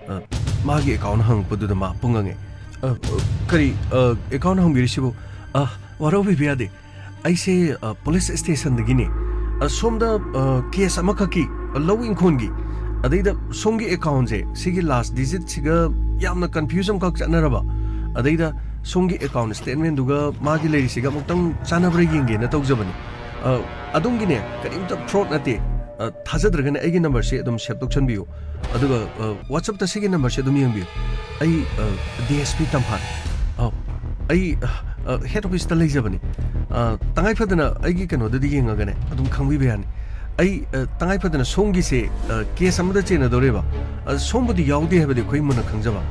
ꯑ, ꯃꯥꯒꯤ ꯑꯦꯀꯥꯎꯟ ꯍꯪꯉꯛꯄꯗꯨꯗ ꯃꯥ ꯄꯨꯡꯉꯛ ꯉꯛꯑꯦ꯫ "ꯑ, ꯑ, ꯀꯔꯤ, ꯑ, ꯑꯦꯀꯥꯎꯟ ꯍꯪꯕꯤꯔꯤꯁꯤꯕꯨ? ꯑ, ꯋꯥꯔꯧꯕꯤꯕ ꯌꯥꯗꯦ꯫ ꯑꯩꯁꯦ, ꯑ, ꯄꯨꯂꯤꯁ ꯁ꯭ꯇꯦꯁꯟꯗꯒꯤꯅꯦ꯫ ꯑ, ꯁꯣꯝꯗ, ꯑ, ꯀꯦꯁ ꯑꯃꯈꯛꯀꯤ, ꯑ, ꯂꯧ ꯏꯪꯈꯣꯜꯒꯤ, ꯑꯗꯩꯗ ꯁꯣꯝꯒꯤ ꯑꯦꯀꯥꯎꯟꯁꯦ, ꯁꯤꯒꯤ ꯂꯥꯁ ꯗꯤꯖꯤꯠꯁꯤꯒ ꯌꯥꯝꯅ ꯀꯟꯐ꯭ꯌꯨꯖ ꯑꯃꯈꯛ ꯆꯠꯅꯔꯕ, ꯑꯗꯩꯗ ꯁꯣꯝꯒꯤ ꯑꯦꯀꯥꯎꯟ ꯁ꯭ꯇꯦꯠꯃꯦꯟꯗꯨꯒ ꯃꯥꯒꯤ ꯂꯩꯔꯤꯁꯤꯒ ꯑꯃꯨꯛꯇꯪ ꯆꯥꯟꯅꯕ꯭ꯔꯥ ꯌꯦꯡꯒꯦꯅ ꯇꯧꯖꯕꯅꯤ꯫ ꯑ, ꯑꯗꯣꯝꯒꯤꯅꯦ, ꯀꯔꯤꯝꯇ ꯐ꯭ꯔꯣꯗ ꯅꯠꯇꯦ꯫ ꯑ, ꯊꯥꯖꯗ꯭ꯔꯒꯅ ꯑꯩꯒꯤ ꯅꯝꯕꯔꯁꯦ ꯑꯗꯨꯝ ꯁꯦꯞ ꯇꯧꯁꯟꯕꯤꯌꯨ꯫ ꯑꯗꯨꯒ, ꯑ, WhatsApp-ꯇ ꯁꯤꯒꯤ ꯅꯝꯕꯔꯁꯦ ꯑꯗꯨꯝ ꯌꯦꯡꯕꯤꯌꯨ꯫ ꯑꯩ, ꯑ, DSP ꯇꯝꯐꯥ꯫ ꯑꯧ, ꯑꯩ, ꯑ, ꯑ, ꯍꯦꯗ ꯑꯣꯐꯤꯁꯇ ꯂꯩꯖꯕꯅꯤ꯫ ꯑ, ꯇꯉꯥꯏ ꯐꯗꯅ ꯑꯩꯒꯤ ꯀꯩꯅꯣꯗꯗꯤ ꯌꯦꯡꯉꯒꯅꯦ ꯑꯗꯨꯝ ꯈꯪꯕꯤꯕ ꯌꯥꯅꯤ꯫ ꯑꯩ, ꯑ, ꯇꯉꯥꯏ ꯐꯗꯅ ꯁꯣꯝꯒꯤꯁꯦ, ꯑ, ꯀꯦꯁ ꯑꯃꯗ ꯆꯦꯟꯅꯗꯧꯔꯦꯕ꯫ ꯑ, ꯁꯣꯝꯕꯨꯗꯤ ꯌꯥꯎꯗꯦ ꯍꯥꯏꯕꯗꯤ ꯑꯩꯈꯣꯏ ꯃꯨꯟꯅ ꯈꯪꯖꯕ꯫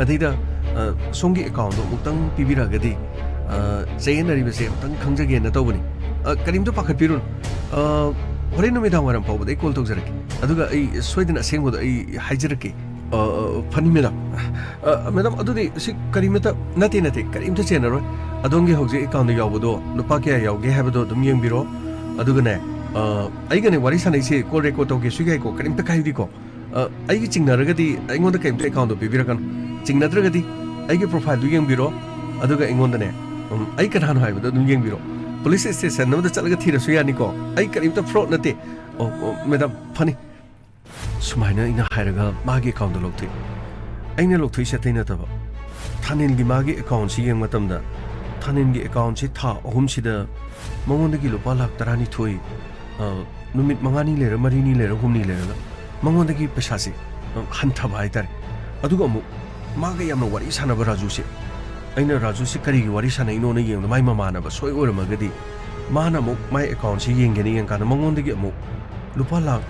ꯑꯗꯩꯗ, ꯑ, ꯁꯣꯝꯒꯤ ꯑꯦꯀꯥꯎꯟꯗꯣ ꯑꯃꯨꯛꯇꯪ ꯄꯤꯕꯤꯔꯛꯑꯒꯗꯤ, ꯑ, ꯆꯌꯦꯠꯅꯔꯤꯕꯁꯦ ꯑꯃꯨꯛꯇꯪ ꯈꯪꯖꯒꯦꯅ ꯇꯧꯕꯅꯤ꯫ ꯑ, ꯀꯔꯤꯝꯇ ꯄꯥꯈꯠꯄꯤꯔꯨꯅꯨ꯫ ꯑ, ꯍꯣꯔꯦꯟ ꯅꯨꯃꯤꯗꯥꯡ ꯋꯥꯏꯔꯝ ꯐꯥꯎꯕꯗ ꯑꯩ ꯀꯣꯜ ꯇꯧꯖꯔꯛꯀꯦ꯫ ꯑꯗꯨꯒ ꯑꯩ ꯁꯣꯏꯗꯅ ꯑꯁꯦꯡꯕꯗꯣ ꯑꯩ ꯍꯥꯏꯖꯔꯛꯀꯦ꯫ ꯑ, ꯑ, ꯐꯅꯤ, ꯃꯦꯗꯥꯝ꯫ ꯑ, ꯃꯦꯗꯥꯝ, ꯑꯗꯨꯗꯤ ꯁꯤ ꯀꯔꯤꯃꯇ, ꯅꯠꯇꯦ, ꯅꯠꯇꯦ, ꯀꯔꯤꯝꯇ ꯆꯦꯟꯅꯔꯣꯏ꯫ ꯑꯗꯣꯝꯒꯤ ꯍꯧꯖꯤꯛ ꯑꯦꯀꯥꯎꯟꯗ ꯌꯥꯎꯕꯗꯣ ꯂꯨꯄꯥ ꯀꯌꯥ ꯌꯥꯎꯒꯦ ꯍꯥꯏꯕꯗꯣ ꯑꯗꯨꯝ ꯌꯦꯡꯕꯤꯔꯣ꯫ ꯑꯗꯨꯒꯅꯦ, ꯑ, ꯑꯩꯒꯅꯦ ꯋꯥꯔꯤ ꯁꯥꯟꯅꯩꯁꯦ ꯀꯣꯜ ꯔꯦꯀꯣꯔꯗ ꯇꯧꯒꯦꯁꯨ ꯌꯥꯏꯀꯣ, ꯀꯔꯤꯝꯇ ꯀꯥꯏꯗꯦꯀꯣ꯫ ꯑ, ꯑꯩꯒꯤ ꯆꯤꯡꯅꯔꯒꯗꯤ ꯑꯩꯉꯣꯟꯗ ꯀꯔꯤꯝꯇ ꯑꯦꯀꯥꯎꯟꯗꯣ ꯄꯤꯕꯤꯔꯛꯀꯅꯨ꯫ ꯆꯤꯡꯅꯗ꯭ꯔꯒꯗꯤ ꯑꯩꯒꯤ ꯄ꯭ꯔꯣꯐꯥꯏꯜꯗꯨ ꯌꯦꯡꯕꯤꯔꯣ, ꯑꯗꯨꯒ ꯑꯩꯉꯣꯟꯗꯅꯦ, ꯎꯝ, ꯑꯩ ꯀꯅꯥꯅꯣ ꯍꯥꯏꯕꯗꯣ ꯑꯗꯨꯝ ꯌꯦꯡꯕꯤꯔꯣ꯫ ꯄꯨꯂꯤꯁ ꯁ꯭ꯇꯦꯁꯟ ꯑꯃꯗ ꯆꯠꯂꯒ ꯊꯤꯔꯁꯨ ꯌꯥꯅꯤꯀꯣ꯫ ꯑꯩ ꯀꯔꯤꯝꯇ ꯐ꯭ꯔꯣꯗ ꯅꯠꯇꯦ꯫ ꯑꯣ, ꯑꯣ, ꯃꯦꯗꯥꯝ, ꯐꯅꯤ꯫ ꯁꯨꯃꯥꯏꯅ ꯑꯩꯅ ꯍꯥꯏꯔꯒ ꯃꯥꯒꯤ ꯑꯦꯀꯥꯎꯟꯗꯣ ꯂꯧꯊꯣꯛꯏ꯫ ꯑꯩꯅ ꯂꯧꯊꯣꯛꯏꯁꯦ ꯑꯇꯩ ꯅꯠꯇꯕ, ꯊꯥꯅꯤꯜꯒꯤ ꯃꯥꯒꯤ ꯑꯦꯀꯥꯎꯟꯁꯤ ꯌꯦꯡꯕ ꯃꯇꯝꯗ, ꯊꯥꯅꯤꯜꯒꯤ ꯑꯦꯀꯥꯎꯟꯁꯤ ꯊꯥ ꯑꯍꯨꯝꯁꯤꯗ ꯃꯉꯣꯟꯗꯒꯤ ꯂꯨꯄꯥ ꯂꯥꯈ ꯇꯔꯥꯅꯤꯊꯣꯏ, ꯑ, ꯅꯨꯃꯤꯠ ꯃꯉꯥꯅꯤ ꯂꯩꯔ, ꯃꯔꯤꯅꯤ ꯂꯩꯔ, ꯍꯨꯝꯅꯤ ꯂꯩꯔꯒ ꯃꯉꯣꯟꯗꯒꯤ ꯄꯩꯁꯥꯁꯦ, ꯑ, ꯍꯟꯊꯕ ꯍꯥꯏꯇꯥꯔꯦ꯫ ꯑꯗꯨꯒ ꯑꯃꯨꯛ ꯃꯥꯒ ꯌꯥꯝꯅ ꯋꯥꯔꯤ ꯁꯥꯟꯅꯕ ꯔꯥꯖꯨꯁꯦ, ꯑꯩꯅ ꯔꯥꯖꯨꯁꯦ ꯀꯔꯤꯒꯤ ꯋꯥꯔꯤ ꯁꯥꯟꯅꯩꯅꯣꯅ ꯌꯦꯡꯕꯗ, ꯃꯥꯏ ꯃꯃꯥꯟꯅꯕ ꯁꯣꯏ ꯑꯣꯏꯔꯝꯃꯒꯗꯤ, ꯃꯥꯅ ꯑꯃꯨꯛ ꯃꯥꯏ ꯑꯦꯀꯥꯎꯟꯁꯦ ꯌꯦꯡꯒꯦꯅ ꯌꯦꯡꯀꯥꯟꯗ ꯃꯉꯣꯟꯗꯒꯤ ꯑꯃꯨꯛ ꯂꯨꯄꯥ ꯂꯥꯈ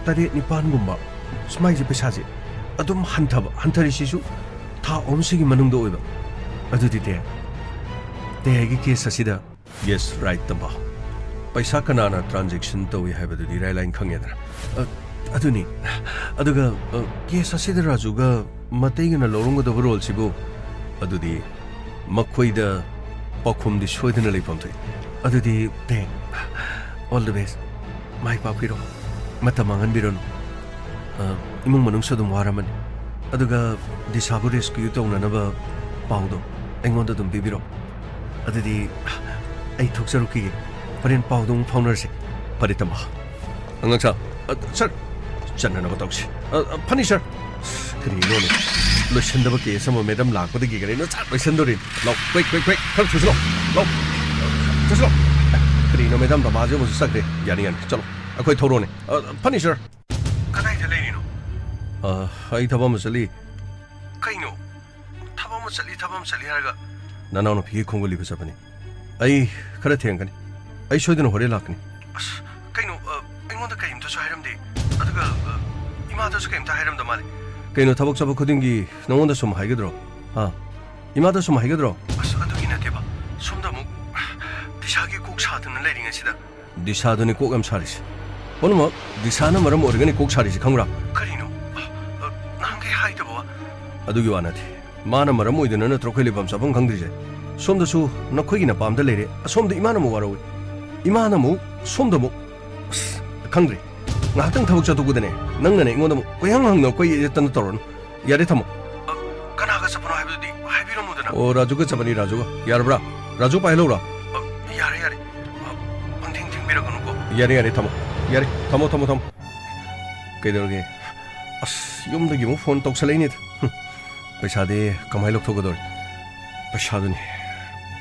ꯇꯔꯦꯠ ꯅꯤꯄꯥꯟꯒꯨꯝꯕ ꯁꯨꯃꯥꯏꯁꯦ ꯄꯩꯁꯥꯁꯦ ꯑꯗꯨꯝ ꯍꯟꯊꯕ, ꯍꯟꯊꯔꯤꯁꯤꯁꯨ ꯊꯥ ꯑꯍꯨꯝꯁꯤꯒꯤ ꯃꯅꯨꯡꯗ ꯑꯣꯏꯕ꯫ ꯑꯗꯨꯗꯤ ꯇꯦ, ꯇꯦ ꯑꯩꯒꯤ ꯀꯦꯁ ꯑꯁꯤꯗ Yes, right, ꯇꯝꯕ꯫ ꯄꯩꯁꯥ ꯀꯅꯥꯅ ꯇ꯭ꯔꯥꯟꯖꯦꯛꯁꯟ ꯇꯧꯏ ꯍꯥꯏꯕꯗꯨꯗꯤ ꯏꯔꯥꯏ ꯂꯥꯏꯅ ꯈꯪꯉꯦꯗꯅ꯫ ꯑ, ꯑꯗꯨꯅꯤ꯫ ꯑꯗꯨꯒ, ꯑ, ꯀꯦꯁ ꯑꯁꯤꯗ ꯔꯥꯖꯨꯒ ꯃꯇꯩꯒꯅ ꯂꯧꯔꯝꯒꯗꯕ ꯔꯣꯜꯁꯤꯕꯨ, ꯑꯗꯨꯗꯤ ꯃꯈꯣꯏꯗ ꯄꯥꯎꯈꯨꯝꯗꯤ ꯁꯣꯏꯗꯅ ꯂꯩꯐꯝ ꯊꯣꯛꯏ꯫ ꯑꯗꯨꯗꯤ, ꯇꯦ, all the best꯫ ꯃꯥꯏ ꯄꯥꯛꯄꯤꯔꯣ꯫ ꯃꯇꯝ ꯃꯥꯡꯍꯟꯕꯤꯔꯅꯨ꯫ ꯑ, ꯏꯃꯨꯡ ꯃꯅꯨꯡꯁꯨ ꯑꯗꯨꯝ ꯋꯥꯔꯝꯃꯅꯤ꯫ ꯑꯗꯨꯒ ꯗꯤꯁꯥꯕꯨ ꯔꯦꯁꯀ꯭ꯌꯨ ꯇꯧꯅꯅꯕ ꯄꯥꯎꯗꯣ ꯑꯩꯉꯣꯟꯗ ꯑꯗꯨꯝ ꯄꯤꯕꯤꯔꯣ꯫ ꯑꯗꯨꯗꯤ ꯑꯩ ꯊꯣꯛꯆꯔꯨꯈꯤꯒꯦ꯫ ꯍꯣꯔꯦꯟ ꯄꯥꯎꯗꯣ ꯑꯃꯨꯛ ꯐꯥꯎꯅꯔꯁꯦ꯫ ꯐꯔꯦ, ꯇꯝꯕ꯫ ꯑꯉꯥꯡꯁꯥ, ꯑ, ꯁꯔ, ꯆꯠꯅꯅꯕ ꯇꯧꯁꯤ꯫ ꯑ, ꯑ, ꯐꯅꯤ, ꯁꯔ꯫ ꯀꯔꯤꯅꯣꯅꯦ? ꯂꯣꯏꯁꯤꯟꯗꯕ ꯀꯦꯁ ꯑꯃ ꯃꯦꯗꯝ ꯂꯥꯛꯄꯗꯒꯤ ꯀꯔꯤꯅꯣ ꯁꯠ ꯂꯣꯏꯁꯤꯟꯗꯣꯔꯤ꯫ ꯂꯥꯎ, quick, quick, quick, ꯈꯔ ꯊꯨꯖꯤꯜꯂꯣ꯫ ꯂꯥꯎ, ꯊꯨꯖꯤꯜꯂꯣ꯫ ꯀꯔꯤꯅꯣ, ꯃꯦꯗꯝ ꯇꯝꯕꯥꯁꯦ ꯑꯃꯨꯛꯁꯨ ꯆꯠꯈ꯭ꯔꯦ꯫ ꯌꯥꯅꯤ, ꯌꯥꯅꯤ, ꯆꯠꯂꯣ꯫ ꯑꯩꯈꯣꯏ ꯊꯧꯔꯣꯅꯦ꯫ ꯑ, ꯐꯅꯤ, ꯁꯔ꯫ ꯀꯗꯥꯏꯗ ꯂꯩꯔꯤꯅꯣ? ꯑ, ꯑꯩ ꯊꯕꯛ ꯑꯃ ꯆꯠꯂꯤ꯫ ꯀꯩꯅꯣ? ꯊꯕꯛ ꯑꯃ ꯆꯠꯂꯤ, ꯊꯕꯛ ꯑꯃ ꯆꯠꯂꯤ ꯍꯥꯏꯔꯒ? ꯅꯅꯥꯎꯅꯨꯄꯤꯒꯤ ꯈꯣꯡꯒꯨꯜ ꯂꯤꯕ ꯆꯠꯄꯅꯤ꯫ ꯑꯩ ꯈꯔ ꯊꯦꯡꯒꯅꯤ꯫ ꯑꯩ ꯁꯣꯏꯗꯅ ꯍꯣꯔꯦꯟ ꯂꯥꯛꯀꯅꯤ꯫ ꯑꯁ, ꯀꯩꯅꯣ, ꯑ, ꯑꯩꯉꯣꯟꯗ ꯀꯔꯤꯝꯇꯁꯨ ꯍꯥꯏꯔꯝꯗꯦ꯫ ꯑꯗꯨꯒ, ꯑ, ꯏꯃꯥꯗꯁꯨ ꯀꯔꯤꯝꯇ ꯍꯥꯏꯔꯝꯗ ꯃꯥꯜꯂꯦ꯫ ꯀꯩꯅꯣ, ꯊꯕꯛ ꯆꯠꯄ ꯈꯨꯗꯤꯡꯒꯤ ꯅꯉꯣꯟꯗ ꯁꯨꯝ ꯍꯥꯏꯒꯗ꯭ꯔꯣ? ꯍꯥ? ꯏꯃꯥꯗ ꯁꯨꯝ ꯍꯥꯏꯒꯗ꯭ꯔꯣ? ꯑꯁ, ꯑꯗꯨꯒꯤ ꯅꯠꯇꯦꯕ꯫ ꯁꯣꯝꯗ ꯑꯃꯨꯛ ꯗꯤꯁꯥꯒꯤ ꯀꯣꯛ ꯁꯥꯗꯨꯅ ꯂꯩꯔꯤꯉꯩꯁꯤꯗ꯫ ꯗꯤꯁꯥꯗꯨꯅꯤ ꯀꯣꯛ ꯌꯥꯝ ꯁꯥꯔꯤꯁꯦ꯫ ꯄꯨꯝꯅꯃꯛ ꯗꯤꯁꯥꯅ ꯃꯔꯝ ꯑꯣꯏꯔꯒꯅꯤ ꯀꯣꯛ ꯁꯥꯔꯤꯁꯦ, ꯈꯪꯕ꯭ꯔꯥ? ꯀꯔꯤꯅꯣ? ꯑ, ꯑ, ꯅꯍꯥꯟꯈꯩ ꯍꯥꯏꯗꯕ ꯋꯥ? ꯑꯗꯨꯒꯤ ꯋꯥ ꯅꯠꯇꯦ꯫ ꯃꯥꯅ ꯃꯔꯝ ꯑꯣꯏꯗꯨꯅ ꯅꯠꯇ꯭ꯔꯣ ꯑꯩꯈꯣꯏ ꯂꯩꯐꯝ ꯆꯥꯐꯝ ꯈꯪꯗ꯭ꯔꯤꯁꯦ? ꯁꯣꯝꯗꯁꯨ ꯅꯈꯣꯏꯒꯤ ꯅꯄꯥꯝꯗ ꯂꯩꯔꯦ, ꯑꯁꯣꯝꯗ ꯏꯃꯥꯅ ꯑꯃꯨꯛ ꯋꯥꯔꯧꯏ꯫ ꯏꯃꯥꯅ ꯑꯃꯨꯛ, ꯁꯣꯝꯗ ꯑꯃꯨꯛ꯫ ꯑꯁ, ꯈꯪꯗ꯭ꯔꯦ꯫ ꯉꯥꯏꯍꯥꯛꯇꯪ ꯊꯕꯛ ꯆꯠꯊꯣꯛꯄꯗꯅꯦ, ꯅꯪꯅꯅꯦ ꯑꯩꯉꯣꯟꯗ ꯑꯃꯨꯛ ꯀꯣꯏꯍꯪ ꯍꯪꯗꯅ ꯀꯣꯏ ꯌꯦꯠꯇꯅ ꯇꯧꯔꯅꯨ꯫ ꯌꯥꯔꯦ, ꯊꯝꯃꯣ꯫ ꯑ, ꯀꯅꯥꯒ ꯆꯠꯄꯅꯣ ꯍꯥꯏꯕꯗꯨꯗꯤ ꯍꯥꯏꯕꯤꯔꯝꯃꯨꯗꯅ꯫ ꯑꯣ, ꯔꯥꯖꯨꯒ ꯆꯠꯄꯅꯤ, ꯔꯥꯖꯨꯒ꯫ ꯌꯥꯔꯕ꯭ꯔꯥ? ꯔꯥꯖꯨ ꯄꯥꯏꯍꯜꯂꯧꯔꯥ? ꯑ, ꯌꯥꯔꯦ, ꯌꯥꯔꯦ꯫ ꯑ, ꯄꯪꯊꯤꯡ ꯊꯤꯡꯕꯤꯔꯛꯀꯅꯨꯀꯣ꯫ ꯌꯥꯔꯦ, ꯌꯥꯔꯦ, ꯊꯝꯃꯣ꯫ ꯌꯥꯔꯦ, ꯊꯝꯃꯣ, ꯊꯝꯃꯣ, ꯊꯝꯃꯣ꯫ ꯀꯩꯗꯧꯔꯒꯦ? ꯑꯁ, ꯌꯨꯝꯗꯒꯤ ꯑꯃꯨꯛ ꯐꯣꯟ ꯇꯧꯁꯜꯂꯛꯏꯅꯦꯗ꯫ ꯍꯨꯝ, ꯄꯩꯁꯥꯗꯤ ꯀꯃꯥꯏꯅ ꯂꯧꯊꯣꯛꯀꯗꯧꯔꯤ? ꯄꯩꯁꯥꯗꯨꯅꯤ꯫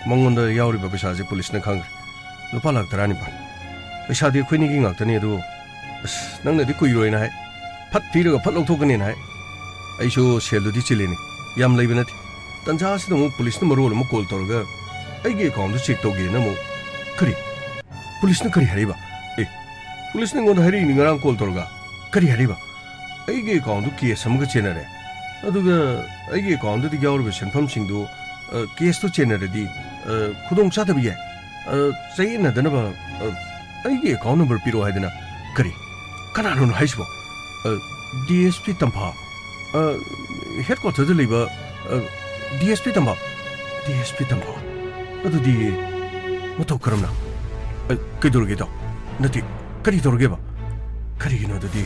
ꯃꯉꯣꯟꯗ ꯌꯥꯎꯔꯤꯕ ꯄꯩꯁꯥꯁꯦ ꯄꯨꯂꯤꯁꯅ ꯈꯪꯈ꯭ꯔꯦ꯫ ꯂꯨꯄꯥ ꯂꯥꯈ ꯇꯔꯥꯅꯤꯄꯥꯜ꯫ ꯄꯩꯁꯥꯗꯤ ꯑꯩꯈꯣꯏꯅꯤꯒꯤ ꯉꯥꯛꯇꯅꯤ ꯑꯗꯨ꯫ ꯑꯁ, ꯅꯪꯅꯗꯤ ꯀꯨꯏꯔꯣꯏꯅ ꯍꯥꯏ꯫ ꯐꯠ ꯄꯤꯔꯒ ꯐꯠ ꯂꯧꯊꯣꯛꯀꯅꯤꯅ ꯍꯥꯏ꯫ ꯑꯩꯁꯨ ꯁꯦꯜꯗꯨꯗꯤ ꯆꯤꯜꯂꯤꯅꯤ꯫ ꯌꯥꯝ ꯂꯩꯕ ꯅꯠꯇꯦ꯫ ꯇꯟꯖꯥꯁꯤꯗ ꯑꯃꯨꯛ ꯄꯨꯂꯤꯁꯅ ꯃꯔꯣꯜ ꯑꯃ ꯀꯣꯜ ꯇꯧꯔꯒ ꯑꯩꯒꯤ ꯑꯦꯀꯥꯎꯟꯗꯨ ꯆꯦꯛ ꯇꯧꯒꯦꯅ ꯑꯃꯨꯛ꯫ ꯀꯔꯤ? ꯄꯨꯂꯤꯁꯅ ꯀꯔꯤ ꯍꯥꯏꯔꯛꯏꯕ? ꯑꯦ, ꯄꯨꯂꯤꯁꯅ ꯑꯩꯉꯣꯟꯗ ꯍꯥꯏꯔꯛꯏꯅꯤ ꯉꯔꯥꯡ ꯀꯣꯜ ꯇꯧꯔꯒ꯫ ꯀꯔꯤ ꯍꯥꯏꯔꯛꯏꯕ? ꯑꯩꯒꯤ ꯑꯦꯀꯥꯎꯟꯗꯨ ꯀꯦꯁ ꯑꯃꯒ ꯆꯦꯟꯅꯔꯦ꯫ ꯑꯗꯨꯒ ꯑꯩꯒꯤ ꯑꯦꯀꯥꯎꯟꯗꯨꯗ ꯌꯥꯎꯔꯤꯕ ꯁꯦꯟꯐꯝꯁꯤꯡꯗꯨ, ꯑ, ꯀꯦꯁꯇꯨ ꯆꯦꯟꯅꯔꯗꯤ, ꯑ, ꯈꯨꯗꯣꯡꯆꯥꯗꯕ ꯌꯥꯏ꯫ ꯑ, ꯆꯌꯦꯠꯅꯗꯅꯕ, ꯑ, ꯑꯩꯒꯤ ꯑꯦꯀꯥꯎꯟ ꯅꯝꯕꯔ ꯄꯤꯔꯛꯑꯣ ꯍꯥꯏꯗꯅ꯫ ꯀꯔꯤ? ꯀꯅꯥꯅꯣ ꯍꯥꯏꯁꯤꯕꯣ? ꯑ, ꯗꯤ ꯑꯦꯁ ꯄꯤ ꯇꯝꯐꯥ꯫ ꯑ, ꯍꯦꯗꯀ꯭ꯋꯥꯇꯔꯗ ꯂꯩꯕ, ꯑ, ꯗꯤ ꯑꯦꯁ ꯄꯤ ꯇꯝꯐꯥ꯫ ꯗꯤ ꯑꯦꯁ ꯄꯤ ꯇꯝꯐꯥ? ꯑꯗꯨꯗꯤ ꯃꯇꯧ ꯀꯔꯝꯅ? ꯑ, ꯀꯩꯗꯧꯔꯒꯦ ꯏꯇꯥꯎ? ꯅꯠꯇꯦ, ꯀꯔꯤ ꯇꯧꯔꯒꯦꯕ? ꯀꯔꯤꯒꯤꯅꯣ ꯑꯗꯨꯗꯤ?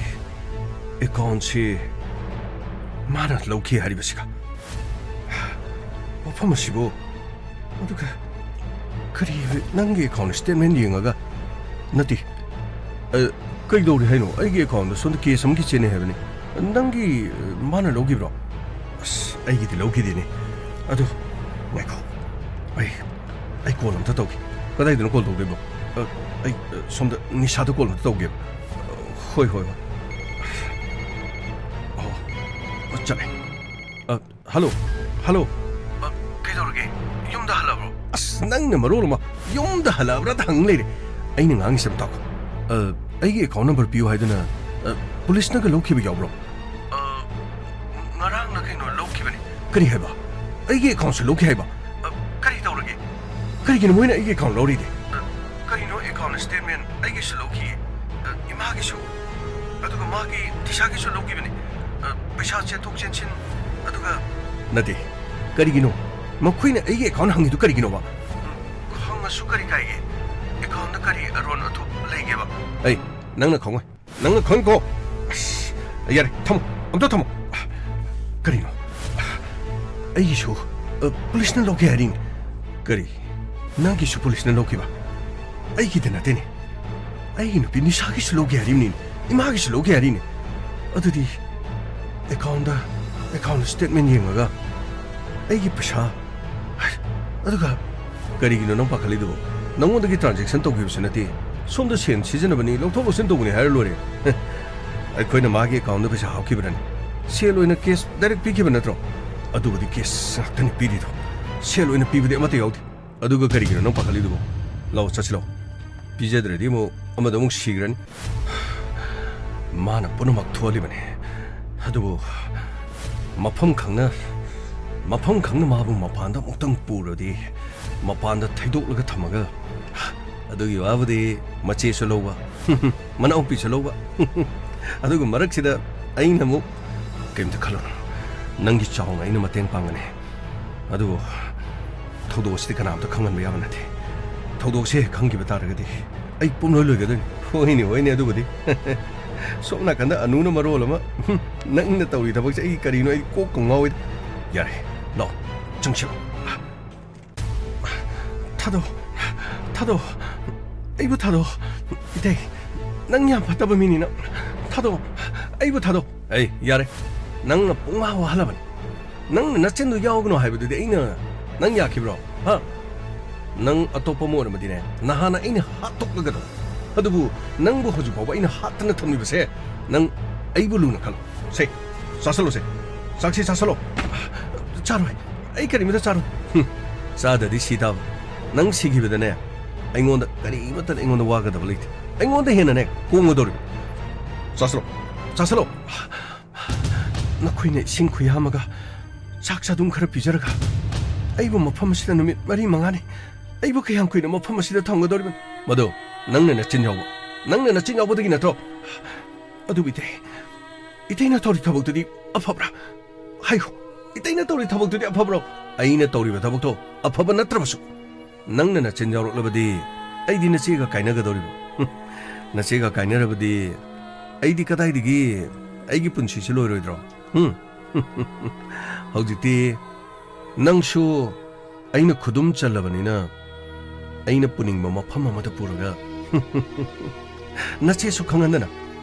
ꯑꯦꯀꯥꯎꯟꯁꯤ ꯃꯥꯅ ꯂꯧꯈꯤ ꯍꯥꯏꯔꯤꯕꯁꯤꯒ꯫ ꯋꯥꯐꯝ ꯑꯁꯤꯕꯨ, ꯑꯗꯨꯒ ꯀꯔꯤ, ꯅꯪꯒꯤ ꯑꯦꯀꯥꯎꯟ ꯁ꯭ꯇꯦꯠꯃꯦꯟ ꯌꯦꯡꯉꯒ? ꯅꯠꯇꯦ꯫ ꯑ, ꯀꯩꯗꯧꯔꯦ ꯍꯥꯏꯅꯣ? ꯑꯩꯒꯤ ꯑꯦꯀꯥꯎꯟꯗ ꯁꯣꯝꯗ ꯀꯦꯁ ꯑꯃꯒꯤ ꯆꯦꯟꯅꯩ ꯍꯥꯏꯕꯅꯤ꯫ ꯅꯪꯒꯤ, ꯑ, ꯃꯥꯅ ꯂꯧꯈꯤꯕ꯭ꯔꯣ? ꯑꯁ, ꯑꯩꯒꯤꯗꯤ ꯂꯧꯈꯤꯗꯦꯅꯦ꯫ ꯑꯗꯨ, ꯉꯥꯏꯈꯣ꯫ ꯑꯩ, ꯑꯩ ꯀꯣꯜ ꯑꯝꯇ ꯇꯧꯒꯦ꯫ ꯀꯗꯥꯏꯗꯅꯣ ꯀꯣꯜ ꯇꯧꯗꯣꯏꯕꯣ? ꯑ, ꯑꯩ, ꯑ, ꯁꯣꯝꯗ ꯅꯤꯁꯥꯗ ꯀꯣꯜ ꯑꯝꯇ ꯇꯧꯒꯦꯕ꯫ ꯑ, ꯍꯣꯏ, ꯍꯣꯏ, ꯍꯣꯏ꯫ ꯑꯣ, ꯑꯣ, ꯆꯠꯂꯦ꯫ ꯑ, ꯍꯜꯂꯣ, ꯍꯜꯂꯣ꯫ ꯑ, ꯀꯩꯗꯧꯔꯒꯦ? ꯌꯨꯝꯗ ꯍꯜꯂꯛꯑꯕ꯭ꯔꯣ? ꯑꯁ, ꯅꯪꯅ ꯃꯔꯣꯜ ꯑꯃ ꯌꯨꯝꯗ ꯍꯜꯂꯛꯑꯕ꯭ꯔꯥꯗ ꯍꯪ ꯂꯩꯔꯦ꯫ ꯑꯩꯅ ꯉꯥꯡꯉꯤꯁꯦ ꯑꯝꯇ ꯇꯥꯈꯣ꯫ ꯑ, ꯑꯩꯒꯤ ꯑꯦꯀꯥꯎꯟ ꯅꯝꯕꯔ ꯄꯤꯌꯨ ꯍꯥꯏꯗꯨꯅ, ꯑ, ꯄꯨꯂꯤꯁꯅꯒ ꯂꯧꯈꯤꯕ ꯌꯥꯎꯕ꯭ꯔꯣ? ꯑ, ꯉꯔꯥꯡꯂ ꯀꯩꯅꯣ ꯂꯧꯈꯤꯕꯅꯤ꯫ ꯀꯔꯤ ꯍꯥꯏꯕ? ꯑꯩꯒꯤ ꯑꯦꯀꯥꯎꯟꯁꯨ ꯂꯧꯈꯤ ꯍꯥꯏꯕ? ꯑ, ꯀꯔꯤ ꯇꯧꯔꯒꯦ? ꯀꯔꯤꯒꯤꯅꯣ ꯃꯣꯏꯅ ꯑꯩꯒꯤ ꯑꯦꯀꯥꯎꯟ ꯂꯧꯔꯤꯗꯤ? ꯑ, ꯀꯔꯤꯅꯣ ꯑꯦꯀꯥꯎꯟ ꯁ꯭ꯇꯦꯠꯃꯦꯟ ꯑꯩꯒꯤꯁꯨ ꯂꯧꯈꯤꯌꯦ꯫ ꯑ, ꯏꯃꯥꯒꯤꯁꯨ꯫ ꯑꯗꯨꯒ ꯃꯥꯒꯤ ꯇꯤꯁꯥꯒꯤꯁꯨ ꯂꯧꯈꯤꯕꯅꯤ꯫ ꯑ, ꯄꯩꯁꯥ ꯆꯦꯟꯊꯣꯛ ꯆꯦꯟꯁꯤꯟ, ꯑꯗꯨꯒ ꯅꯠꯇꯦ꯫ ꯀꯔꯤꯒꯤꯅꯣ? ꯃꯈꯣꯏꯅ ꯑꯩꯒꯤ ꯑꯦꯀꯥꯎꯟ ꯍꯪꯉꯤꯗꯨ ꯀꯔꯤꯒꯤꯅꯣꯕ? ꯎꯝ, ꯍꯪꯉꯁꯨ ꯀꯔꯤ ꯀꯥꯏꯒꯦ? ꯑꯦꯀꯥꯎꯟꯗ ꯀꯔꯤ ꯑꯔꯣꯟ ꯑꯊꯨꯞ ꯂꯩꯒꯦꯕ? ꯑꯩ, ꯅꯪꯅ ꯈꯪꯉꯣꯏ꯫ ꯅꯪꯅ ꯈꯪꯉꯤꯀꯣ? ꯑꯁ, ꯌꯥꯔꯦ, ꯊꯝꯃꯣ꯫ ꯑꯝꯇ ꯊꯝꯃꯣ꯫ ꯀꯔꯤꯅꯣ? ꯑꯩꯒꯤꯁꯨ, ꯑ, ꯄꯨꯂꯤꯁꯅ ꯂꯧꯒꯦ ꯍꯥꯏꯔꯤꯅꯤ꯫ ꯀꯔꯤ? ꯅꯪꯒꯤꯁꯨ ꯄꯨꯂꯤꯁꯅ ꯂꯧꯈꯤꯕ? ꯑꯩꯒꯤꯗ ꯅꯠꯇꯦꯅꯦ꯫ ꯑꯩꯒꯤ ꯅꯨꯄꯤ ꯅꯤꯁꯥꯒꯤꯁꯨ ꯂꯧꯒꯦ ꯍꯥꯏꯔꯤꯕꯅꯤꯅꯦ꯫ ꯏꯃꯥꯒꯤꯁꯨ ꯂꯧꯒꯦ ꯍꯥꯏꯔꯤꯅꯦ꯫ ꯑꯗꯨꯗꯤ ꯑꯦꯀꯥꯎꯟꯗ, ꯑꯦꯀꯥꯎꯟ ꯁ꯭ꯇꯦꯠꯃꯦꯟ ꯌꯦꯡꯉꯒ ꯑꯩꯒꯤ ꯄꯩꯁꯥ, ꯑꯗꯨꯒ ꯀꯔꯤꯒꯤꯅꯣ ꯅꯪ ꯄꯥꯈꯠꯂꯤꯗꯨꯕꯣ? ꯅꯪꯉꯣꯟꯗꯒꯤ ꯇ꯭ꯔꯥꯟꯖꯦꯛꯁꯟ ꯇꯧꯈꯤꯕꯁꯨ ꯅꯠꯇꯦ꯫ ꯁꯣꯝꯗ ꯁꯦꯟ ꯁꯤꯖꯤꯟꯅꯕꯅꯤ, ꯂꯧꯊꯣꯛ ꯂꯧꯁꯤꯟ ꯇꯧꯕꯅꯤ ꯍꯥꯏꯔ ꯂꯣꯏꯔꯦ꯫ ꯑꯩꯈꯣꯏꯅ ꯃꯥꯒꯤ ꯑꯦꯀꯥꯎꯟꯗ ꯄꯩꯁꯥ ꯍꯥꯞꯈꯤꯕ꯭ꯔꯅꯦ? ꯁꯦꯜ ꯑꯣꯏꯅ ꯀꯦꯁ ꯗꯥꯏꯔꯦꯛ ꯄꯤꯈꯤꯕ ꯅꯠꯇ꯭ꯔꯣ? ꯑꯗꯨꯕꯨꯗꯤ ꯀꯦꯁ ꯉꯥꯛꯇꯅꯤ ꯄꯤꯔꯤꯗꯣ꯫ ꯁꯦꯜ ꯑꯣꯏꯅ ꯄꯤꯕꯗꯤ ꯑꯃꯠꯇ ꯌꯥꯎꯗꯦ꯫ ꯑꯗꯨꯒ ꯀꯔꯤꯒꯤꯅꯣ ꯅꯪ ꯄꯥꯈꯠꯂꯤꯗꯨꯕꯣ? ꯂꯥꯛꯑꯣ, ꯆꯠꯁꯤꯜꯂꯣ꯫ ꯄꯤꯖꯗ꯭ꯔꯗꯤ ꯑꯃꯨꯛ ꯑꯃꯗ ꯑꯃꯨꯛ ꯁꯤꯈ꯭ꯔꯅꯤ꯫ ꯃꯥꯅ ꯄꯨꯝꯅꯃꯛ ꯊꯣꯛꯍꯜꯂꯤꯕꯅꯤ꯫ ꯑꯗꯨꯕꯨ ꯃꯐꯝ ꯈꯪꯅ, ꯃꯐꯝ ꯈꯪꯅ ꯃꯥꯕꯨ ꯃꯄꯥꯟꯗ ꯑꯃꯨꯛꯇꯪ ꯄꯨꯔꯗꯤ, ꯃꯄꯥꯟꯗ ꯊꯩꯗꯣꯛꯂꯒ ꯊꯝꯃꯒ, ꯑꯗꯨꯒꯤ ꯋꯥꯕꯨꯗꯤ ꯃꯆꯦꯁꯨ ꯂꯧꯕ, ꯃꯅꯥꯎꯄꯤꯁꯨ ꯂꯧꯕ꯫ ꯑꯗꯨꯒ ꯃꯔꯛꯁꯤꯗ ꯑꯩꯅ ꯑꯃꯨꯛ, ꯀꯩꯝꯇ ꯈꯜꯂꯨꯅꯨ, ꯅꯪꯒꯤ ꯆꯥꯎꯅ ꯑꯩꯅ ꯃꯇꯦꯡ ꯄꯥꯡꯒꯅꯤ꯫ ꯑꯗꯨꯕꯨ ꯊꯧꯗꯣꯛ ꯑꯁꯤꯗꯤ ꯀꯅꯥꯝꯇ ꯈꯪꯍꯟꯕ ꯌꯥꯕ ꯅꯠꯇꯦ꯫ ꯊꯧꯗꯣꯛꯁꯦ ꯍꯦꯛ ꯈꯪꯈꯤꯕ ꯇꯥꯔꯒꯗꯤ ꯑꯩ ꯄꯨꯝꯂꯣꯏ ꯂꯣꯏꯒꯗꯣꯏꯅꯤ꯫ ꯍꯣꯏꯅꯦ, ꯍꯣꯏꯅꯦ, ꯑꯗꯨꯕꯨꯗꯤ꯫ ꯁꯣꯝ ꯅꯥꯀꯟꯗ ꯑꯅꯨꯅ ꯃꯔꯣꯜ ꯑꯃ, ꯍꯨꯝ, ꯅꯪꯅ ꯇꯧꯔꯤ ꯊꯕꯛꯁꯦ ꯑꯩ ꯀꯔꯤꯅꯣ, ꯑꯩ ꯀꯣꯛꯀ ꯉꯥꯎꯏꯗ꯫ ꯌꯥꯔꯦ, ꯂꯥꯛꯑꯣ, ꯆꯪꯁꯤꯜꯂꯣ꯫ ꯊꯥꯗꯣꯛ, ꯊꯥꯗꯣꯛ, ꯑꯩꯕꯨ ꯊꯥꯗꯣꯛ꯫ ꯏꯇꯩ, ꯅꯪ ꯌꯥꯝ ꯐꯠꯇꯕ ꯃꯤꯅꯤꯅ ꯊꯥꯗꯣꯛ, ꯑꯩꯕꯨ ꯊꯥꯗꯣꯛ꯫ ꯑꯩ, ꯌꯥꯔꯦ, ꯅꯪꯅ ꯄꯨꯡꯋꯥ ꯋꯥꯍꯜꯂꯕꯅꯤ꯫ ꯅꯪꯅ ꯅꯆꯤꯟꯗꯨ ꯌꯥꯎꯒꯅꯨ ꯍꯥꯏꯕꯗꯨꯗꯤ ꯑꯩꯅ ꯅꯪ ꯌꯥꯈꯤꯕ꯭ꯔꯣ? ꯍꯥ? ꯅꯪ ꯑꯇꯣꯞꯄ ꯑꯃ ꯑꯣꯏꯔꯝꯃꯗꯤꯅꯦ, ꯅꯍꯥꯟꯅ ꯑꯩꯅ ꯍꯥꯠꯇꯣꯛꯂꯒꯗꯧ꯫ ꯑꯗꯨꯕꯨ ꯅꯪꯕꯨ ꯍꯧꯖꯤꯛ ꯐꯥꯎꯕ ꯑꯩꯅ ꯍꯥꯠꯇꯅ ꯊꯝꯂꯤꯕꯁꯦ, ꯅꯪ ꯑꯩꯕꯨ ꯂꯨꯅ ꯈꯜꯂꯣ꯫ ꯁꯦ, ꯆꯥꯁꯜꯂꯣꯁꯦ꯫ ꯆꯥꯛꯁꯤ ꯆꯥꯁꯜꯂꯣ꯫ ꯆꯥꯔꯣꯏ꯫ ꯑꯩ ꯀꯔꯤꯃꯇ ꯆꯥꯔꯣꯏ꯫ ꯍꯨꯝ, ꯆꯥꯗꯗꯤ ꯁꯤ ꯇꯥꯕ꯫ ꯅꯪ ꯁꯤꯈꯤꯕꯗꯅꯦ, ꯑꯩꯉꯣꯟꯗ ꯀꯔꯤꯃꯠꯇ ꯑꯩꯉꯣꯟꯗ ꯋꯥꯒꯗꯕ ꯂꯩꯇꯦ꯫ ꯑꯩꯉꯣꯟꯗ ꯍꯦꯟꯅꯅꯦ, ꯀꯣꯡꯒꯗꯧꯔꯤꯕ꯫ ꯆꯥꯁꯜꯂꯣ꯫ ꯆꯥꯁꯜꯂꯣ꯫ ꯅꯈꯣꯏꯅ ꯏꯁꯤꯡ ꯈꯨꯌꯥꯝ ꯑꯃꯒ ꯆꯥꯛ ꯆꯥꯗꯨꯝ ꯈꯔ ꯄꯤꯖꯔꯒ ꯑꯩꯕꯨ ꯃꯐꯝ ꯑꯁꯤꯗ ꯅꯨꯃꯤꯠ ꯃꯔꯤ ꯃꯉꯥꯅꯤ, ꯑꯩꯕꯨ ꯀꯌꯥꯝ ꯀꯨꯏꯅ ꯃꯐꯝ ꯑꯁꯤꯗ ꯊꯝꯒꯗꯧꯔꯤꯕꯅꯣ? ꯃꯗꯨ ꯅꯪꯅ ꯅꯆꯤꯟ ꯌꯥꯎꯕ, ꯅꯪꯅ ꯅꯆꯤꯟ ꯌꯥꯎꯕꯗꯒꯤ ꯅꯠꯇ꯭ꯔꯣ? ꯑꯗꯨꯕꯨ ꯏꯇꯩ, ꯏꯇꯩꯅ ꯇꯧꯔꯤ ꯊꯕꯛꯇꯨꯗꯤ ꯑꯐꯕ꯭ꯔꯥ? ꯍꯥꯏꯌꯨ, ꯏꯇꯩꯅ ꯇꯧꯔꯤ ꯊꯕꯛꯇꯨꯗꯤ ꯑꯐꯕ꯭ꯔꯣ? ꯑꯩꯅ ꯇꯧꯔꯤꯕ ꯊꯕꯛꯇꯣ ꯑꯐꯕ ꯅꯠꯇ꯭ꯔꯕꯁꯨ, ꯅꯪꯅ ꯅꯆꯤꯟ ꯌꯥꯎꯔꯛꯂꯕꯗꯤ ꯑꯩꯗꯤ ꯅꯆꯦꯒ ꯀꯥꯏꯅꯒꯗꯧꯔꯤꯕ꯫ ꯍꯨꯝ, ꯅꯆꯦꯒ ꯀꯥꯏꯅꯔꯕꯗꯤ ꯑꯩꯗꯤ ꯀꯗꯥꯏꯗꯒꯤ ꯑꯩꯒꯤ ꯄꯨꯟꯁꯤꯁꯦ ꯂꯣꯏꯔꯣꯏꯗ꯭ꯔꯣ? ꯍꯨꯝ? ꯍꯧꯖꯤꯛꯇꯤ ꯅꯪꯁꯨ ꯑꯩꯅ ꯈꯨꯗꯨꯝ ꯆꯜꯂꯕꯅꯤꯅ, ꯑꯩꯅ ꯄꯨꯅꯤꯡꯕ ꯃꯐꯝ ꯑꯃꯗ ꯄꯨꯔꯒ, ꯅꯆꯦꯁꯨ ꯈꯪꯍꯟꯗꯅ,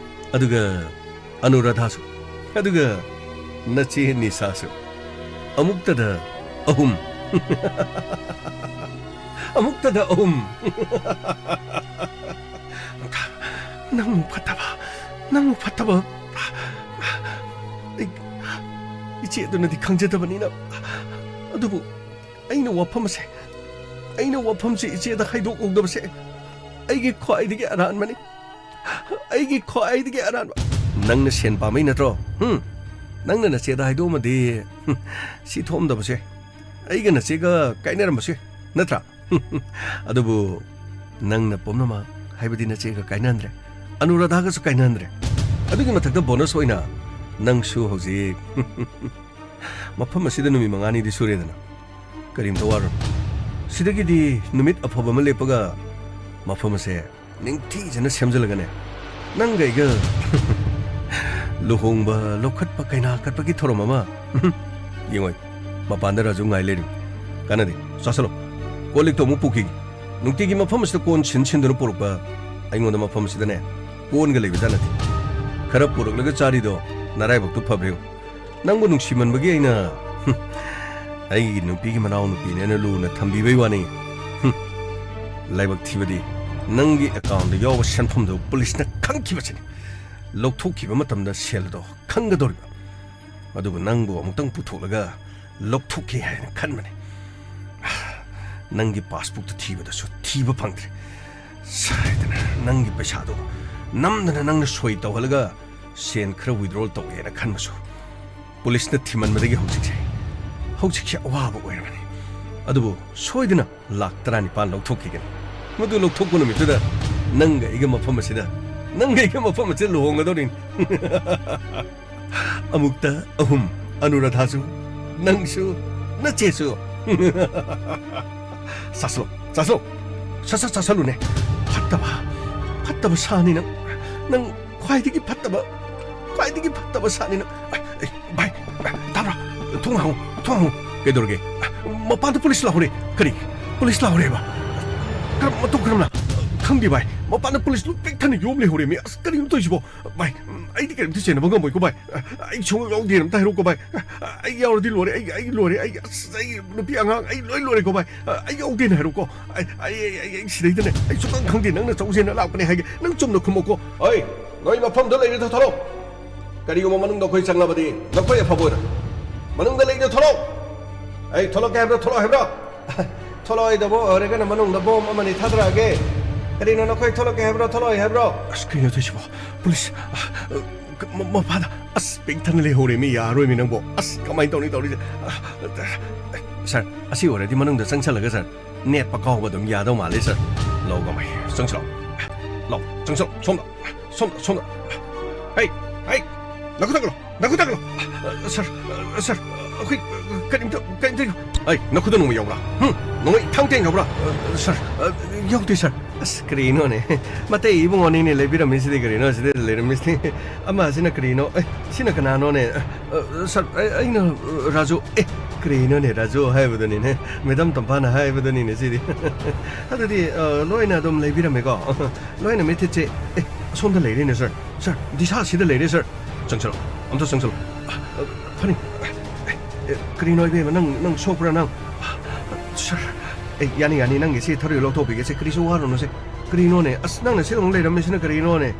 ꯑꯗꯨꯒ ꯑꯅꯨꯔꯥꯙꯥꯁꯨ, ꯑꯗꯨꯒ ꯅꯆꯦ ꯅꯤꯁꯥꯁꯨ꯫ ꯑꯃꯨꯛꯇꯗ ꯑꯍꯨꯝ꯫ ꯑꯃꯨꯛꯇꯗ ꯑꯍꯨꯝ꯫ ꯅꯪꯃꯨꯛ ꯐꯠꯇꯕ, ꯅꯪꯃꯨꯛ ꯐꯠꯇꯕ꯫ ꯑꯩ, ꯏꯆꯦꯗꯨꯅꯗꯤ ꯈꯪꯖꯗꯕꯅꯤꯅ꯫ ꯑꯗꯨꯕꯨ ꯑꯩꯅ ꯋꯥꯐꯝ ꯑꯁꯦ, ꯑꯩꯅ ꯋꯥꯐꯝꯁꯦ ꯏꯆꯦꯗ ꯍꯥꯏꯗꯣꯛꯍꯧꯗꯕꯁꯦ ꯑꯩꯒꯤ ꯈ꯭ꯋꯥꯏꯗꯒꯤ ꯑꯔꯥꯟꯕꯅꯤ꯫ ꯑꯩꯒꯤ ꯈ꯭ꯋꯥꯏꯗꯒꯤ ꯑꯔꯥꯟꯕ꯫ ꯅꯪꯅ ꯁꯦꯟ ꯄꯥꯝꯕꯩ ꯅꯠꯇ꯭ꯔꯣ? ꯍꯨꯝ? ꯅꯪꯅ ꯅꯆꯦꯗ ꯍꯥꯏꯗꯣꯛꯑꯝꯃꯗꯤ, ꯍꯨꯝ, ꯁꯤ ꯊꯣꯛꯑꯝꯗꯕꯁꯦ꯫ ꯑꯩꯒ ꯅꯆꯦꯒ ꯀꯥꯏꯅꯔꯝꯕꯁꯦ, ꯅꯠꯇ꯭ꯔꯥ? ꯑꯗꯨꯕꯨ ꯅꯪꯅ ꯄꯨꯝꯅꯃꯛ, ꯍꯥꯏꯕꯗꯤ ꯅꯆꯦꯒ ꯀꯥꯏꯅꯍꯟꯗ꯭ꯔꯦ, ꯑꯅꯨꯔꯥꯙꯥꯒꯁꯨ ꯀꯥꯏꯅꯍꯟꯗ꯭ꯔꯦ꯫ ꯑꯗꯨꯒꯤ ꯃꯊꯛꯇ ꯕꯣꯅꯁ ꯑꯣꯏꯅ ꯅꯪꯁꯨ ꯍꯧꯖꯤꯛ ꯃꯐꯝ ꯑꯁꯤꯗ ꯅꯨꯃꯤꯠ ꯃꯉꯥꯅꯤꯗꯤ ꯁꯨꯔꯦꯗꯅ꯫ ꯀꯔꯤꯝꯇ ꯋꯥꯔꯨꯅꯨ꯫ ꯁꯤꯗꯒꯤꯗꯤ ꯅꯨꯃꯤꯠ ꯑꯐꯕ ꯑꯃ ꯂꯦꯞꯄꯒ ꯃꯐꯝ ꯑꯁꯦ ꯅꯤꯡꯊꯤꯖꯅ ꯁꯦꯝꯖꯤꯜꯂꯒꯅꯦ, ꯅꯪꯒ ꯑꯩꯒ ꯂꯨꯍꯣꯡꯕ, ꯂꯧꯈꯠꯄ, ꯀꯩꯅꯥ ꯀꯠꯄꯒꯤ ꯊꯧꯔꯝ ꯑꯃ꯫ ꯌꯦꯡꯉꯣ, ꯃꯄꯥꯟꯗ ꯔꯥꯖꯨ ꯉꯥꯏ ꯂꯩꯔꯤ꯫ ꯀꯥꯟꯅꯗꯦ, ꯆꯥꯁꯜꯂꯣ꯫ ꯀꯣꯜ ꯂꯤꯛꯇꯣ ꯑꯃꯨꯛ ꯄꯨꯈꯤꯒꯦ꯫ ꯅꯨꯡꯇꯤꯒꯤ ꯃꯐꯝ ꯑꯁꯤꯗ ꯀꯣꯟ ꯁꯤꯟ ꯁꯤꯟꯗꯨꯅ ꯄꯨꯔꯛꯄ ꯑꯩꯉꯣꯟꯗ ꯃꯐꯝ ꯑꯁꯤꯗꯅꯦ ꯀꯣꯟꯒ ꯂꯩꯕꯖꯥꯠ ꯅꯠꯇꯦ꯫ ꯈꯔ ꯄꯨꯔꯛꯂꯒ ꯆꯥꯔꯤꯗꯣ ꯅꯔꯥꯏꯕꯛꯇꯣ ꯐꯕ꯭ꯔꯥ ꯌꯦꯡꯉꯨ꯫ ꯅꯪꯕꯨ ꯅꯨꯡꯁꯤꯃꯟꯕꯒꯤ ꯑꯩꯅ, ꯍꯨꯝ, ꯑꯩꯒꯤ ꯅꯨꯄꯤꯒꯤ ꯃꯅꯥꯎ ꯅꯨꯄꯤꯅꯦꯅ ꯂꯨꯅ ꯊꯝꯕꯤꯕꯩ ꯋꯥꯅꯤ꯫ ꯍꯨꯝ, ꯂꯥꯏꯕꯛ ꯊꯤꯕꯗꯤ ꯅꯪꯒꯤ ꯑꯦꯀꯥꯎꯟꯗ ꯌꯥꯎꯕ ꯁꯦꯟꯐꯝꯗꯨ ꯄꯨꯂꯤꯁꯅ ꯈꯪꯈꯤꯕꯁꯤꯅꯤ꯫ ꯂꯧꯊꯣꯛꯈꯤꯕ ꯃꯇꯝꯗ ꯁꯦꯜ ꯑꯗꯣ ꯈꯪꯒꯗꯧꯔꯤꯕ꯫ ꯑꯗꯨꯕꯨ ꯅꯪꯕꯨ ꯑꯃꯨꯛꯇꯪ ꯄꯨꯊꯣꯛꯂꯒ ꯂꯧꯊꯣꯛꯀꯦ ꯍꯥꯏꯅ ꯈꯟꯕꯅꯤ꯫ ꯅꯪꯒꯤ ꯄꯥꯁꯕꯨꯛꯇ ꯊꯤꯕꯗꯁꯨ ꯊꯤꯕ ꯐꯪꯗ꯭ꯔꯦ꯫ ꯁꯥꯏꯗꯅ ꯅꯪꯒꯤ ꯄꯩꯁꯥꯗꯣ ꯅꯝꯗꯅ ꯅꯪꯅ ꯁꯣꯏ ꯇꯧꯍꯜꯂꯒ ꯁꯦꯟ ꯈꯔ ꯋꯤꯗ꯭ꯔꯣꯜ ꯇꯧꯒꯦꯅ ꯈꯟꯕꯁꯨ ꯄꯨꯂꯤꯁꯅ ꯊꯤꯃꯟꯕꯗꯒꯤ ꯍꯧꯖꯤꯛꯁꯦ, ꯍꯧꯖꯤꯛꯁꯦ ꯑꯋꯥꯕ ꯑꯣꯏꯔꯕꯅꯤ꯫ ꯑꯗꯨꯕꯨ ꯁꯣꯏꯗꯅ ꯂꯥꯛ ꯇꯔꯥꯅꯤꯄꯥꯟ ꯂꯧꯊꯣꯛꯈꯤꯒꯅꯤ꯫ ꯃꯗꯨ ꯂꯧꯊꯣꯛꯄ ꯅꯨꯃꯤꯠꯇꯨꯗ ꯅꯪꯒ ꯑꯩꯒ ꯃꯐꯝ ꯑꯁꯤꯗ, ꯅꯪꯒ ꯑꯩꯒ ꯃꯐꯝ ꯑꯁꯤꯗ ꯂꯨꯍꯣꯡꯒꯗꯧꯔꯤꯅꯤ꯫ ꯑꯃꯨꯛꯇ ꯑꯍꯨꯝ, ꯑꯅꯨꯔꯥꯙꯥꯁꯨ, ꯅꯪꯁꯨ, ꯅꯆꯦꯁꯨ꯫ ꯆꯥꯁꯜꯂꯣ, ꯆꯥꯁꯜꯂꯣ꯫ ꯁꯠ ꯁꯠ ꯆꯥꯁꯜꯂꯨꯅꯦ꯫ ꯐꯠꯇꯕ, ꯐꯠꯇꯕ ꯁꯥꯅꯤ ꯅꯪ꯫ ꯅꯪ ꯈ꯭ꯋꯥꯏꯗꯒꯤ ꯐꯠꯇꯕ, ꯈ꯭ꯋꯥꯏꯗꯒꯤ ꯐꯠꯇꯕ ꯁꯥꯅꯤ ꯅꯪ꯫ ꯑꯩ, ꯑꯩ, ꯚꯥꯏ, ꯚꯥꯏ, ꯇꯥꯕ꯭ꯔꯥ? ꯊꯣꯡ ꯍꯥꯡꯉꯨ, ꯊꯣꯡ ꯍꯥꯡꯉꯨ꯫ ꯀꯩꯗꯧꯔꯒꯦ? ꯃꯄꯥꯟꯗ ꯄꯨꯂꯤꯁ ꯂꯥꯎꯍꯧꯔꯦ꯫ ꯀꯔꯤ? ꯄꯨꯂꯤꯁ ꯂꯥꯎꯍꯧꯔꯦꯕ? ꯀꯔꯝ, ꯃꯇꯧ ꯀꯔꯝꯅ? ꯈꯪꯗꯦ ꯚꯥꯏ, ꯃꯄꯥꯟꯗ ꯄꯨꯂꯤꯁ ꯂꯨꯞ ꯄꯤꯛ ꯊꯟꯅ ꯌꯣꯝ ꯂꯩꯍꯧꯔꯦꯃꯤ꯫ ꯑꯁ, ꯀꯔꯤꯅꯣ ꯇꯧꯔꯤꯁꯤꯕꯣ? ꯚꯥꯏ, ꯑꯩꯗꯤ ꯀꯔꯤꯝꯇ ꯆꯦꯟꯅꯕ ꯉꯝꯃꯣꯏꯀꯣ ꯚꯥꯏ꯫ ꯑꯩ ꯁꯨꯡꯌꯥꯎ ꯌꯥꯎꯗꯦꯅ ꯑꯝꯇ ꯍꯥꯏꯔꯛꯎꯀꯣ ꯚꯥꯏ꯫ ꯑꯩ ꯌꯥꯎꯔꯗꯤ ꯂꯣꯏꯔꯦ, ꯑꯩ, ꯑꯩ ꯂꯣꯏꯔꯦ, ꯑꯩ, ꯑꯁ, ꯑꯩ ꯅꯨꯄꯤ ꯑꯉꯥꯡ, ꯑꯩ ꯂꯣꯏ ꯂꯣꯏꯔꯦꯀꯣ ꯚꯥꯏ꯫ ꯑꯩ ꯌꯥꯎꯗꯦꯅ ꯍꯥꯏꯔꯛꯎꯀꯣ꯫ ꯑꯩ, ꯑꯩ, ꯑꯩ, ꯑꯩ, ꯑꯩ ꯁꯤꯗꯩꯗꯅꯦ, ꯑꯩ ꯁꯨꯡꯈꯪ ꯈꯪꯗꯦ, ꯅꯪꯅ ꯆꯧꯁꯦꯅ ꯂꯥꯛꯄꯅꯦ ꯍꯥꯏꯒꯦ꯫ ꯅꯪ ꯆꯨꯝꯅ ꯈꯨꯝꯃꯣꯀꯣ꯫ ꯍꯣꯏ, ꯅꯣꯏ ꯃꯐꯝꯗ ꯂꯩꯔꯤꯗꯣ ꯊꯣꯛꯂꯛꯑꯣ꯫ ꯀꯔꯤꯒꯨꯝꯕ ꯃꯅꯨꯡꯗ ꯑꯩꯈꯣꯏ ꯆꯪꯂꯕꯗꯤ ꯅꯈꯣꯏ ꯑꯐꯕ ꯑꯣꯏꯔꯣꯏ꯫ ꯃꯅꯨꯡꯗ ꯂꯩꯔꯤꯗꯣ ꯊꯣꯛꯂꯛꯑꯣ꯫ ꯑꯩ ꯊꯣꯛꯂꯛꯀꯦ ꯍꯥꯏꯕ꯭ꯔꯣ, ꯊꯣꯛꯂꯛꯑꯣ ꯍꯥꯏꯕ꯭ꯔꯣ? ꯊꯣꯛꯂꯛꯑꯣꯏꯗꯕ ꯑꯣꯏꯔꯒꯅ ꯃꯅꯨꯡꯗ ꯕꯣꯝ ꯑꯃꯅꯤ ꯊꯥꯗꯔꯛꯑꯒꯦ꯫ ꯀꯔꯤꯅꯣ, ꯅꯈꯣꯏ ꯊꯣꯛꯂꯛꯀꯦ ꯍꯥꯏꯕ꯭ꯔꯣ, ꯊꯣꯛꯂꯛꯑꯣꯏ ꯍꯥꯏꯕ꯭ꯔꯣ? ꯑꯁ, ꯀꯩꯅꯣ ꯇꯧꯏꯁꯤꯕꯣ? ꯄꯨꯂꯤꯁ, ꯑ, ꯃ-, ꯃꯄꯥꯗ, ꯑꯁ, ꯄꯤꯛ ꯊꯟꯅ ꯂꯩꯍꯧꯔꯦ ꯃꯤ, ꯌꯥꯔꯣꯏ ꯃꯤ ꯅꯪꯕꯣ꯫ ꯑꯁ, ꯀꯃꯥꯏꯅ ꯇꯧꯅꯤ ꯇꯧꯔꯤꯁꯦ? ꯑ, ꯁꯥꯔ, ꯑꯁꯤ ꯑꯣꯏꯔꯗꯤ ꯃꯅꯨꯡꯗ ꯆꯪꯁꯜꯂꯒ, ꯁꯥꯔ, ꯅꯦꯠꯄ ꯀꯥꯎꯕ ꯑꯗꯨꯝ ꯌꯥꯗꯧ ꯃꯥꯜꯂꯦ, ꯁꯥꯔ꯫ ꯂꯧ ꯀꯃꯥꯏ, ꯆꯪꯁꯤꯜꯂꯣ꯫ ꯂꯧ, ꯆꯪꯁꯤꯜꯂꯣ, ꯁꯣꯝꯗ꯫ ꯁꯣꯝꯗ, ꯁꯣꯝꯗ꯫ ꯍꯩ, ꯍꯩ, ꯅꯈꯨꯠ ꯊꯥꯡꯒꯠꯂꯣ, ꯅꯈꯨꯠ ꯊꯥꯡꯒꯠꯂꯣ꯫ ꯑ, ꯁꯥꯔ, ꯑ, ꯁꯥꯔ, ꯑꯩꯈꯣꯏ, ꯑ, ꯀꯔꯤꯝꯇ, ꯀꯔꯤꯝꯇ, ꯑꯩ, ꯅꯈꯨꯠꯇ ꯅꯣꯡꯃꯩ ꯌꯥꯎꯕ꯭ꯔꯥ? ꯍꯨꯝ? ꯅꯣꯡꯃꯩ ꯊꯥꯡ ꯇꯦꯟ ꯌꯥꯎꯕ꯭ꯔꯥ? ꯑ, ꯁꯥꯔ, ꯑ, ꯌꯥꯎꯗꯦ, ꯁꯥꯔ꯫ ꯑꯁ, ꯀꯔꯤꯅꯣꯅꯦ? ꯃꯇꯩ ꯏꯕꯨꯡꯉꯣꯅꯤꯅꯦ ꯂꯩꯕꯤꯔꯝꯃꯤꯁꯤꯗꯤ, ꯀꯔꯤꯅꯣ ꯁꯤꯗ ꯂꯩꯔꯝꯃꯤꯁꯤꯗꯤ? ꯑꯃꯁꯤꯅ ꯀꯔꯤꯅꯣ? ꯑꯦ, ꯁꯤꯅ ꯀꯅꯥꯅꯣꯅꯦ? ꯑ, ꯁꯥꯔ, ꯑꯩ, ꯑꯩꯅ, ꯑ, ꯔꯥꯖꯨ꯫ ꯑꯦ, ꯀꯔꯤꯅꯣꯅꯦ ꯔꯥꯖꯨ ꯍꯥꯏꯕꯗꯨꯅꯤꯅꯦ? ꯃꯦꯗꯥꯝ ꯇꯝꯐꯥꯅ ꯍꯥꯏꯕꯗꯨꯅꯤꯅꯦ ꯁꯤꯗꯤ꯫ ꯑꯗꯨꯗꯤ, ꯑ, ꯂꯣꯏꯅ ꯑꯗꯨꯝ ꯂꯩꯕꯤꯔꯝꯃꯦꯀꯣ? ꯂꯣꯏꯅ ꯃꯤꯠꯊꯤꯠꯁꯦ꯫ ꯑꯦ, ꯑꯁꯣꯝꯗ ꯂꯩꯔꯦꯅꯦ, ꯁꯥꯔ꯫ ꯁꯥꯔ, ꯗꯤꯁꯥꯁꯤꯗ ꯂꯩꯔꯦ, ꯁꯥꯔ꯫ ꯆꯪꯁꯤꯜꯂꯣ꯫ ꯑꯝꯇ ꯆꯪꯁꯤꯜꯂꯣ꯫ ꯑ, ꯐꯅꯤ꯫ ꯑꯦ, ꯀꯔꯤꯅꯣ ꯏꯕꯦꯝꯃ, ꯅꯪ, ꯅꯪ ꯁꯣꯛꯄ꯭ꯔꯥ ꯅꯪ? ꯁꯥꯔ, ꯑꯦ, ꯌꯥꯅꯤ, ꯌꯥꯅꯤ, ꯅꯪꯒꯤꯁꯤ ꯊꯔꯣꯏ ꯂꯧꯊꯣꯛꯄꯤꯒꯦꯁꯦ, ꯀꯔꯤꯁꯨ ꯋꯥꯔꯨꯅꯨꯁꯦ꯫ ꯀꯔꯤꯅꯣꯅꯦ? ꯑꯁ, ꯅꯪꯅ ꯁꯤꯗ ꯑꯃꯨꯛ ꯂꯩꯔꯝꯃꯤꯁꯤꯅ ꯀꯔꯤꯅꯣꯅꯦ?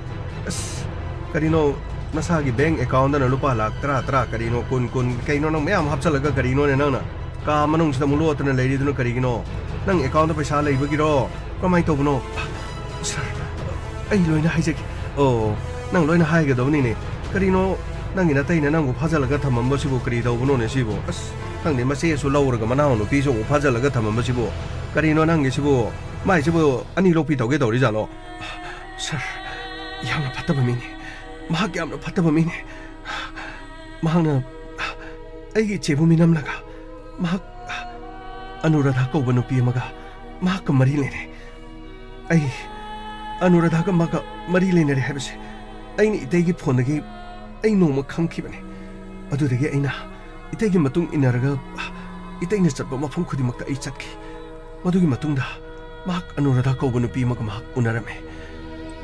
ꯑꯁ, ꯀꯔꯤꯅꯣ, ꯅꯁꯥꯒꯤ ꯕꯦꯡꯛ ꯑꯦꯀꯥꯎꯟꯗꯅ ꯂꯨꯄꯥ ꯂꯥꯈ ꯇꯔꯥ, ꯇꯔꯥ, ꯀꯔꯤꯅꯣ, ꯀꯨꯟ, ꯀꯨꯟ, ꯀꯩꯅꯣ, ꯅꯪ ꯃꯌꯥꯝ ꯍꯥꯞꯆꯜꯂꯒ ꯀꯔꯤꯅꯣꯅꯦ ꯅꯪꯅ? ꯀꯥ ꯃꯅꯨꯡꯁꯤꯗ ꯑꯃꯨꯛ ꯂꯣꯠꯇꯅ ꯂꯩꯔꯤꯗꯨꯅ ꯀꯔꯤꯒꯤꯅꯣ? ꯅꯪ ꯑꯦꯀꯥꯎꯟꯗ ꯄꯩꯁꯥ ꯂꯩꯕꯒꯤꯔꯣ? ꯀꯃꯥꯏꯅ ꯇꯧꯕꯅꯣ? ꯁꯥꯔ, ꯑꯩ ꯂꯣꯏꯅ ꯍꯥꯏꯖꯒꯦ꯫ ꯑꯣ, ꯅꯪ ꯂꯣꯏꯅ ꯍꯥꯏꯒꯗꯕꯅꯤꯅꯦ꯫ ꯀꯔꯤꯅꯣ, ꯅꯪꯒꯤ ꯅꯇꯩꯅ ꯅꯪꯕꯨ ꯐꯥꯖꯤꯜꯂꯒ ꯊꯝꯃꯝꯕꯁꯤꯕꯨ ꯀꯔꯤ ꯇꯧꯕꯅꯣꯅꯦ ꯁꯤꯕꯨ? ꯑꯁ, ꯅꯪꯗꯤ ꯃꯆꯦꯁꯨ ꯂꯧꯔꯒ ꯃꯅꯥꯎ ꯅꯨꯄꯤꯁꯨ ꯑꯃꯨꯛ ꯐꯥꯖꯤꯜꯂꯒ ꯊꯝꯃꯝꯕꯁꯤꯕꯨ? ꯀꯔꯤꯅꯣ ꯅꯪꯒꯤꯁꯤꯕꯨ? ꯃꯥꯏꯁꯤꯕꯨ ꯑꯅꯤ ꯂꯣꯛꯄꯤ ꯇꯧꯒꯦ ꯇꯧꯔꯤꯖꯥꯠꯂꯣ? ꯁꯥꯔ, ꯌꯥꯝꯅ ꯐꯠꯇꯕ ꯃꯤꯅꯤ꯫ ꯃꯍꯥꯛ ꯌꯥꯝꯅ ꯐꯠꯇꯕ ꯃꯤꯅꯤ꯫ ꯃꯍꯥꯛꯅ ꯑꯩꯒꯤ ꯏꯆꯦꯕꯨ ꯃꯤꯅꯝꯂꯒ ꯃꯍꯥꯛ ꯑꯅꯨꯔꯥꯙꯥ ꯀꯧꯕ ꯅꯨꯄꯤ ꯑꯃꯒ ꯃꯍꯥꯛꯀ ꯃꯔꯤ ꯂꯩꯅꯩ꯫ ꯑꯩ ꯑꯅꯨꯔꯥꯙꯥꯒ ꯃꯥꯒ ꯃꯔꯤ ꯂꯩꯅꯔꯦ ꯍꯥꯏꯕꯁꯦ ꯑꯩꯅ ꯏꯇꯩꯒꯤ ꯐꯣꯟꯗꯒꯤ ꯑꯩ ꯅꯣꯡꯃ ꯈꯪꯈꯤꯕꯅꯤ꯫ ꯑꯗꯨꯗꯒꯤ ꯑꯩꯅ ꯏꯇꯩꯒꯤ ꯃꯇꯨꯡ ꯏꯟꯅꯔꯒ ꯏꯇꯩꯅ ꯆꯠꯄ ꯃꯐꯝ ꯈꯨꯗꯤꯡꯃꯛꯇ ꯑꯩ ꯆꯠꯈꯤ꯫ ꯃꯗꯨꯒꯤ ꯃꯇꯨꯡꯗ ꯃꯍꯥꯛ ꯑꯅꯨꯔꯥꯙꯥ ꯀꯧꯕ ꯅꯨꯄꯤ ꯑꯃꯒ ꯃꯍꯥꯛ ꯎꯅꯔꯝꯃꯤ꯫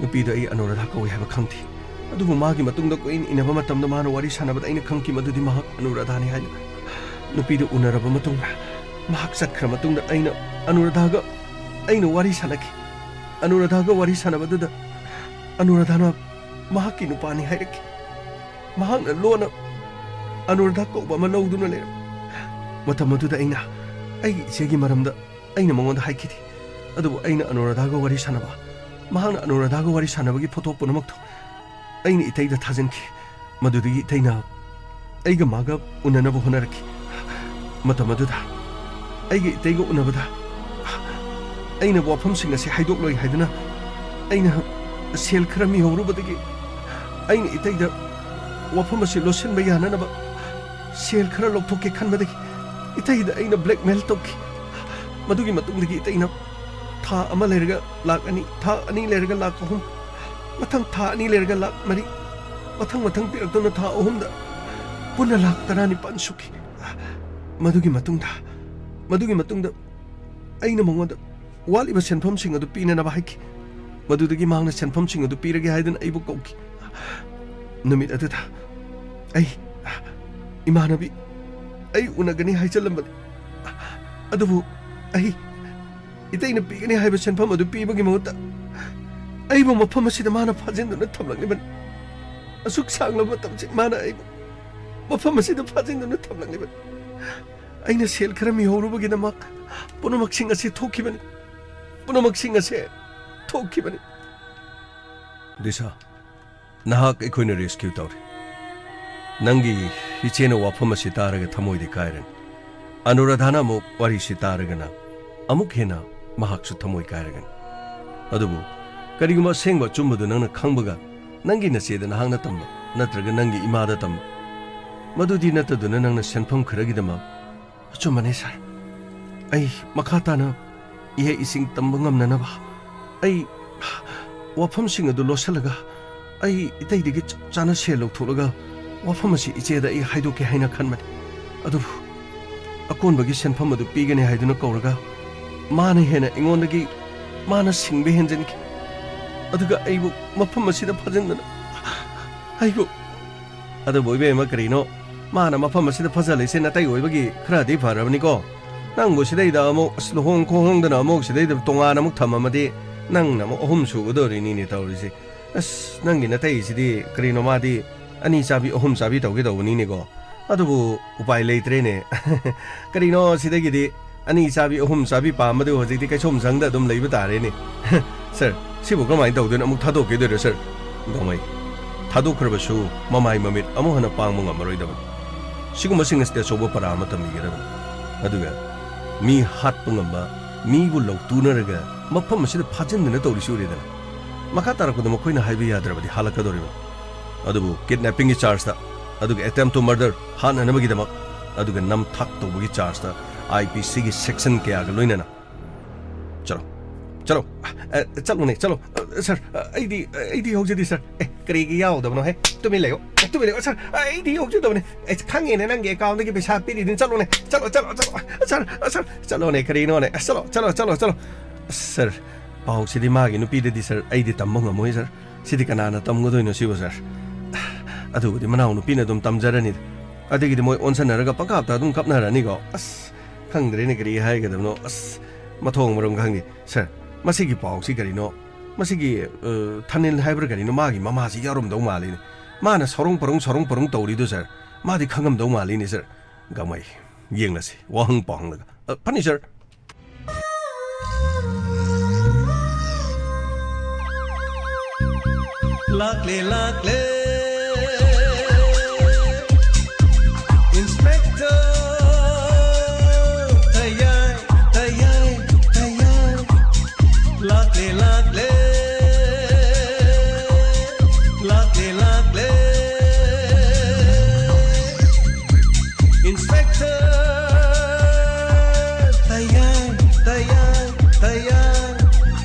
ꯅꯨꯄꯤꯗꯨ ꯑꯩ ꯑꯅꯨꯔꯥꯙꯥ ꯀꯧꯏ ꯍꯥꯏꯕ ꯈꯪꯗꯦ꯫ ꯑꯗꯨꯕꯨ ꯃꯥꯒꯤ ꯃꯇꯨꯡꯗ ꯀꯣꯏꯏꯟ ꯏꯟꯅꯕ ꯃꯇꯝꯗ ꯃꯥꯅ ꯋꯥꯔꯤ ꯁꯥꯟꯅꯕꯗ ꯑꯩꯅ ꯈꯪꯈꯤ ꯃꯗꯨꯗꯤ ꯃꯍꯥꯛ ꯑꯅꯨꯔꯥꯙꯥꯅꯤ ꯍꯥꯏꯅ꯫ ꯅꯨꯄꯤꯗꯨ ꯎꯅꯔꯕ ꯃꯇꯨꯡꯗ, ꯃꯍꯥꯛ ꯆꯠꯈ꯭ꯔ ꯃꯇꯨꯡꯗ ꯑꯩꯅ ꯑꯅꯨꯔꯥꯙꯥꯒ ꯑꯩꯅ ꯋꯥꯔꯤ ꯁꯥꯟꯅꯈꯤ꯫ ꯑꯅꯨꯔꯥꯙꯥꯒ ꯋꯥꯔꯤ ꯁꯥꯟꯅꯕꯗꯨꯗ ꯑꯅꯨꯔꯥꯙꯥꯅ ꯃꯍꯥꯛꯀꯤ ꯅꯨꯄꯥꯅꯤ ꯍꯥꯏꯔꯛꯈꯤ꯫ ꯃꯍꯥꯛꯅ ꯂꯣꯟꯅ ꯑꯅꯨꯔꯥꯙꯥ ꯀꯧꯕ ꯑꯃ ꯂꯧꯗꯨꯅ ꯂꯩꯔꯝꯃꯤ꯫ ꯃꯇꯝ ꯑꯗꯨꯗ ꯑꯩꯅ ꯑꯩꯒꯤ ꯏꯆꯦꯒꯤ ꯃꯔꯝꯗ ꯑꯩꯅ ꯃꯉꯣꯟꯗ ꯍꯥꯏꯈꯤꯗꯦ꯫ ꯑꯗꯨꯕꯨ ꯑꯩꯅ ꯑꯅꯨꯔꯥꯙꯥꯒ ꯋꯥꯔꯤ ꯁꯥꯟꯅꯕ, ꯃꯍꯥꯛꯅ ꯑꯅꯨꯔꯥꯙꯥꯒ ꯋꯥꯔꯤ ꯁꯥꯟꯅꯕꯒꯤ ꯐꯣꯇꯣ ꯄꯨꯝꯅꯃꯛꯇꯨ ꯑꯩꯅ ꯏꯇꯩꯗ ꯊꯥꯖꯤꯟꯈꯤ꯫ ꯃꯗꯨꯗꯒꯤ ꯏꯇꯩꯅ ꯑꯩꯒ ꯃꯥꯒ ꯎꯅꯅꯕ ꯍꯣꯠꯅꯔꯛꯈꯤ꯫ ꯃꯇꯝ ꯑꯗꯨꯗ ꯑꯩꯒ ꯏꯇꯩꯒ ꯎꯅꯕꯗ ꯑꯩꯅ ꯋꯥꯐꯝꯁꯤꯡ ꯑꯁꯤ ꯍꯥꯏꯗꯣꯛꯂꯣꯏ ꯍꯥꯏꯗꯨꯅ ꯑꯩꯅ ꯁꯦꯜ ꯈꯔ ꯃꯤꯍꯧꯔꯨꯕꯗꯒꯤ ꯑꯩꯅ ꯏꯇꯩꯗ ꯋꯥꯐꯝ ꯑꯁꯤ ꯂꯣꯠꯁꯤꯟꯕ ꯌꯥꯅꯅꯕ ꯁꯦꯜ ꯈꯔ ꯂꯧꯊꯣꯛꯀꯦ ꯈꯟꯕꯗꯒꯤ ꯏꯇꯩꯗ ꯑꯩꯅ blackmail ꯇꯧꯈꯤ꯫ ꯃꯗꯨꯒꯤ ꯃꯇꯨꯡꯗꯒꯤ ꯏꯇꯩꯅ ꯊꯥ ꯑꯃ ꯂꯩꯔꯒ ꯂꯥꯛ ꯑꯅꯤ, ꯊꯥ ꯑꯅꯤ ꯂꯩꯔꯒ ꯂꯥꯛ ꯑꯍꯨꯝ, ꯃꯊꯪ ꯊꯥ ꯑꯅꯤ ꯂꯩꯔꯒ ꯂꯥꯛ ꯃꯔꯤ, ꯃꯊꯪ ꯃꯊꯪ ꯄꯤꯔꯛꯇꯨꯅ ꯊꯥ ꯑꯍꯨꯝꯗ ꯄꯨꯟꯅ ꯂꯥꯛ ꯇꯔꯥꯅꯤꯄꯥꯟ ꯁꯨꯈꯤ꯫ ꯃꯗꯨꯒꯤ ꯃꯇꯨꯡꯗ, ꯃꯗꯨꯒꯤ ꯃꯇꯨꯡꯗ ꯑꯩꯅ ꯃꯉꯣꯟꯗ ꯋꯥꯠꯂꯤꯕ ꯁꯦꯟꯐꯝꯁꯤꯡ ꯑꯗꯨ ꯄꯤꯅꯅꯕ ꯍꯥꯏꯈꯤ꯫ ꯃꯗꯨꯗꯒꯤ ꯃꯍꯥꯛꯅ ꯁꯦꯟꯐꯝꯁꯤꯡ ꯑꯗꯨ ꯄꯤꯔꯒꯦ ꯍꯥꯏꯗꯨꯅ ꯑꯩꯕꯨ ꯀꯧꯈꯤ꯫ ꯅꯨꯃꯤꯠ ꯑꯗꯨꯗ ꯑꯩ, ꯏꯃꯥꯟꯅꯕꯤ, ꯑꯩ ꯎꯅꯒꯅꯤ ꯍꯥꯏꯖꯜꯂꯝꯕꯅꯤ꯫ ꯑꯗꯨꯕꯨ ꯑꯩ ꯏꯇꯩꯅ ꯄꯤꯒꯅꯤ ꯍꯥꯏꯕ ꯁꯦꯟꯐꯝ ꯑꯗꯨ ꯄꯤꯕꯒꯤ ꯃꯍꯨꯠꯇ ꯑꯩꯕꯨ ꯃꯐꯝ ꯑꯁꯤꯗ ꯃꯥꯅ ꯐꯥꯖꯤꯟꯗꯨꯅ ꯊꯝꯂꯛꯂꯤꯕꯅꯤ꯫ ꯑꯁꯨꯛ ꯁꯥꯡꯂꯕ ꯃꯇꯝꯁꯤ ꯃꯥꯅ ꯑꯩꯕꯨ ꯃꯐꯝ ꯑꯁꯤꯗ ꯐꯥꯖꯤꯟꯗꯨꯅ ꯊꯝꯂꯛꯂꯤꯕꯅꯤ꯫ ꯑꯩꯅ ꯁꯦꯜ ꯈꯔ ꯃꯤꯍꯧꯔꯨꯕꯒꯤꯗꯃꯛ ꯄꯨꯝꯅꯃꯛꯁꯤꯡ ꯑꯁꯤ ꯊꯣꯛꯈꯤꯕꯅꯤ꯫ ꯄꯨꯝꯅꯃꯛꯁꯤꯡ ꯑꯁꯤ ꯊꯣꯛꯈꯤꯕꯅꯤ꯫ ꯗꯤꯁꯥ, ꯅꯍꯥꯛ ꯑꯩꯈꯣꯏꯅ rescue ꯇꯧꯔꯦ꯫ ꯅꯪꯒꯤ ꯏꯆꯦꯅ ꯋꯥꯐꯝ ꯑꯁꯤ ꯇꯥꯔꯒ ꯊꯃꯣꯏꯗꯤ ꯀꯥꯏꯔꯅꯤ꯫ ꯑꯅꯨꯔꯥꯙꯥꯅ ꯑꯃꯨꯛ ꯋꯥꯔꯤꯁꯤ ꯇꯥꯔꯒꯅ ꯑꯃꯨꯛ ꯍꯦꯟꯅ ꯃꯍꯥꯛꯁꯨ ꯊꯃꯣꯏ ꯀꯥꯏꯔꯒꯅꯤ꯫ ꯑꯗꯨꯕꯨ ꯀꯔꯤꯒꯨꯝꯕ ꯑꯁꯦꯡꯕ ꯑꯆꯨꯝꯕꯗꯨ ꯅꯪꯅ ꯈꯪꯕꯒ ꯅꯪꯒꯤ ꯅꯆꯦꯗ ꯅꯍꯥꯛꯅ ꯇꯝꯕ ꯅꯠꯇ꯭ꯔꯒ ꯅꯪꯒꯤ ꯏꯃꯥꯗ ꯇꯝꯕ, ꯃꯗꯨꯗꯤ ꯅꯠꯇꯗꯨꯅ ꯅꯪꯅ ꯁꯦꯟꯐꯝ ꯈꯔꯒꯤꯗꯃꯛ ꯑꯆꯨꯝꯕꯅꯦ, ꯁꯥꯔ꯫ ꯑꯩ ꯃꯈꯥ ꯇꯥꯅ ꯏꯍꯩ ꯏꯁꯤꯡ ꯇꯝꯕ ꯉꯝꯅꯅꯕ ꯑꯩ ꯋꯥꯐꯝꯁꯤꯡ ꯑꯗꯨ ꯂꯣꯠꯁꯤꯜꯂꯒ ꯑꯩ ꯏꯇꯩꯗꯒꯤ ꯆꯞ ꯆꯥꯅ ꯁꯦꯜ ꯂꯧꯊꯣꯛꯂꯒ ꯋꯥꯐꯝ ꯑꯁꯤ ꯏꯆꯦꯗ ꯑꯩ ꯍꯥꯏꯗꯣꯛꯀꯦ ꯍꯥꯏꯅ ꯈꯟꯕꯅꯤ꯫ ꯑꯗꯨꯕꯨ ꯑꯀꯣꯟꯕꯒꯤ ꯁꯦꯟꯐꯝ ꯑꯗꯨ ꯄꯤꯒꯅꯤ ꯍꯥꯏꯗꯨꯅ ꯀꯧꯔꯒ ꯃꯥꯅ ꯍꯦꯟꯅ ꯑꯩꯉꯣꯟꯗꯒꯤ ꯃꯥꯅ ꯁꯤꯡꯕ ꯍꯦꯟꯖꯤꯟꯈꯤ꯫ ꯑꯗꯨꯒ ꯑꯩꯕꯨ ꯃꯐꯝ ꯑꯁꯤꯗ ꯐꯥꯖꯤꯟꯗꯅ ꯑꯩꯕꯨ ꯑꯗꯨꯕꯨ ꯏꯕꯦꯝꯃ, ꯀꯔꯤꯅꯣ? ꯃꯥꯅ ꯃꯐꯝ ꯑꯁꯤꯗ ꯐꯖꯜꯂꯤꯁꯦ ꯅꯇꯩ ꯑꯣꯏꯕꯒꯤ ꯈꯔꯗꯤ ꯐꯔꯕꯅꯤꯀꯣ꯫ ꯅꯪꯕꯨ ꯁꯤꯗꯩꯗ ꯑꯃꯨꯛ, ꯑꯁ, ꯂꯨꯍꯣꯡ ꯈꯣꯡꯍꯣꯡꯗꯅ ꯑꯃꯨꯛ ꯁꯤꯗꯩꯗ ꯇꯣꯉꯥꯟꯅ ꯑꯃꯨꯛ ꯊꯝꯃꯝꯃꯗꯤ ꯅꯪꯅ ꯑꯃꯨꯛ ꯑꯍꯨꯝ ꯁꯨꯒꯗꯧꯔꯤꯅꯤꯅꯦ ꯇꯧꯔꯤꯁꯦ꯫ ꯑꯁ, ꯅꯪꯒꯤ ꯅꯇꯩꯁꯤꯗꯤ ꯀꯔꯤꯅꯣ, ꯃꯥꯗꯤ ꯑꯅꯤ ꯆꯥꯕꯤ ꯑꯍꯨꯝ ꯆꯥꯕꯤ ꯇꯧꯒꯦ ꯇꯧꯕꯅꯤꯅꯦꯀꯣ꯫ ꯑꯗꯨꯕꯨ ꯎꯄꯥꯏ ꯂꯩꯇ꯭ꯔꯦꯅꯦ꯫ ꯀꯔꯤꯅꯣ ꯁꯤꯗꯒꯤꯗꯤ ꯑꯅꯤ ꯆꯥꯕꯤ ꯑꯍꯨꯝ ꯆꯥꯕꯤ ꯄꯥꯝꯕꯗꯨ ꯍꯧꯖꯤꯛꯇꯤ ꯀꯩꯁꯨꯝ ꯁꯪꯗ ꯑꯗꯨꯝ ꯂꯩꯕ ꯇꯥꯔꯦꯅꯦ꯫ ꯁꯔ, ꯁꯤꯕꯨ ꯀꯃꯥꯏꯅ ꯇꯧꯗꯣꯏꯅꯣ? ꯑꯃꯨꯛ ꯊꯥꯗꯣꯛꯈꯤꯗꯣꯏꯔꯣ, ꯁꯔ? ꯒꯥꯡꯃꯩ, ꯊꯥꯗꯣꯛꯈ꯭ꯔꯕꯁꯨ ꯃꯃꯥꯏ ꯃꯃꯤꯠ ꯑꯃꯨꯛ ꯍꯟꯅ ꯄꯥꯡꯕ ꯉꯝꯃꯔꯣꯏꯗꯕꯅꯤ꯫ ꯁꯤꯒꯨꯝꯕꯁꯤꯡ ꯑꯁꯤꯗꯤ ꯑꯆꯧꯕ ꯄꯔꯥ ꯑꯃ ꯇꯝꯕꯤꯒꯗꯕꯅꯤ꯫ ꯑꯗꯨꯒ ꯃꯤ ꯍꯥꯠꯄ ꯉꯝꯕ, ꯃꯤꯕꯨ ꯂꯧꯇꯨꯅꯔꯒ ꯃꯐꯝ ꯑꯁꯤꯗ ꯐꯥꯖꯤꯟꯗꯅ ꯇꯧꯔꯤꯁꯤ ꯎꯔꯦꯗꯅ꯫ ꯃꯈꯥ ꯇꯥꯔꯛꯄꯗ ꯃꯈꯣꯏꯅ ꯍꯥꯏꯕ ꯌꯥꯗ꯭ꯔꯕꯗꯤ ꯍꯥꯠꯂꯛꯀꯗꯧꯔꯤꯕꯅꯤ꯫ ꯑꯗꯨꯕꯨ kidnappingꯒꯤ chargeꯇ, ꯑꯗꯨꯒ attempt to murder, ꯍꯥꯠꯅꯅꯕꯒꯤꯗꯃꯛ, ꯑꯗꯨꯒ ꯅꯝꯊꯥꯛ ꯇꯧꯕꯒꯤ chargeꯇ IPCꯒꯤ section ꯀꯌꯥꯒ ꯂꯣꯏꯅꯅ꯫ ꯆꯠꯂꯣ, ꯆꯠꯂꯣ, ꯑ, ꯆꯠꯂꯣꯅꯦ, ꯆꯠꯂꯣ꯫ ꯑ, ꯁꯔ, ꯑ, ꯑꯩꯗꯤ, ꯑꯩꯗꯤ ꯌꯥꯎꯖꯗꯦ, ꯁꯔ꯫ ꯑꯦ, ꯀꯔꯤꯒꯤ ꯌꯥꯎꯗꯕꯅꯣ ꯍꯦ? ꯇꯨꯃꯤꯟ ꯂꯩꯌꯣ, ꯑꯦ, ꯇꯨꯃꯤꯟ ꯂꯩꯌꯣ, ꯁꯔ꯫ ꯑ, ꯑꯩꯗꯤ ꯌꯥꯎꯖꯗꯕꯅꯦ꯫ ꯑꯦ, ꯈꯪꯉꯦꯅꯦ, ꯅꯪꯒꯤ accountꯗꯒꯤ ꯄꯩꯁꯥ ꯄꯤꯔꯤꯗꯨꯅꯤ꯫ ꯆꯠꯂꯣꯅꯦ, ꯆꯠꯂꯣ, ꯆꯠꯂꯣ, ꯆꯠꯂꯣ, ꯁꯔ, ꯁꯔ, ꯆꯠꯂꯣꯅꯦ, ꯀꯔꯤꯅꯣꯅꯦ? ꯑꯁ, ꯆꯠꯂꯣ, ꯆꯠꯂꯣ, ꯆꯠꯂꯣ, ꯆꯠꯂꯣ꯫ ꯑꯁ, ꯁꯔ, ꯄꯥꯎꯁꯤꯗꯤ ꯃꯥꯒꯤ ꯅꯨꯄꯤꯗꯗꯤ, ꯁꯔ, ꯑꯩꯗꯤ ꯇꯝꯕ ꯉꯝꯃꯣꯏ, ꯁꯔ꯫ ꯁꯤꯗꯤ ꯀꯅꯥꯅ ꯇꯝꯒꯗꯣꯏꯅꯣ ꯁꯤꯕꯨ, ꯁꯔ? ꯑꯗꯨꯕꯨꯗꯤ ꯃꯅꯥꯎ ꯅꯨꯄꯤꯅ ꯑꯗꯨꯝ ꯇꯝꯖꯔꯅꯤꯗ꯫ ꯑꯗꯒꯤꯗꯤ ꯃꯣꯏ ꯑꯣꯟꯁꯟꯅꯔꯒ ꯄꯪꯀꯥꯞꯇ ꯑꯗꯨꯝ ꯀꯥꯞꯅꯔꯅꯤꯀꯣ꯫ ꯑꯁ, ꯈꯪꯗ꯭ꯔꯦꯅꯦ ꯀꯔꯤ ꯍꯥꯏꯒꯗꯕꯅꯣ꯫ ꯑꯁ, ꯃꯊꯣꯡ ꯃꯔꯝ ꯈꯪꯗꯦ꯫ ꯁꯔ, ꯃꯁꯤꯒꯤ ꯄꯥꯎꯁꯤ ꯀꯔꯤꯅꯣ? ꯃꯁꯤꯒꯤ, ꯑ, ꯊꯥꯅꯤꯜ ꯍꯥꯏꯕ꯭ꯔꯥ ꯀꯔꯤꯅꯣ, ꯃꯥꯒꯤ ꯃꯃꯥꯁꯤ ꯌꯥꯎꯔꯝꯗꯧ ꯃꯥꯜꯂꯤꯅꯦ꯫ ꯃꯥꯅ ꯁꯧꯔꯣꯡ ꯄꯔꯣꯡ, ꯁꯧꯔꯣꯡ ꯄꯔꯣꯡ ꯇꯧꯔꯤꯗꯣ, ꯁꯔ, ꯃꯥꯗꯤ ꯈꯪꯉꯝꯗꯧ ꯃꯥꯜꯂꯤꯅꯦ, ꯁꯔ꯫ ꯒꯥꯡꯃꯩ, ꯌꯦꯡꯂꯁꯤ, ꯋꯥꯍꯪ ꯄꯥꯎꯍꯪꯂꯒ꯫ ꯑ, ꯐꯅꯤ, ꯁꯔ꯫ ꯂꯥꯛꯂꯦ, ꯂꯥꯛꯂꯦ, Inspector ꯇꯌꯥꯏ, ꯇꯌꯥꯏ, ꯇꯌꯥꯏ꯫ ꯂꯥꯛꯂꯦ, ꯂꯥꯛꯂꯦ, ꯂꯥꯛꯂꯦ, ꯂꯥꯛꯂꯦ, Inspector ꯇꯌꯥꯏ, ꯇꯌꯥꯏ, ꯇꯌꯥꯏ꯫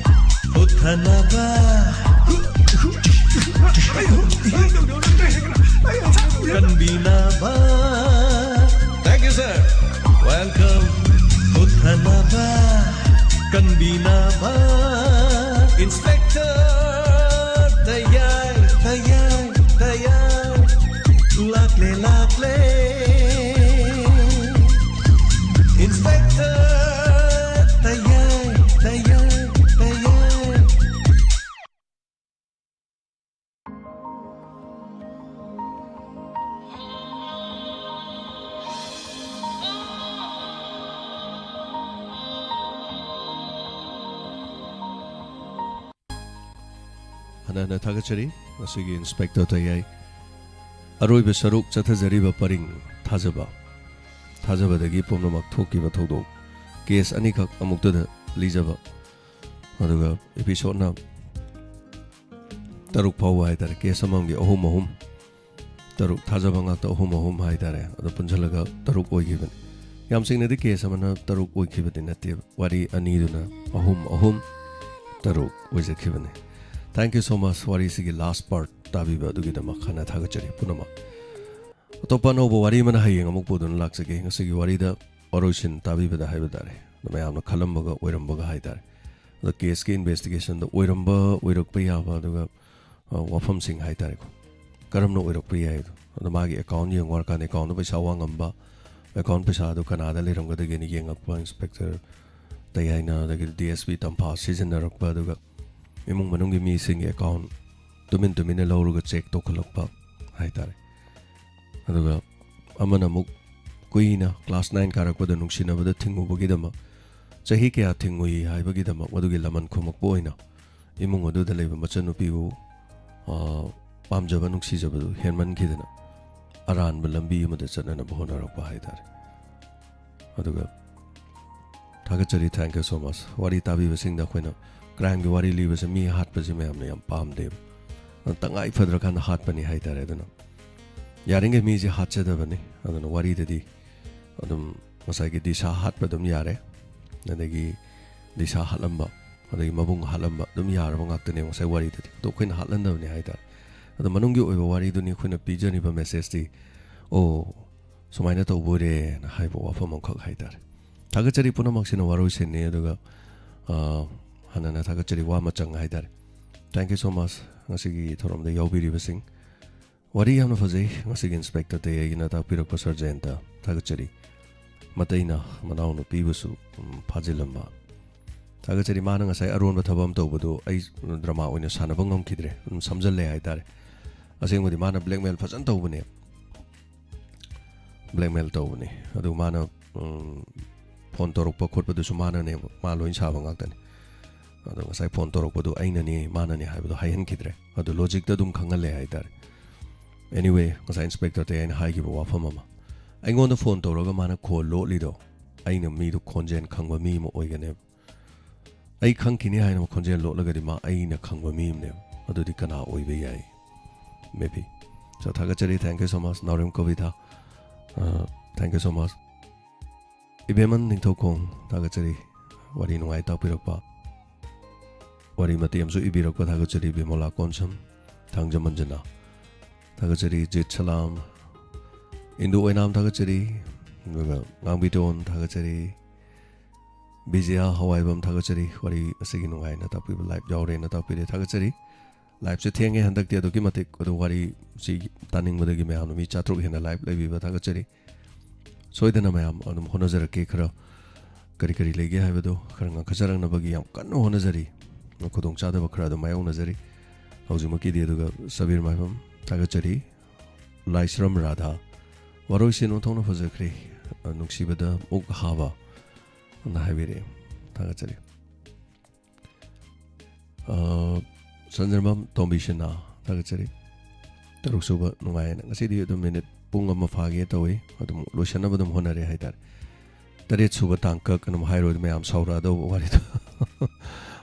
ꯍꯨꯠꯊꯅꯕ꯫ ꯀꯟꯕꯤꯅꯕ ꯏꯟꯁꯄꯦꯛꯇꯔ ꯇꯌꯥꯏ, ꯇꯌꯥꯏ, ꯇꯌꯥꯏ꯫ ꯂꯥꯛꯂꯦ, ꯂꯥꯛꯂꯦ꯫ ꯏꯟꯁꯄꯦꯛꯇꯔ ꯇꯌꯥꯏ, ꯇꯌꯥꯏ, ꯇꯌꯥꯏ꯫ ꯍꯟꯅ ꯍꯟꯅ ꯊꯥꯒꯠꯆꯔꯤ꯫ ꯉꯁꯤꯒꯤ ꯏꯟꯁꯄꯦꯛꯇꯔ ꯇꯌꯥꯏ ꯑꯔꯣꯏꯕ ꯁꯔꯨꯛ ꯆꯠꯊꯖꯔꯤꯕ ꯄꯔꯤꯡ ꯊꯥꯖꯕ, ꯊꯥꯖꯕꯗꯒꯤ ꯄꯨꯝꯅꯃꯛ ꯊꯣꯛꯈꯤꯕ ꯊꯧꯗꯣꯛ, ꯀꯦꯁ ꯑꯅꯤꯈꯛ ꯑꯃꯨꯛꯇꯗ ꯂꯤꯖꯕ, ꯑꯗꯨꯒ ꯏꯄꯤꯁꯣꯠꯅ ꯇꯔꯨꯛ ꯐꯥꯎꯕ ꯍꯥꯏꯇꯥꯔꯦ, ꯀꯦꯁ ꯑꯃꯃꯝꯒꯤ ꯑꯍꯨꯝ ꯑꯍꯨꯝ, ꯇꯔꯨꯛ, ꯊꯥꯖꯕ ꯉꯥꯛꯇ ꯑꯍꯨꯝ ꯑꯍꯨꯝ ꯍꯥꯏꯇꯥꯔꯦ, ꯑꯗꯣ ꯄꯨꯟꯁꯤꯜꯂꯒ ꯇꯔꯨꯛ ꯑꯣꯏꯈꯤꯕꯅꯤ꯫ ꯌꯥꯝ ꯆꯤꯡꯅꯗꯤ ꯀꯦꯁ ꯑꯃꯅ ꯇꯔꯨꯛ ꯑꯣꯏꯈꯤꯕꯗꯤ ꯅꯠꯇꯦꯕ, ꯋꯥꯔꯤ ꯑꯅꯤꯗꯨꯅ ꯑꯍꯨꯝ ꯑꯍꯨꯝ ꯇꯔꯨꯛ ꯑꯣꯏꯖꯈꯤꯕꯅꯤ꯫ Thank you so much, ꯋꯥꯔꯤꯁꯤꯒꯤ ꯂꯥꯁ ꯄꯥꯔꯠ ꯇꯥꯕꯤꯕ ꯑꯗꯨꯒꯤꯗꯃꯛ ꯍꯟꯅ ꯊꯥꯒꯠꯆꯔꯤ ꯄꯨꯝꯅꯃꯛ꯫ ꯑꯇꯣꯞꯄ ꯑꯅꯧꯕ ꯋꯥꯔꯤ ꯑꯃꯅ ꯍꯌꯦꯡ ꯑꯃꯨꯛ ꯄꯨꯗꯨꯅ ꯂꯥꯛꯆꯒꯦ꯫ ꯉꯁꯤꯒꯤ ꯋꯥꯔꯤꯗ ꯋꯥꯔꯣꯏꯁꯤꯟ ꯇꯥꯕꯤꯕꯗ ꯍꯥꯏꯕ ꯇꯥꯔꯦ, ꯑꯗꯣ ꯃꯌꯥꯝꯅ ꯈꯜꯂꯝꯕꯒ ꯑꯣꯏꯔꯝꯕꯒ ꯍꯥꯏ ꯇꯥꯔꯦ꯫ ꯑꯗꯣ ꯀꯦꯁꯀꯤ ꯏꯟꯚꯦꯁꯇꯤꯒꯦꯁꯟꯗ ꯑꯣꯏꯔꯝꯕ, ꯑꯣꯏꯔꯛꯄ ꯌꯥꯕ, ꯑꯗꯨꯒ ꯑ, ꯋꯥꯐꯝꯁꯤꯡ ꯍꯥꯏ ꯇꯥꯔꯦꯀꯣ, ꯀꯔꯝꯅ ꯑꯣꯏꯔꯛꯄ ꯌꯥꯏ ꯑꯗꯣ꯫ ꯑꯗꯣ ꯃꯥꯒꯤ ꯑꯦꯀꯥꯎꯟ ꯌꯦꯡꯉꯨ ꯍꯥꯏꯔꯀꯥꯟꯗ ꯑꯦꯀꯥꯎꯟꯗ ꯄꯩꯁꯥ ꯋꯥꯡꯉꯝꯕ, ꯑꯦꯀꯥꯎꯟ ꯄꯩꯁꯥꯗꯣ ꯀꯅꯥꯗ ꯂꯩꯔꯝꯒꯗꯒꯦꯅ ꯌꯦꯡꯉꯛꯄ ꯏꯟꯁꯄꯦꯛꯇꯔ ꯇꯌꯥꯏꯅ, ꯑꯗꯒꯤꯗꯤ ꯗꯤ ꯑꯦꯁ ꯄꯤ ꯇꯝꯐꯥ ꯁꯤꯖꯤꯟꯅꯔꯛꯄ, ꯑꯗꯨꯒ ꯏꯃꯨꯡ ꯃꯅꯨꯡꯒꯤ ꯃꯤꯁꯤꯡꯒꯤ ꯑꯦꯀꯥꯎꯟ ꯇꯨꯃꯤꯟ ꯇꯨꯃꯤꯟꯅ ꯂꯧꯔꯒ ꯆꯦꯛ ꯇꯧꯈꯠꯂꯛꯄ ꯍꯥꯏ ꯇꯥꯔꯦ꯫ ꯑꯗꯨꯒ ꯑꯃꯅ ꯑꯃꯨꯛ ꯀꯨꯏꯅ ꯀ꯭ꯂꯥꯁ ꯅꯥꯏꯟ ꯀꯥꯔꯛꯄꯗ ꯅꯨꯡꯁꯤꯅꯕꯗ ꯊꯤꯡꯉꯨꯕꯒꯤꯗꯃꯛ, ꯆꯍꯤ ꯀꯌꯥ ꯊꯤꯡꯉꯨꯏ ꯍꯥꯏꯕꯒꯤꯗꯃꯛ ꯃꯗꯨꯒꯤ ꯂꯃꯟ ꯈꯨꯝꯃꯛꯄ ꯑꯣꯏꯅ ꯏꯃꯨꯡ ꯑꯗꯨꯗ ꯂꯩꯕ ꯃꯆꯟꯅꯨꯄꯤꯕꯨ, ꯑ, ꯄꯥꯝꯖꯕ, ꯅꯨꯡꯁꯤꯖꯕꯗꯨ ꯍꯦꯟꯃꯟꯈꯤꯗꯅ ꯑꯔꯥꯟꯕ ꯂꯝꯕꯤ ꯑꯃꯗ ꯆꯠꯅꯅꯕ ꯍꯣꯠꯅꯔꯛꯄ ꯍꯥꯏ ꯇꯥꯔꯦ꯫ ꯑꯗꯨꯒ ꯊꯥꯒꯠꯆꯔꯤ, thank you so much꯫ ꯋꯥꯔꯤ ꯇꯥꯕꯤꯕꯁꯤꯡꯗ ꯑꯩꯈꯣꯏꯅ ꯀ꯭ꯔꯥꯏꯝꯒꯤ ꯋꯥꯔꯤ ꯂꯤꯕꯁꯦ ꯃꯤ ꯍꯥꯠꯄꯁꯦ ꯃꯌꯥꯝꯅ ꯌꯥꯝ ꯄꯥꯝꯗꯦꯕ꯫ ꯑꯗꯨꯅ ꯇꯉꯥꯏ ꯐꯗ꯭ꯔꯀꯥꯟꯗ ꯍꯥꯠꯄꯅꯤ ꯍꯥꯏ ꯇꯥꯔꯦ꯫ ꯑꯗꯨꯅ ꯌꯥꯔꯤꯈꯩ ꯃꯤꯁꯦ ꯍꯥꯠꯆꯗꯕꯅꯤ꯫ ꯑꯗꯨꯅ ꯋꯥꯔꯤꯗꯗꯤ ꯑꯗꯨꯝ ꯉꯁꯥꯏꯒꯤ ꯗꯤꯁꯥ ꯍꯥꯠꯄ ꯑꯗꯨꯝ ꯌꯥꯔꯦ, ꯑꯗꯒꯤ ꯗꯤꯁꯥ ꯍꯥꯠꯂꯝꯕ, ꯑꯗꯒꯤ ꯃꯕꯨꯡ ꯍꯥꯠꯂꯝꯕ ꯑꯗꯨꯝ ꯌꯥꯔꯕ ꯉꯥꯛꯇꯅꯦ ꯉꯁꯥꯏ ꯋꯥꯔꯤꯗꯗꯤ꯫ ꯑꯗꯣ ꯑꯩꯈꯣꯏꯅ ꯍꯥꯠꯍꯟꯗꯕꯅꯤ ꯍꯥꯏ ꯇꯥꯔꯦ꯫ ꯑꯗꯣ ꯃꯅꯨꯡꯒꯤ ꯑꯣꯏꯕ ꯋꯥꯔꯤꯗꯨꯅꯤ ꯑꯩꯈꯣꯏꯅ ꯄꯤꯖꯔꯤꯕ ꯃꯦꯁꯦꯖꯇꯤ, ꯑꯣ, ꯁꯨꯃꯥꯏꯅ ꯇꯧꯕ ꯑꯣꯏꯔꯦꯅ ꯍꯥꯏꯕ ꯋꯥꯐꯝ ꯑꯃꯈꯛ ꯍꯥꯏ ꯇꯥꯔꯦ꯫ ꯊꯥꯒꯠꯆꯔꯤ ꯄꯨꯝꯅꯃꯛꯁꯤꯅ ꯋꯥꯔꯣꯏꯁꯤꯟꯅꯤ꯫ ꯑꯗꯨꯒ ꯑ, ꯍꯥꯟꯅꯅ ꯊꯥꯒꯠꯆꯔꯤ, ꯋꯥ ꯃꯆꯪ ꯍꯥꯏꯇꯥꯔꯦ꯫ Thank you so much, ꯉꯁꯤꯒꯤ ꯊꯧꯔꯝꯗ ꯌꯥꯎꯕꯤꯔꯤꯕꯁꯤꯡ꯫ ꯋꯥꯔꯤ ꯌꯥꯝꯅ ꯐꯖꯩ ꯉꯁꯤꯒꯤ ꯏꯟꯁꯄꯦꯛꯇꯔ ꯇꯌꯥꯏꯒꯤꯅ ꯇꯥꯛꯄꯤꯔꯛꯄ, ꯁꯥꯔ ꯖꯌꯟꯇ꯫ ꯊꯥꯒꯠꯆꯔꯤ꯫ ꯃꯇꯩꯅ ꯃꯅꯥꯎꯅꯨꯄꯤꯕꯨꯁꯨ, ꯎꯝ, ꯐꯥꯖꯤꯜꯂꯝꯕ꯫ ꯊꯥꯒꯠꯆꯔꯤ꯫ ꯃꯥꯅ ꯉꯁꯥꯏ ꯑꯔꯣꯟꯕ ꯊꯕꯛ ꯑꯃ ꯇꯧꯕꯗꯣ ꯑꯩ ꯗ꯭ꯔꯃꯥ ꯑꯣꯏꯅ ꯁꯥꯟꯅꯕ ꯉꯝꯈꯤꯗ꯭ꯔꯦ, ꯑꯗꯨꯝ ꯁꯝꯖꯜꯂꯦ ꯍꯥꯏꯇꯥꯔꯦ꯫ ꯑꯁꯦꯡꯕꯗꯤ ꯃꯥꯅ ꯕ꯭ꯂꯦꯛꯃꯦꯜ ꯐꯖꯅ ꯇꯧꯕꯅꯦ, ꯕ꯭ꯂꯦꯛꯃꯦꯜ ꯇꯧꯕꯅꯦ꯫ ꯑꯗꯨ ꯃꯥꯅ, ꯎꯝ, ꯐꯣꯟ ꯇꯧꯔꯛꯄ ꯈꯣꯠꯄꯗꯨꯁꯨ ꯃꯥꯅꯅꯦꯕ, ꯃꯥ ꯂꯣꯏ ꯁꯥꯕ ꯉꯥꯛꯇꯅꯤ꯫ ꯑꯗꯣ ꯉꯁꯥꯏ ꯐꯣꯟ ꯇꯧꯔꯛꯄꯗꯨ ꯑꯩꯅꯅꯦ, ꯃꯥꯅꯅꯦ ꯍꯥꯏꯕꯗꯣ ꯍꯥꯏꯍꯟꯈꯤꯗ꯭ꯔꯦ꯫ ꯑꯗꯨ ꯂꯣꯖꯤꯛꯇ ꯑꯗꯨꯝ ꯈꯪꯍꯜꯂꯦ ꯍꯥꯏꯇꯥꯔꯦ꯫ Anyway, ꯉꯁꯥꯏ ꯏꯟꯁꯄꯦꯛꯇꯔꯗ ꯑꯩꯅ ꯍꯥꯏꯈꯤꯕ ꯋꯥꯐꯝ ꯑꯃ, ꯑꯩꯉꯣꯟꯗ ꯐꯣꯟ ꯇꯧꯔꯒ ꯃꯥꯅ ꯈꯣꯜ ꯂꯣꯠꯂꯤꯗꯣ, ꯑꯩꯅ ꯃꯤꯗꯣ ꯈꯣꯟꯖꯦꯜ ꯈꯪꯕ ꯃꯤ ꯑꯃ ꯑꯣꯏꯒꯅꯦꯕ꯫ ꯑꯩ ꯈꯪꯈꯤꯅꯤ ꯍꯥꯏꯅ ꯈꯣꯟꯖꯦꯜ ꯂꯣꯠꯂꯒꯗꯤ ꯃꯥ ꯑꯩꯅ ꯈꯪꯕ ꯃꯤ ꯑꯃꯅꯦꯕ꯫ ꯑꯗꯨꯗꯤ ꯀꯅꯥ ꯑꯣꯏꯕ ꯌꯥꯏ? Maybe. So, ꯊꯥꯒꯠꯆꯔꯤ꯫ Thank you so much, ꯅꯥꯎꯔꯦꯝ ꯀꯕꯤꯇꯥ꯫ ꯑ, thank you so much꯫ ꯏꯕꯦꯝꯃꯟ Ningthoukhong, ꯊꯥꯒꯠꯆꯔꯤ꯫ ꯋꯥꯔꯤ ꯅꯨꯡꯉꯥꯏ ꯇꯥꯛꯄꯤꯔꯛꯄ, ꯋꯥꯔꯤ ꯃꯇꯦꯛ ꯑꯃꯁꯨ ꯏꯕꯤꯔꯛꯄ ꯊꯥꯒꯠꯆꯔꯤ꯫ ꯕꯤꯃꯣꯂꯥ ꯀꯣꯟꯁꯝ, ꯊꯥꯡꯖꯃꯟꯖꯅꯥ, ꯊꯥꯒꯠꯆꯔꯤ꯫ ꯖꯤꯠ ꯁꯂꯥꯝ, ꯏꯟꯗꯨ ꯑꯣꯏꯅꯥꯝ, ꯊꯥꯒꯠꯆꯔꯤ꯫ ꯑꯗꯨꯒ ꯉꯥꯡꯕꯤꯇꯣꯟ, ꯊꯥꯒꯠꯆꯔꯤ꯫ ꯕꯤꯖꯌꯥ ꯍꯋꯥꯏꯕꯝ, ꯊꯥꯒꯠꯆꯔꯤ꯫ ꯋꯥꯔꯤ ꯑꯁꯤꯒꯤ ꯅꯨꯡꯉꯥꯏꯅ ꯇꯥꯛꯄꯤꯕ, ꯂꯥꯏꯚ ꯌꯥꯎꯔꯦꯅ ꯇꯥꯛꯄꯤꯔꯦ, ꯊꯥꯒꯠꯆꯔꯤ꯫ ꯂꯥꯏꯚꯁꯦ ꯊꯦꯡꯉꯦ ꯍꯟꯗꯛꯇꯤ ꯑꯗꯨꯛꯀꯤ ꯃꯇꯤꯛ, ꯑꯗꯨ ꯋꯥꯔꯤꯁꯤ ꯇꯥꯅꯤꯡꯕꯗꯒꯤ ꯃꯌꯥꯝꯅ ꯃꯤ ꯆꯥꯇ꯭ꯔꯨꯛ ꯍꯦꯟꯅ ꯂꯥꯏꯚ ꯂꯩꯕꯤꯕ ꯊꯥꯒꯠꯆꯔꯤ꯫ ꯁꯣꯏꯗꯅ ꯃꯌꯥꯝ ꯑꯗꯨꯝ ꯍꯣꯠꯅꯖꯔꯛꯀꯦ, ꯈꯔ ꯀꯔꯤ ꯀꯔꯤ ꯂꯩꯒꯦ ꯍꯥꯏꯕꯗꯣ ꯈꯔ ꯉꯥꯡꯈꯠꯆꯔꯛꯅꯕꯒꯤ ꯌꯥꯝ ꯀꯟꯅ ꯍꯣꯠꯅꯖꯔꯤ꯫ ꯈꯨꯗꯣꯡꯆꯥꯗꯕ ꯈꯔ ꯑꯗꯨꯝ ꯃꯥꯌꯣꯛꯅꯖꯔꯤ ꯍꯧꯖꯤꯛꯃꯛꯀꯤꯗꯤ꯫ ꯑꯗꯨꯒ ꯁꯕꯤꯔ ꯃꯥꯏꯕꯝ, ꯊꯥꯒꯠꯆꯔꯤ꯫ ꯂꯥꯏꯁ꯭ꯔꯝ ꯔꯥꯙꯥ, ꯋꯥꯔꯣꯏꯁꯤꯟ ꯑꯣꯟꯊꯣꯛꯅ ꯐꯖꯈ꯭ꯔꯦ, ꯅꯨꯡꯁꯤꯕꯗ ꯃꯨꯛ ꯍꯥꯕ ꯑꯅ ꯍꯥꯏꯕꯤꯔꯛꯑꯦ, ꯊꯥꯒꯠꯆꯔꯤ꯫ ꯑ, ꯁꯟꯖꯔꯃꯝ ꯇꯣꯝꯕꯤ ꯁꯤꯟꯍꯥ, ꯊꯥꯒꯠꯆꯔꯤ꯫ ꯇꯔꯨꯛ ꯁꯨꯕ ꯅꯨꯡꯉꯥꯏꯌꯦꯅ꯫ ꯉꯁꯤꯗꯤ ꯑꯗꯨꯝ ꯃꯤꯅꯤꯠ ꯄꯨꯡ ꯑꯃ ꯐꯥꯒꯦ ꯇꯧꯏ, ꯑꯗꯨꯝ ꯂꯣꯏꯁꯤꯟꯅꯕ ꯑꯗꯨꯝ ꯍꯣꯠꯅꯔꯦ ꯍꯥꯏꯇꯥꯔꯦ꯫ ꯇꯔꯦꯠ ꯁꯨꯕ ꯇꯥꯡꯀꯛ ꯑꯗꯨꯝ ꯍꯥꯏꯔꯣꯏ, ꯃꯌꯥꯝ ꯁꯥꯎꯔꯛꯑꯗꯧꯕ ꯋꯥꯔꯤꯗꯣ꯫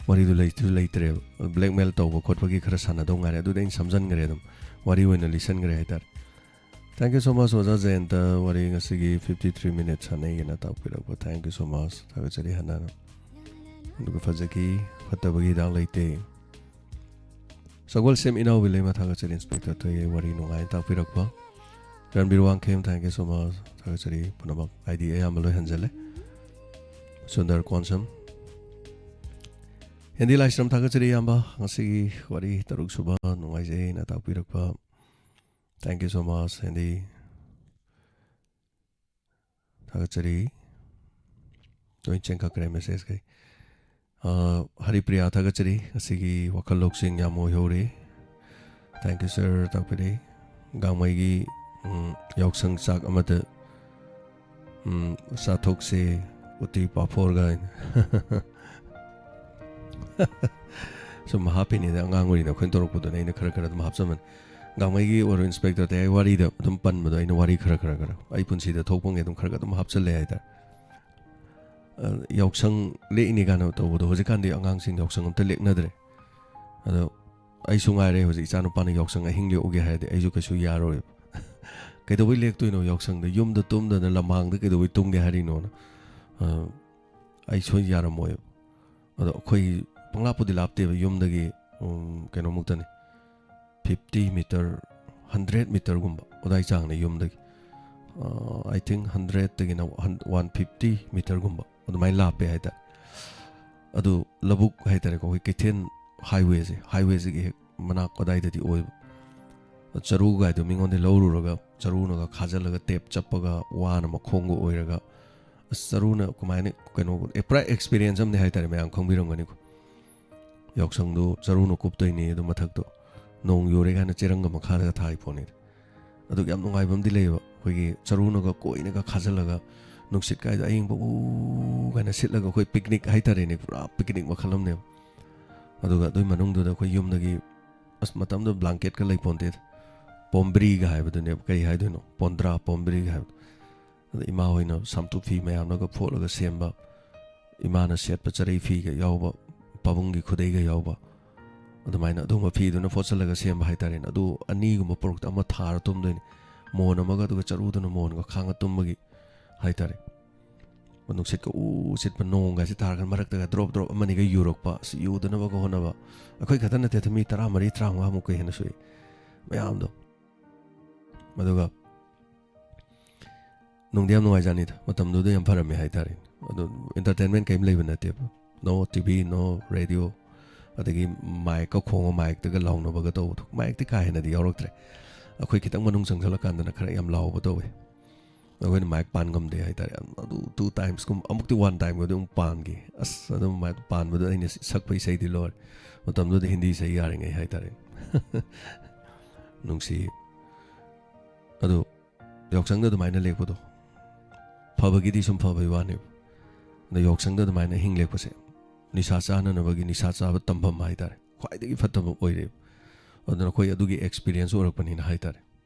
ꯋꯥꯔꯤꯗꯨ ꯂꯩꯁꯨ ꯂꯩꯇ꯭ꯔꯦꯕ꯫ ꯕ꯭ꯂꯦꯛꯃꯦꯜ ꯇꯧꯕ ꯈꯣꯠꯄꯒꯤ ꯈꯔ ꯁꯥꯟꯅꯗꯧ ꯉꯥꯏꯔꯦ, ꯑꯗꯨꯗꯤ ꯑꯩꯅ ꯁꯝꯖꯟꯈ꯭ꯔꯦ ꯑꯗꯨꯝ꯫ ꯋꯥꯔꯤ ꯑꯣꯏꯅ ꯂꯤꯁꯟꯈ꯭ꯔꯦ ꯍꯥꯏꯇꯥꯔꯦ꯫ Thank you so much, ꯑꯣꯖꯥ ꯖꯌꯟꯇ꯫ ꯋꯥꯔꯤ ꯉꯁꯤꯒꯤ fifty three minutes ꯁꯥꯟꯅꯩꯒꯅ ꯇꯥꯛꯄꯤꯔꯛꯄ, thank you so much꯫ ꯊꯥꯒꯠꯆꯔꯤ ꯍꯟꯅ꯫ ꯑꯗꯨꯒ ꯐꯖꯈꯤ, ꯐꯠꯇꯕꯒꯤ ꯍꯤꯗꯥꯛ ꯂꯩꯇꯦ꯫ ꯁꯒꯣꯜꯁꯦꯝ ꯏꯅꯥꯎꯕꯤ ꯂꯩꯃ, ꯊꯥꯒꯠꯆꯔꯤ ꯏꯟꯁꯄꯦꯛꯇꯔ ꯊꯣꯏꯒꯤ ꯋꯥꯔꯤ ꯅꯨꯡꯉꯥꯏꯅ ꯇꯥꯛꯄꯤꯔꯛꯄ꯫ ꯔꯟꯕꯤꯔ Wangkhem, thank you so much꯫ ꯊꯥꯒꯠꯆꯔꯤ ꯄꯨꯝꯅꯃꯛ꯫ ID ꯑꯌꯥꯝꯕ ꯂꯣꯏ ꯍꯟꯖꯜꯂꯦ꯫ ꯁꯨꯟꯗꯔ ꯀꯣꯟꯁꯝ꯫ ꯑꯦꯟꯗꯤ ꯂꯥꯏꯁ꯭ꯔꯝ, ꯊꯥꯒꯠꯆꯔꯤ ꯏꯌꯥꯝꯕ, ꯉꯁꯤꯒꯤ ꯋꯥꯔꯤ ꯇꯔꯨꯛ ꯁꯨꯕ ꯅꯨꯡꯉꯥꯏꯖꯩꯅ ꯇꯥꯛꯄꯤꯔꯛꯄ꯫ Thank you so much, ꯑꯦꯟꯗꯤ꯫ ꯊꯥꯒꯠꯆꯔꯤ꯫ ꯂꯣꯏ ꯆꯦꯟꯈꯠꯈ꯭ꯔꯦ message ꯈꯩ꯫ ꯑ, ꯍꯔꯤꯄ꯭ꯔꯤꯌꯥ, ꯊꯥꯒꯠꯆꯔꯤ꯫ ꯉꯁꯤꯒꯤ ꯋꯥꯈꯜ ꯂꯧꯁꯤꯡ ꯌꯥꯝ ꯑꯣꯏꯍꯧꯔꯦ꯫ Thank you, sir, ꯇꯥꯛꯄꯤꯔꯛꯏ꯫ ꯒꯥꯡꯃꯩꯒꯤ, ꯎꯝ, ꯌꯥꯎꯁꯪ ꯆꯥꯛ ꯑꯃꯗ, ꯎꯝ, ꯆꯥꯊꯣꯛꯁꯦ, ꯎꯇꯤ ꯄꯥꯐꯣꯔꯒ ꯍꯥꯏꯅ꯫ ꯁꯨꯝ ꯍꯥꯞꯄꯤꯅꯤꯗ, ꯑꯉꯥꯡ ꯑꯣꯏꯔꯤꯉꯩꯗ ꯑꯩꯈꯣꯏꯅ ꯇꯧꯔꯛꯄꯗꯨꯅ ꯑꯩꯅ ꯈꯔ ꯈꯔ ꯑꯗꯨꯝ ꯍꯥꯞꯆꯕꯅꯤ꯫ ꯒꯥꯡꯃꯩꯒꯤ ꯑꯣꯏꯔꯣ ꯏꯟꯁꯄꯦꯛꯇꯔ ꯇꯌꯥꯏ ꯋꯥꯔꯤꯗ ꯑꯗꯨꯝ ꯄꯟꯕꯗꯣ ꯑꯩꯅ ꯋꯥꯔꯤ ꯈꯔ ꯈꯔ ꯈꯔ ꯑꯩ ꯄꯨꯟꯁꯤꯗ ꯊꯣꯛꯄꯉꯩ ꯑꯗꯨꯝ ꯈꯔ ꯈꯔ ꯑꯗꯨꯝ ꯍꯥꯞꯆꯜꯂꯦ ꯍꯥꯏꯇꯥꯔꯦ꯫ ꯑ, ꯌꯥꯎꯁꯪ ꯂꯦꯛꯏꯅꯤ ꯀꯥꯏꯅ ꯇꯧꯕꯗꯣ ꯍꯧꯖꯤꯛꯀꯥꯟꯗꯤ ꯑꯉꯥꯡꯁꯤꯡ ꯌꯥꯎꯁꯪ ꯑꯝꯇ ꯂꯦꯛꯅꯗ꯭ꯔꯦ꯫ ꯑꯗꯣ ꯑꯩꯁꯨ ꯉꯥꯏꯔꯦ, ꯍꯧꯖꯤꯛ ꯏꯆꯥꯅꯨꯄꯥꯅ ꯌꯥꯎꯁꯪ ꯑꯍꯤꯡ ꯂꯦꯛꯎꯒꯦ ꯍꯥꯏꯔꯗꯤ ꯑꯩꯁꯨ ꯀꯩꯁꯨ ꯌꯥꯔꯣꯏꯕ꯫ "ꯀꯩꯗꯧꯕꯩ ꯂꯦꯛꯇꯣꯏꯅꯣ ꯌꯥꯎꯁꯪꯗ? ꯌꯨꯝꯗ ꯇꯨꯝꯗꯅ ꯂꯝꯍꯥꯡꯗ ꯀꯩꯗꯧꯕꯩ ꯇꯨꯝꯒꯦ ꯍꯥꯏꯔꯤꯅꯣꯅ?" ꯑ, ꯑꯩ ꯁꯣꯏ ꯌꯥꯔꯝꯃꯣꯏꯕ꯫ ꯑꯗꯣ ꯑꯩꯈꯣꯏ ꯄꯪꯂꯥꯞꯄꯨꯗꯤ ꯂꯥꯞꯇꯦꯕ ꯌꯨꯝꯗꯒꯤ, ꯎꯝ, ꯀꯩꯅꯣꯃꯨꯛꯇꯅꯤ, fifty meter, hundred meterꯒꯨꯝꯕ ꯑꯗꯥꯏ ꯆꯥꯡꯅꯦ ꯌꯨꯝꯗꯒꯤ꯫ ꯑ, I think hundredꯇꯒꯤꯅ one fifty meterꯒꯨꯝꯕ ꯑꯗꯨꯃꯥꯏꯅ ꯂꯥꯞꯄꯦ ꯍꯥꯏꯇꯥꯔꯦ꯫ ꯑꯗꯨ ꯂꯧꯕꯨꯛ ꯍꯥꯏꯇꯥꯔꯦꯀꯣ, ꯑꯩꯈꯣꯏ ꯀꯩꯊꯦꯜ highwayꯁꯦ, highwayꯁꯤꯒꯤ ꯍꯦꯛ ꯃꯅꯥꯛ ꯑꯗꯥꯏꯗꯗꯤ ꯑꯣꯏꯕ꯫ ꯆꯔꯨꯒꯥꯏꯗꯣ ꯃꯤꯉꯣꯟꯗ ꯂꯧꯔꯨꯔꯒ ꯆꯔꯨꯅꯒ ꯈꯥꯖꯤꯜꯂꯒ ꯇꯦꯞ ꯆꯞꯄꯒ ꯋꯥꯅ ꯃꯈꯣꯡꯒ ꯑꯣꯏꯔꯒ, ꯑꯁ, ꯆꯔꯨꯅ ꯀꯃꯥꯏꯅ ꯀꯩꯅꯣ, ꯑꯦ, ꯄꯨꯔꯥ experience ꯑꯃꯅꯤ ꯍꯥꯏꯇꯥꯔꯦ, ꯃꯌꯥꯝ ꯈꯪꯕꯤꯔꯝꯒꯅꯤꯀꯣ꯫ ꯌꯥꯎꯁꯪꯗꯣ ꯆꯔꯨꯅ ꯀꯨꯞꯇꯣꯏꯅꯦ, ꯑꯗꯨ ꯃꯊꯛꯇꯣ ꯅꯣꯡ ꯌꯨꯔꯦ ꯀꯥꯏꯅ ꯆꯦꯔꯪꯒ ꯃꯈꯥꯗꯒ ꯊꯥꯏ ꯄꯣꯠꯅꯤ꯫ ꯑꯗꯨꯒ ꯌꯥꯝ ꯅꯨꯡꯉꯥꯏꯕ ꯑꯃꯗꯤ ꯂꯩꯌꯦꯕ, ꯑꯩꯈꯣꯏꯒꯤ ꯆꯔꯨꯅꯒ ꯀꯣꯏꯅꯒ ꯈꯥꯖꯤꯜꯂꯒ ꯅꯨꯡꯁꯤꯠ ꯀꯥꯏꯗ ꯑꯌꯤꯡꯕ ꯎ ꯀꯥꯏꯅ ꯁꯤꯠꯂꯒ ꯑꯩꯈꯣꯏ picnic ꯍꯥꯏꯇꯥꯔꯦꯅꯦ, ꯄꯨꯔꯥ picnic ꯃꯈꯜ ꯑꯃꯅꯦꯕ꯫ ꯑꯗꯨꯒ ꯑꯗꯨꯒꯤ ꯃꯅꯨꯡꯗꯨꯗ ꯑꯩꯈꯣꯏ ꯌꯨꯝꯗꯒꯤ, ꯑꯁ, ꯃꯇꯝꯗꯨꯗ blanketꯀ ꯂꯩꯄꯣꯟꯇꯦꯗ, ꯄꯣꯝꯕ꯭ꯔꯤꯒ ꯍꯥꯏꯕꯗꯨꯅꯦꯕ, ꯀꯩ ꯍꯥꯏꯗꯣꯏꯅꯣ, ꯄꯣꯟꯗ꯭ꯔꯥ, ꯄꯣꯝꯕ꯭ꯔꯤꯒ ꯍꯥꯏꯕꯗꯣ꯫ ꯑꯗ ꯏꯃꯥ ꯍꯣꯏꯅ ꯁꯥꯝꯇꯨ ꯐꯤ ꯃꯌꯥꯝꯅꯒ ꯐꯣꯠꯂꯒ ꯁꯦꯝꯕ, ꯏꯃꯥꯅ ꯁꯦꯠꯄ ꯆꯔꯩ ꯐꯤꯒ ꯌꯥꯎꯕ, ꯄꯥꯕꯨꯡꯒꯤ ꯈꯨꯗꯩꯒ ꯌꯥꯎꯕ, ꯑꯗꯨꯃꯥꯏꯅ ꯑꯗꯨꯒꯨꯝꯕ ꯐꯤꯗꯨꯅ ꯐꯣꯠꯆꯜꯂꯒ ꯁꯦꯝꯕ ꯍꯥꯏꯇꯥꯔꯦꯅꯦ꯫ ꯑꯗꯨ ꯑꯅꯤꯒꯨꯝꯕ ꯄꯨꯔꯛꯇ ꯑꯃ ꯊꯥꯔ ꯇꯨꯝꯗꯣꯏꯅꯤ, ꯃꯣꯟ ꯑꯃꯒ, ꯑꯗꯨꯒ ꯆꯔꯨꯗꯨꯅ ꯃꯣꯟꯒ ꯈꯥꯡꯉ ꯇꯨꯝꯕꯒꯤ ꯍꯥꯏꯇꯥꯔꯦ꯫ ꯅꯨꯡꯁꯤꯠꯀ ꯎ ꯁꯤꯠꯄ, ꯅꯣꯡꯒꯁꯤ ꯇꯥꯔꯒ ꯃꯔꯛꯇꯒ drop drop ꯑꯃꯅꯤꯒ ꯌꯨꯔꯛꯄ, ꯑꯁ, ꯌꯨꯗꯅꯕꯒ ꯍꯣꯠꯅꯕ꯫ ꯑꯩꯈꯣꯏ ꯈꯛꯇ ꯅꯠꯇꯦ, ꯃꯤ ꯇꯔꯥꯃꯔꯤ, ꯇꯔꯥꯃꯉꯥꯃꯨꯛꯀ ꯍꯦꯟꯅ ꯁꯨꯏ ꯃꯌꯥꯝꯗꯣ꯫ ꯑꯗꯨꯒ ꯅꯨꯡꯗꯤ ꯌꯥꯝ ꯅꯨꯡꯉꯥꯏꯖꯥꯠꯅꯤꯗ, ꯃꯇꯝꯗꯨꯗ ꯌꯥꯝ ꯐꯔꯝꯃꯦ ꯍꯥꯏꯇꯥꯔꯦ꯫ ꯑꯗꯣ entertainment ꯀꯔꯤꯝ ꯂꯩꯕ ꯅꯠꯇꯦꯕ꯫ no T V, no radio, ꯑꯗꯒꯤ ꯃꯥꯏꯛꯀ ꯈꯣꯡꯉ ꯃꯥꯏꯛꯇꯒ ꯂꯥꯎꯅꯕꯒ ꯇꯧꯕꯗꯣ, ꯃꯥꯏꯛꯇꯤ ꯀꯥ ꯍꯦꯟꯅꯗꯤ ꯌꯥꯎꯔꯛꯇ꯭ꯔꯦ꯫ ꯑꯩꯈꯣꯏ ꯈꯤꯇꯪ ꯃꯅꯨꯡ ꯆꯪꯁꯤꯜꯂꯀꯥꯟꯗꯅ ꯈꯔ ꯌꯥꯝ ꯂꯥꯎꯕ ꯇꯧꯋꯦ꯫ ꯑꯩꯈꯣꯏꯅ ꯃꯥꯏꯛ ꯄꯥꯟ ꯉꯝꯗꯦ ꯍꯥꯏꯇꯥꯔꯦ꯫ ꯑꯗꯨ two timesꯀꯨꯝꯕ, ꯑꯃꯨꯛꯇꯤ one timeꯒꯗꯤ ꯑꯃꯨꯛ ꯄꯥꯟꯈꯤ꯫ ꯑꯁ, ꯑꯗꯨꯝ ꯃꯥꯏꯛ ꯄꯥꯟꯕꯗꯣ ꯑꯩꯅ ꯁꯛꯄ ꯏꯁꯩꯗꯤ ꯂꯣꯏꯔꯦ꯫ ꯃꯇꯝꯗꯨꯗ ꯍꯤꯟꯗꯤ ꯏꯁꯩ ꯌꯥꯔꯤꯉꯩ ꯍꯥꯏꯇꯥꯔꯦ꯫ ꯅꯨꯡꯁꯤ꯫ ꯑꯗꯨ ꯌꯥꯎꯁꯪꯗ ꯑꯗꯨꯃꯥꯏꯅ ꯂꯦꯛꯄꯗꯣ ꯐꯕꯒꯤꯗꯤ ꯁꯨꯝ ꯐꯕꯩ ꯋꯥꯅꯦꯕ꯫ ꯑꯗ ꯌꯥꯎꯁꯪꯗ ꯑꯗꯨꯃꯥꯏꯅ ꯑꯍꯤꯡ ꯂꯦꯛꯄꯁꯦ ꯅꯤꯁꯥ ꯆꯥꯅꯅꯕꯒꯤ, ꯅꯤꯁꯥ ꯆꯥꯕ ꯇꯝꯐꯝ ꯍꯥꯏꯇꯥꯔꯦ, ꯈ꯭ꯋꯥꯏꯗꯒꯤ ꯐꯠꯇꯕ ꯑꯣꯏꯔꯦꯕ꯫ ꯑꯗꯨꯅ ꯑꯩꯈꯣꯏ ꯑꯗꯨꯒꯤ experience ꯑꯣꯏꯔꯛꯄꯅꯤꯅ ꯍꯥꯏꯇꯥꯔꯦ꯫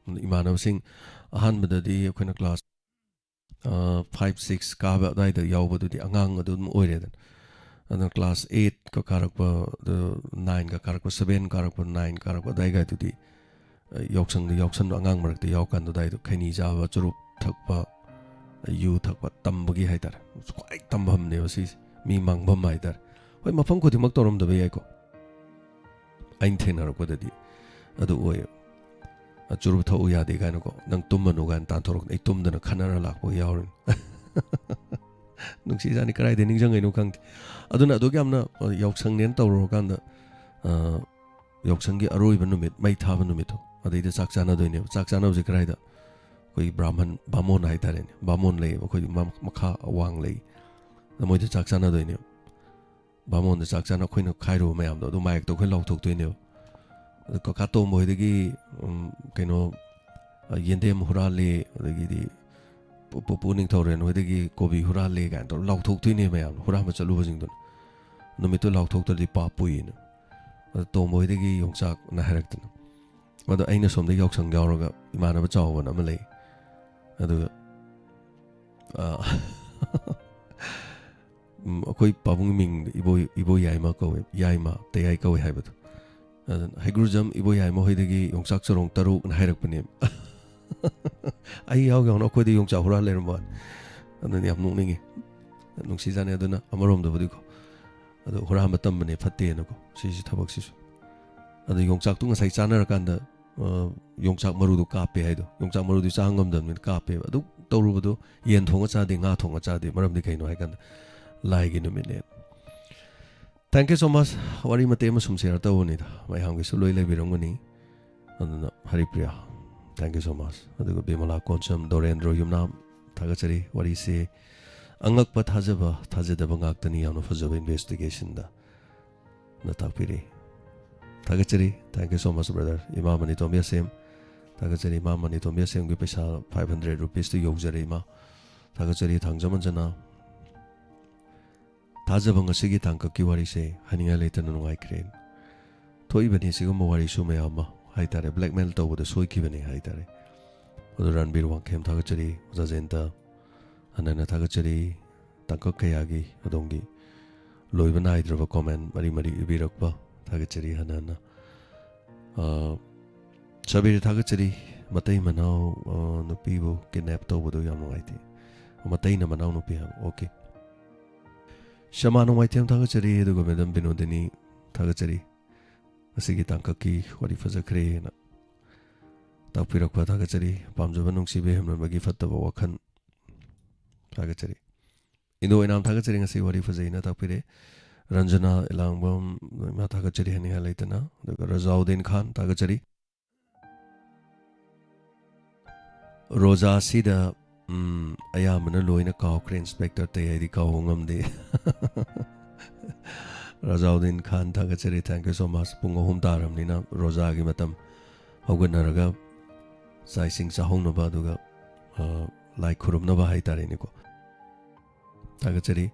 ꯏꯃꯥꯟꯅꯕꯁꯤꯡ ꯑꯍꯥꯟꯕꯗꯗꯤ ꯑꯩꯈꯣꯏꯅ class five six ꯀꯥꯕ ꯑꯗꯨꯋꯥꯏꯗ ꯌꯥꯎꯕꯗꯨꯗꯤ ꯑꯉꯥꯡ ꯑꯗꯨꯝ ꯑꯣꯏꯔꯦꯗꯅ꯫ ꯑꯗꯨꯅ class eightꯀ ꯀꯥꯔꯛꯄ, ꯑꯗꯨ nineꯀ ꯀꯥꯔꯛꯄ, seven ꯀꯥꯔꯛꯄ, nine ꯀꯥꯔꯛꯄ ꯑꯗꯨꯋꯥꯏꯒꯗꯨꯗꯤ, ꯑ, ꯌꯥꯎꯁꯪꯗ ꯌꯥꯎꯁꯟꯕ, ꯑꯉꯥꯡ ꯃꯔꯛꯇ ꯌꯥꯎꯀꯥꯟꯗ ꯑꯗꯨꯋꯥꯏꯗꯣ ꯈꯩꯅꯤ ꯆꯥꯕ, ꯆꯨꯔꯨꯞ ꯊꯛꯄ, ꯌꯨ ꯊꯛꯄ ꯇꯝꯕꯒꯤ ꯍꯥꯏꯇꯥꯔꯦ꯫ ꯈ꯭ꯋꯥꯏ ꯇꯝꯐꯝꯅꯦꯕ ꯁꯤꯁꯦ, ꯃꯤ ꯃꯥꯡꯐꯝ ꯍꯥꯏꯇꯥꯔꯦ꯫ ꯍꯣꯏ, ꯃꯐꯝ ꯈꯨꯗꯤꯡꯃꯛ ꯇꯧꯔꯝꯗꯕ ꯌꯥꯏꯀꯣ, ꯑꯩꯅ ꯊꯦꯡꯅꯔꯛꯄꯗꯗꯤ ꯑꯗꯨ ꯑꯣꯏꯌꯦꯕ꯫ "ꯑ, ꯆꯨꯔꯨꯞ ꯊꯛꯎ ꯌꯥꯗꯦ" ꯀꯥꯏꯅꯀꯣ, "ꯅꯪ ꯇꯨꯝꯃꯅꯨ" ꯀꯥꯏꯅ ꯇꯥꯟꯊꯣꯔꯛꯄ, ꯑꯩ ꯇꯨꯝꯗꯅ ꯈꯠꯅꯔ ꯂꯥꯛꯄ ꯌꯥꯎꯔꯤꯅꯤ꯫ ꯅꯨꯡꯁꯤꯖꯥꯠꯅꯤ, ꯀꯗꯥꯏꯗ ꯅꯤꯡꯁꯤꯡꯉꯩꯅꯣ ꯈꯪꯗꯦ꯫ ꯑꯗꯨꯅ ꯑꯗꯨꯛ ꯌꯥꯝꯅ, ꯑ, ꯌꯥꯎꯁꯪꯅꯦꯅ ꯇꯧꯔꯨꯔꯀꯥꯟꯗ, ꯑ, ꯌꯥꯎꯁꯪꯒꯤ ꯑꯔꯣꯏꯕ ꯅꯨꯃꯤꯠ, ꯃꯩ ꯊꯥꯕ ꯅꯨꯃꯤꯠꯇꯣ, ꯑꯗꯩꯗ ꯆꯥꯛ ꯆꯥꯅꯗꯣꯏꯅꯦꯕ꯫ ꯆꯥꯛ ꯆꯥꯅꯕꯁꯦ ꯀꯗꯥꯏꯗ? ꯑꯩꯈꯣꯏꯒꯤ ꯕ꯭ꯔꯥꯍꯃꯟ, ꯕꯥꯃꯣꯟ ꯍꯥꯏꯇꯥꯔꯦꯅꯦ, ꯕꯥꯃꯣꯟ ꯂꯩꯌꯦꯕ ꯑꯩꯈꯣꯏꯒꯤ ꯃ-, ꯃꯈꯥ ꯑꯋꯥꯡ ꯂꯩ꯫ ꯑꯗ ꯃꯣꯏꯗ ꯆꯥꯛ ꯆꯥꯅꯗꯣꯏꯅꯦꯕ꯫ ꯕꯥꯃꯣꯟꯗ ꯆꯥꯛ ꯆꯥꯅ ꯑꯩꯈꯣꯏꯅ ꯈꯥꯏꯔꯨꯕ ꯃꯌꯥꯝꯗꯣ, ꯑꯗꯨ ꯃꯥꯏꯛꯇ ꯑꯩꯈꯣꯏ ꯂꯥꯎꯊꯣꯛꯇꯣꯏꯅꯦꯕ꯫ ꯑꯗ ꯀꯀꯥ ꯇꯣꯝꯕ ꯍꯣꯏꯗꯒꯤ, ꯎꯝ, ꯀꯩꯅꯣ, ꯑ, ꯌꯦꯟꯗꯦꯝ ꯍꯨꯔꯥꯜꯂꯤ, ꯑꯗꯒꯤꯗꯤ ꯄꯨ-, ꯄꯨꯄꯨ ꯅꯤꯡꯊꯧꯔꯦꯟ ꯍꯣꯏꯗꯒꯤ ꯀꯣꯕꯤ ꯍꯨꯔꯥꯜꯂꯤ ꯀꯥꯏꯅ ꯇꯧꯔ ꯂꯥꯎꯊꯣꯛꯇꯣꯏꯅꯦ ꯃꯌꯥꯝ, ꯍꯨꯔꯥꯟꯕ ꯆꯠꯂꯨꯕꯁꯤꯡꯗꯨꯅ꯫ ꯅꯨꯃꯤꯠꯇꯨ ꯂꯥꯎꯊꯣꯛꯇ꯭ꯔꯗꯤ ꯄꯥꯞ ꯄꯨꯏꯌꯦꯅ꯫ ꯑꯗ ꯇꯣꯝꯕ ꯍꯣꯏꯗꯒꯤ ꯌꯣꯡꯆꯥꯛꯅ ꯍꯥꯏꯔꯛꯇꯅ꯫ ꯑꯗꯣ ꯑꯩꯅ ꯁꯣꯝꯗ ꯌꯥꯎꯁꯪ ꯌꯥꯎꯔꯒ ꯏꯃꯥꯟꯅꯕ ꯆꯥꯎꯕꯅ ꯑꯃ ꯂꯩ꯫ ꯑꯗꯨꯒ, ꯑ, ꯎꯝ, ꯑꯩꯈꯣꯏ ꯄꯥꯕꯨꯡꯒꯤ ꯃꯤꯡꯗ ꯏꯕꯣꯏ, ꯏꯕꯣꯏ ꯌꯥꯏꯃ ꯀꯧꯋꯦ, ꯌꯥꯏꯃ, ꯇꯌꯥꯏ ꯀꯧꯋꯦ ꯍꯥꯏꯕꯗꯣ꯫ ꯑꯗꯨꯅ "ꯍꯩꯒ꯭ꯔꯨꯖꯝ ꯏꯕꯣꯏ ꯌꯥꯏꯃ ꯍꯣꯏꯗꯒꯤ ꯌꯣꯡꯆꯥꯛ ꯆꯔꯣꯡ ꯇꯔꯨꯛꯅ" ꯍꯥꯏꯔꯛꯄꯅꯦꯕ꯫ ꯑꯩ ꯌꯥꯎꯒꯦ ꯍꯧꯅ ꯑꯩꯈꯣꯏꯗ ꯌꯣꯡꯆꯥꯛ ꯍꯨꯔꯥꯟ ꯂꯩꯔꯝꯕ ꯋꯥꯅꯤ꯫ ꯑꯗꯨꯅ ꯌꯥꯝ ꯅꯣꯛꯅꯤꯡꯉꯤ꯫ ꯅꯨꯡꯁꯤꯖꯥꯠꯅꯤ꯫ ꯑꯗꯨꯅ ꯑꯃꯔꯣꯝꯗꯕꯨꯗꯤꯀꯣ, ꯑꯗꯣ ꯍꯨꯔꯥꯟꯕ ꯇꯝꯕꯅꯦ ꯐꯠꯇꯦꯅꯀꯣ, ꯁꯤꯁꯤ ꯊꯕꯛꯁꯤꯁꯨ꯫ ꯑꯗꯣ ꯌꯣꯡꯆꯥꯛꯇꯨ ꯉꯁꯥꯏ ꯆꯥꯅꯔꯀꯥꯟꯗ, ꯑ, ꯌꯣꯡꯆꯥꯛ ꯃꯔꯨꯗꯣ ꯀꯥꯞꯄꯦ ꯍꯥꯏꯗꯣ, ꯌꯣꯡꯆꯥꯛ ꯃꯔꯨꯗꯤ ꯆꯥ ꯉꯝꯗꯕꯅꯤꯅ ꯀꯥꯞꯄꯦꯕ꯫ ꯑꯗꯨ ꯇꯧꯔꯨꯕꯗꯣ ꯌꯦꯟ ꯊꯣꯡꯉ ꯆꯥꯗꯦ, ꯉꯥ ꯊꯣꯡꯉ ꯆꯥꯗꯦ꯫ ꯃꯔꯝꯗꯤ ꯀꯩꯅꯣ ꯍꯥꯏꯀꯥꯟꯗ ꯂꯥꯏꯒꯤ ꯅꯨꯃꯤꯠꯅꯦ꯫ Thank you so much. ꯋꯥꯔꯤ ꯃꯇꯦꯛ ꯑꯃ ꯁꯨꯝ share ꯇꯧꯕꯅꯤꯗ, ꯃꯌꯥꯝꯒꯤꯁꯨ ꯂꯣꯏ ꯂꯩꯕꯤꯔꯝꯒꯅꯤ꯫ ꯑꯗꯨꯅ Haripriya, thank you so much. ꯑꯗꯨꯒ ꯕꯤꯃꯂꯥ ꯀꯣꯟꯁꯝ, ꯗꯣꯔꯦꯟꯗ꯭ꯔꯣ ꯌꯨꯝꯅꯥꯝ, ꯊꯥꯒꯠꯆꯔꯤ꯫ ꯋꯥꯔꯤꯁꯦ ꯑꯉꯛꯄ, ꯊꯥꯖꯕ ꯊꯥꯖꯗꯕ ꯉꯥꯛꯇꯅꯤ꯫ ꯌꯥꯝꯅ ꯐꯖꯕ investigationꯗ ꯅ ꯇꯥꯛꯄꯤꯔꯤ꯫ ꯊꯥꯒꯠꯆꯔꯤ꯫ Thank you so much, brother. ꯏꯃꯥ ꯃꯅꯤꯇꯣꯝꯕꯤ ꯑꯁꯦꯝ, ꯊꯥꯒꯠꯆꯔꯤ꯫ ꯏꯃꯥ ꯃꯅꯤꯇꯣꯝꯕꯤ ꯑꯁꯦꯝꯒꯤ ꯄꯩꯁꯥ five hundred rupeesꯇꯨ ꯌꯧꯖꯔꯦ, ꯏꯃꯥ꯫ ꯊꯥꯒꯠꯆꯔꯤ, ꯊꯥꯡꯖꯃꯟꯖꯅ꯫ ꯊꯥꯖꯕ ꯉꯁꯤꯒꯤ ꯇꯥꯡꯀꯛꯀꯤ ꯋꯥꯔꯤꯁꯦ ꯍꯥꯏꯅꯤꯡꯉꯥꯏ ꯂꯩꯇꯅ ꯅꯨꯡꯉꯥꯏꯈ꯭ꯔꯦ꯫ ꯊꯣꯛꯏꯕꯅꯤ ꯁꯤꯒꯨꯝꯕ ꯋꯥꯔꯤꯁꯨ ꯃꯌꯥꯝ ꯑꯃ ꯍꯥꯏꯇꯥꯔꯦ, blackmail ꯇꯧꯕꯗ ꯁꯣꯏꯈꯤꯕꯅꯤ ꯍꯥꯏꯇꯥꯔꯦ꯫ ꯑꯗꯨ ꯔꯟꯕꯤꯔ ꯋꯥꯡꯈꯦꯝ ꯊꯥꯒꯠꯆꯔꯤ, ꯑꯣꯖꯥ ꯖꯌꯟꯇ, ꯍꯟꯅ ꯍꯟꯅ ꯊꯥꯒꯠꯆꯔꯤ꯫ ꯇꯥꯡꯀꯛ ꯀꯌꯥꯒꯤ ꯑꯗꯣꯝꯒꯤ ꯂꯣꯏꯕ ꯅꯥꯏꯗ꯭ꯔꯕ comment ꯃꯔꯤ ꯃꯔꯤ ꯏꯕꯤꯔꯛꯄ ꯊꯥꯒꯠꯆꯔꯤ ꯍꯟꯅ ꯍꯟꯅ꯫ ꯑ, ꯁꯕꯤꯔ ꯊꯥꯒꯠꯆꯔꯤ꯫ ꯃꯇꯩ ꯃꯅꯥꯎ, ꯑ, ꯅꯨꯄꯤꯕꯨ kidnap ꯇꯧꯕꯗꯨ ꯌꯥꯝ ꯅꯨꯡꯉꯥꯏꯇꯦ꯫ ꯃꯇꯩꯅ ꯃꯅꯥꯎ ꯅꯨꯄꯤ ꯍꯥꯏꯕ꯫ Okay꯫ ꯁꯃꯥ ꯅꯣꯡꯃꯥꯏꯊꯦꯝ ꯊꯥꯒꯠꯆꯔꯤ꯫ ꯑꯗꯨꯒ ꯃꯦꯗꯝ ꯕꯤꯅꯣꯗꯤꯅꯤ ꯊꯥꯒꯠꯆꯔꯤ꯫ ꯉꯁꯤꯒꯤ ꯇꯥꯡꯀꯛꯀꯤ ꯋꯥꯔꯤ ꯐꯖꯈ꯭ꯔꯦꯅ ꯇꯥꯛꯄꯤꯔꯛꯄ ꯊꯥꯒꯠꯆꯔꯤ꯫ ꯄꯥꯝꯖꯕ ꯅꯨꯡꯁꯤꯕ ꯍꯦꯟꯃꯟꯕꯒꯤ ꯐꯠꯇꯕ ꯋꯥꯈꯜ ꯊꯥꯒꯠꯆꯔꯤ꯫ ꯏꯟꯗꯣ ꯏꯅꯥꯝ ꯊꯥꯒꯠꯆꯔꯤ, ꯉꯁꯤ ꯋꯥꯔꯤ ꯐꯖꯩꯅ ꯇꯥꯛꯄꯤꯔꯦ꯫ ꯔꯟꯖꯅꯥ ꯏꯂꯥꯡꯕꯝ, ꯏꯃꯥ ꯊꯥꯒꯠꯆꯔꯤ ꯍꯥꯏꯅꯤꯡꯉꯥꯏ ꯂꯩꯇꯅ꯫ ꯑꯗꯨꯒ ꯔꯖꯥꯎꯗꯤꯟ ꯈꯥꯟ ꯊꯥꯒꯠꯆꯔꯤ꯫ ꯔꯣꯖꯥꯁꯤꯗ, ꯎꯝ, ꯑꯌꯥꯝꯕꯅ ꯂꯣꯏꯅ ꯀꯥꯎꯈ꯭ꯔꯦ, ꯏꯟꯁꯄꯦꯛꯇꯔ ꯇꯩ ꯍꯥꯏꯗꯤ ꯀꯥꯎꯕ ꯉꯝꯗꯦ꯫ ꯔꯖꯥꯎꯗꯤꯟ ꯈꯥꯟ ꯊꯥꯒꯠꯆꯔꯤ, thank you so much꯫ ꯄꯨꯡ ꯑꯍꯨꯝ ꯇꯥꯔꯕꯅꯤꯅ ꯔꯣꯖꯥꯒꯤ ꯃꯇꯝ, ꯍꯧꯒꯠꯅꯔꯒ ꯆꯥꯛ ꯏꯁꯤꯡ ꯆꯥꯍꯧꯅꯕ, ꯑꯗꯨꯒ, ꯑ, ꯂꯥꯏ ꯈꯨꯔꯨꯝꯅꯕ ꯍꯥꯏꯇꯥꯔꯦꯅꯦꯀꯣ꯫ ꯊꯥꯒꯠꯆꯔꯤ꯫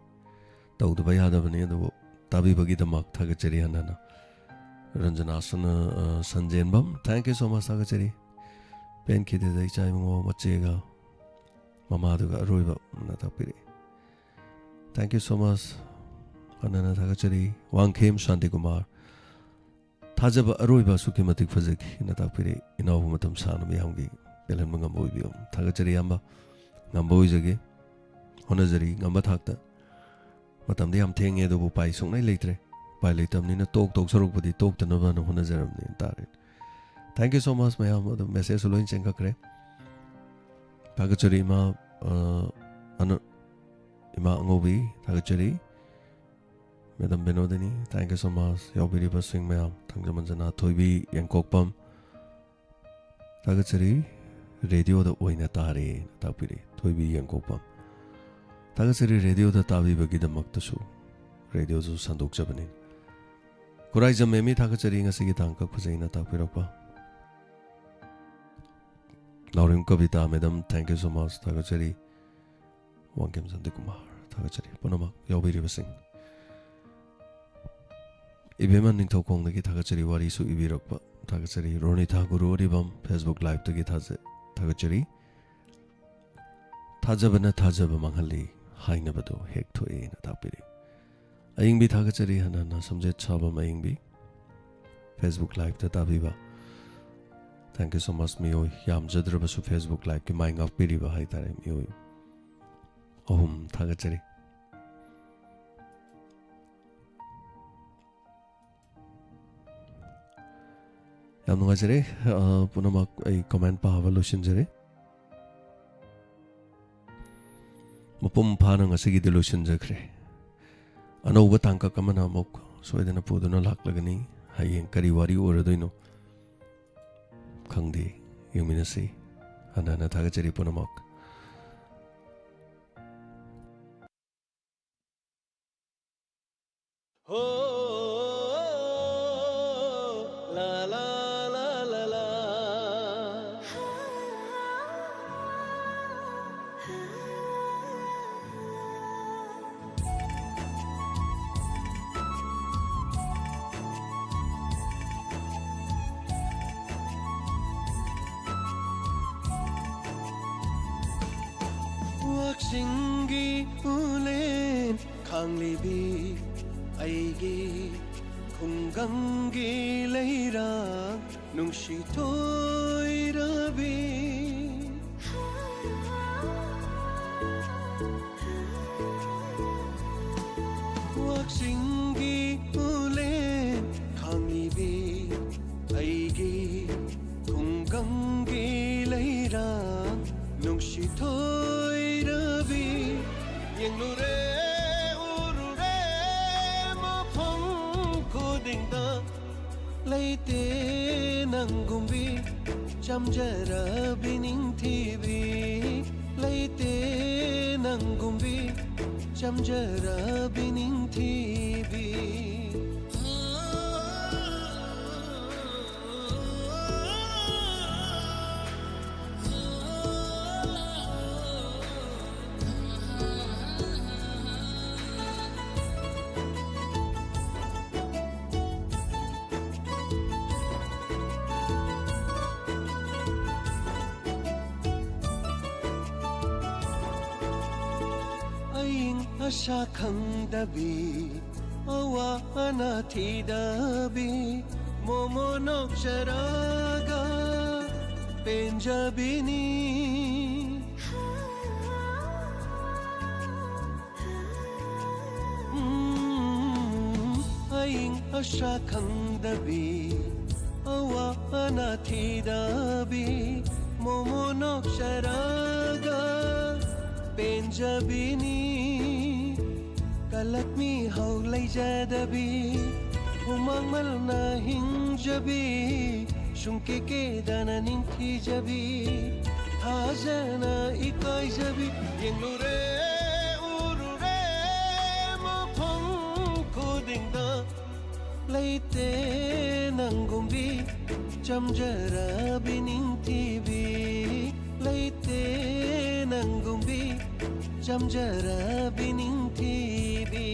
ꯇꯧꯗꯕ ꯌꯥꯗꯕꯅꯤ, ꯑꯗꯨꯕꯨ ꯇꯥꯕꯤꯕꯒꯤꯗꯃꯛ ꯊꯥꯒꯠꯆꯔꯤ ꯍꯟꯅ ꯍꯟꯅ꯫ ꯔꯟꯖꯅꯥꯁꯅ, ꯑ, ꯁꯟꯖꯦꯟꯕꯝ, thank you so much, ꯊꯥꯒꯠꯆꯔꯤ꯫ ꯄꯦꯟꯈꯤꯗꯦꯗ ꯏꯆꯥ ꯏꯕꯨꯡꯉꯣ, ꯃꯆꯦꯒ ꯃꯃꯥꯗꯨꯒ ꯑꯔꯣꯏꯕ ꯅ ꯇꯥꯛꯄꯤꯔꯛꯏ꯫ Thank you so much꯫ ꯍꯟꯅ ꯍꯟꯅ ꯊꯥꯒꯠꯆꯔꯤ꯫ ꯋꯥꯡꯈꯦꯝ ꯁꯥꯟꯇꯤꯀꯨꯃꯥꯔ, ꯊꯥꯖꯕ ꯑꯔꯣꯏꯕ ꯑꯁꯨꯛꯀꯤ ꯃꯇꯤꯛ ꯐꯖꯈꯤ ꯅ ꯇꯥꯛꯄꯤꯔꯛꯏ꯫ ꯏꯅꯥꯎꯕꯨ ꯃꯇꯝ ꯁꯥꯡꯅ ꯃꯤꯌꯥꯝꯒꯤ ꯄꯦꯜꯍꯟꯕ ꯉꯝꯕ ꯑꯣꯏꯕꯤꯌꯨ꯫ ꯊꯥꯒꯠꯆꯔꯤ ꯏꯌꯥꯝꯕ, ꯉꯝꯕ ꯑꯣꯏꯖꯒꯦ꯫ ꯍꯣꯠꯅꯖꯔꯤ ꯉꯝꯕ ꯊꯥꯛꯇ꯫ ꯃꯇꯝꯗꯤ ꯌꯥꯝ ꯊꯦꯡꯉꯦ, ꯑꯗꯨꯕꯨ ꯎꯄꯥꯏ ꯁꯨꯡꯂꯩ ꯂꯩꯇ꯭ꯔꯦ꯫ ꯎꯄꯥꯏ ꯂꯩꯇꯕꯅꯤꯅ ꯇꯣꯛ ꯇꯣꯛ ꯁꯔꯨꯛꯄꯨꯗꯤ ꯇꯣꯛꯇꯅꯕꯅ ꯍꯣꯠꯅꯖꯔꯕꯅꯤ ꯍꯥꯏꯇꯥꯔꯦ꯫ Thank you so much ꯃꯌꯥꯝ꯫ ꯑꯗꯨ message ꯁꯨ ꯂꯣꯏ ꯆꯦꯟꯈꯠꯈ꯭ꯔꯦ꯫ ꯊꯥꯒꯠꯆꯔꯤ ꯏꯃꯥ, ꯑ, ꯑꯅ-, ꯏꯃꯥ ꯑꯉꯧꯕꯤ, ꯊꯥꯒꯠꯆꯔꯤ꯫ Madam Binodini, thank you so much. ꯌꯥꯎꯕꯤꯔꯤꯕꯁꯤꯡ ꯃꯌꯥꯝ, ꯊꯥꯡꯖꯃꯟꯖꯅꯥ, ꯊꯣꯏꯕꯤ ꯌꯦꯡꯀꯣꯛꯄꯝ, ꯊꯥꯒꯠꯆꯔꯤ꯫ ꯔꯦꯗꯤꯑꯣꯗ ꯑꯣꯏꯅ ꯇꯥꯔꯦꯅ ꯇꯥꯛꯄꯤꯔꯤ, ꯊꯣꯏꯕꯤ ꯌꯦꯡꯀꯣꯛꯄꯝ꯫ ꯊꯥꯒꯠꯆꯔꯤ ꯔꯦꯗꯤꯑꯣꯗ ꯇꯥꯕꯤꯕꯒꯤꯗꯃꯛꯇꯁꯨ꯫ ꯔꯦꯗꯤꯑꯣꯁꯨ ꯁꯟꯗꯣꯛꯆꯕꯅꯤ꯫ ꯈꯨꯔꯥꯏꯖꯝ ꯃꯦꯃꯤ, ꯊꯥꯒꯠꯆꯔꯤ ꯉꯁꯤꯒꯤ ꯇꯥꯡꯀꯛ ꯐꯖꯩꯅ ꯇꯥꯛꯄꯤꯔꯛꯄ꯫ ꯅꯥꯎꯔꯦꯝ ꯀꯕꯤꯇꯥ madam, thank you so much, ꯊꯥꯒꯠꯆꯔꯤ꯫ ꯋꯥꯡꯈꯦꯝ ꯁꯥꯟꯇꯤꯀꯨꯃꯥꯔ, ꯊꯥꯒꯠꯆꯔꯤ꯫ ꯄꯨꯝꯅꯃꯛ ꯌꯥꯎꯕꯤꯔꯤꯕꯁꯤꯡ꯫ ꯏꯕꯦꯝꯃ ꯅꯤꯡꯊꯧꯈꯣꯡꯗꯒꯤ ꯊꯥꯒꯠꯆꯔꯤ, ꯋꯥꯔꯤꯁꯨ ꯏꯕꯤꯔꯛꯄ ꯊꯥꯒꯠꯆꯔꯤ꯫ ꯔꯣꯅꯤꯊꯥ ꯒꯨꯔꯨ ꯑꯔꯤꯕꯝ, Facebook Liveꯇꯒꯤ ꯊꯥꯖ-, ꯊꯥꯒꯠꯆꯔꯤ꯫ "ꯊꯥꯖꯕꯅ ꯊꯥꯖꯕ ꯃꯥꯡꯍꯜꯂꯤ" ꯍꯥꯏꯅꯕꯗꯣ ꯍꯦꯛ ꯊꯣꯛꯑꯦꯅ ꯇꯥꯛꯄꯤꯔꯤ꯫ ꯑꯌꯤꯡꯕꯤ, ꯊꯥꯒꯠꯆꯔꯤ ꯍꯟꯅ ꯍꯟꯅ꯫ ꯁꯝꯖꯦꯠ ꯁꯥꯕꯝ ꯑꯌꯤꯡꯕꯤ, Facebook Liveꯇ ꯇꯥꯕꯤꯕ, thank you so much꯫ ꯃꯤꯑꯣꯏ ꯌꯥꯝꯖꯗ꯭ꯔꯕꯁꯨ Facebook Liveꯀꯤ ꯃꯥꯏ ꯉꯥꯛꯄꯤꯔꯤꯕ ꯍꯥꯏꯇꯥꯔꯦ, ꯃꯤꯑꯣꯏ ꯑꯍꯨꯝ ꯊꯥꯒꯠꯆꯔꯤ꯫ ꯌꯥꯝ ꯅꯨꯡꯉꯥꯏꯖꯔꯦ꯫ ꯑ, ꯄꯨꯝꯅꯃꯛ ꯑꯩ comment ꯄꯥꯕ ꯂꯣꯏꯁꯤꯟꯖꯔꯦ꯫ ꯃꯄꯨꯡ ꯐꯥꯅ ꯉꯁꯤꯒꯤꯗꯤ ꯂꯣꯏꯁꯤꯟꯖꯈ꯭ꯔꯦ꯫ ꯑꯅꯧꯕ ꯇꯥꯡꯀꯛ ꯑꯃꯅ ꯑꯃꯨꯛ ꯁꯣꯏꯗꯅ ꯄꯨꯗꯨꯅ ꯂꯥꯛꯂꯒꯅꯤ꯫ ꯍꯌꯦꯡ ꯀꯔꯤ ꯋꯥꯔꯤ ꯑꯣꯏꯔꯗꯣꯏꯅꯣ ꯈꯪꯗꯦ꯫ ꯌꯦꯡꯃꯤꯟꯅꯁꯤ꯫ ꯍꯟꯅ ꯍꯟꯅ ꯊꯥꯒꯠꯆꯔꯤ ꯄꯨꯝꯅꯃꯛ꯫ ꯍꯣ, ꯂꯥ, ꯂꯥ, ꯂꯥ, ꯂꯥ, ꯂꯥ꯫ ꯋꯥꯛꯆꯤꯡꯒꯤ ꯎꯂꯦꯟ ꯈꯥꯡꯂꯤꯕꯤ ꯑꯩꯒꯤ ꯈꯨꯡꯒꯪꯒꯤ ꯂꯩꯔꯥꯡ ꯅꯨꯡꯁꯤ ꯊꯣꯏꯔꯕꯤ꯫ ꯋꯥꯛꯆꯤꯡꯒꯤ ꯎꯂꯦꯟ ꯈꯥꯡꯂꯤꯕꯤ ꯑꯩꯒꯤ ꯈꯨꯡꯒꯪꯒꯤ ꯂꯩꯔꯥꯡ ꯅꯨꯡꯁꯤ ꯊꯣꯏꯔꯕꯤ꯫ ꯌꯦꯡꯂꯨꯔꯦ, ꯎꯔꯨꯔꯦ, ꯅꯪꯒꯨꯝꯕꯤ ꯆꯝꯖꯔꯕꯤ ꯅꯤꯡꯊꯤꯕꯤ ꯂꯩꯇꯦ, ꯅꯪꯒꯨꯝꯕꯤ ꯆꯝꯖꯔꯕꯤ ꯅꯤꯡꯊꯤꯕꯤ꯫ ꯑꯏꯪ ꯑꯁꯥ ꯈꯪꯗꯕꯤ, ꯑꯋꯥ ꯑꯅꯥ ꯊꯤꯗꯕꯤ, ꯃꯣꯃꯣ ꯅꯣꯛꯆꯔꯒ ꯄꯦꯟꯖꯕꯤꯅꯤ꯫ ꯎꯝ, ꯑꯏꯪ ꯑꯁꯥ ꯈꯪꯗꯕꯤ, ꯑꯋꯥ ꯑꯅꯥ ꯊꯤꯗꯕꯤ, ꯃꯣꯃꯣ ꯅꯣꯛꯆꯔꯒ ꯄꯦꯟꯖꯕꯤꯅꯤ꯫ ꯀꯂꯛ ꯃꯤꯍꯧ ꯂꯩꯖꯗꯕꯤ, ꯍꯨꯃꯥꯡ ꯃꯜꯅ ꯍꯤꯡꯖꯕꯤ, ꯁꯨꯡꯀꯦ ꯀꯦꯗꯅ ꯅꯤꯡꯊꯤꯖꯕꯤ, ꯊꯥꯖꯅ ꯏꯀꯥꯏꯖꯕꯤ, ꯌꯦꯡꯂꯨꯔꯦ ꯎꯔꯨꯔꯦ ꯃꯐꯝ ꯈꯨꯗꯤꯡꯗ ꯂꯩꯇꯦ ꯅꯪꯒꯨꯝꯕꯤ ꯆꯝꯖꯔꯕꯤ ꯅꯤꯡꯊꯤꯕꯤ, ꯂꯩꯇꯦ ꯅꯪꯒꯨꯝꯕꯤ ꯆꯝꯖꯔꯕꯤ ꯅꯤꯡꯊꯤꯕꯤ꯫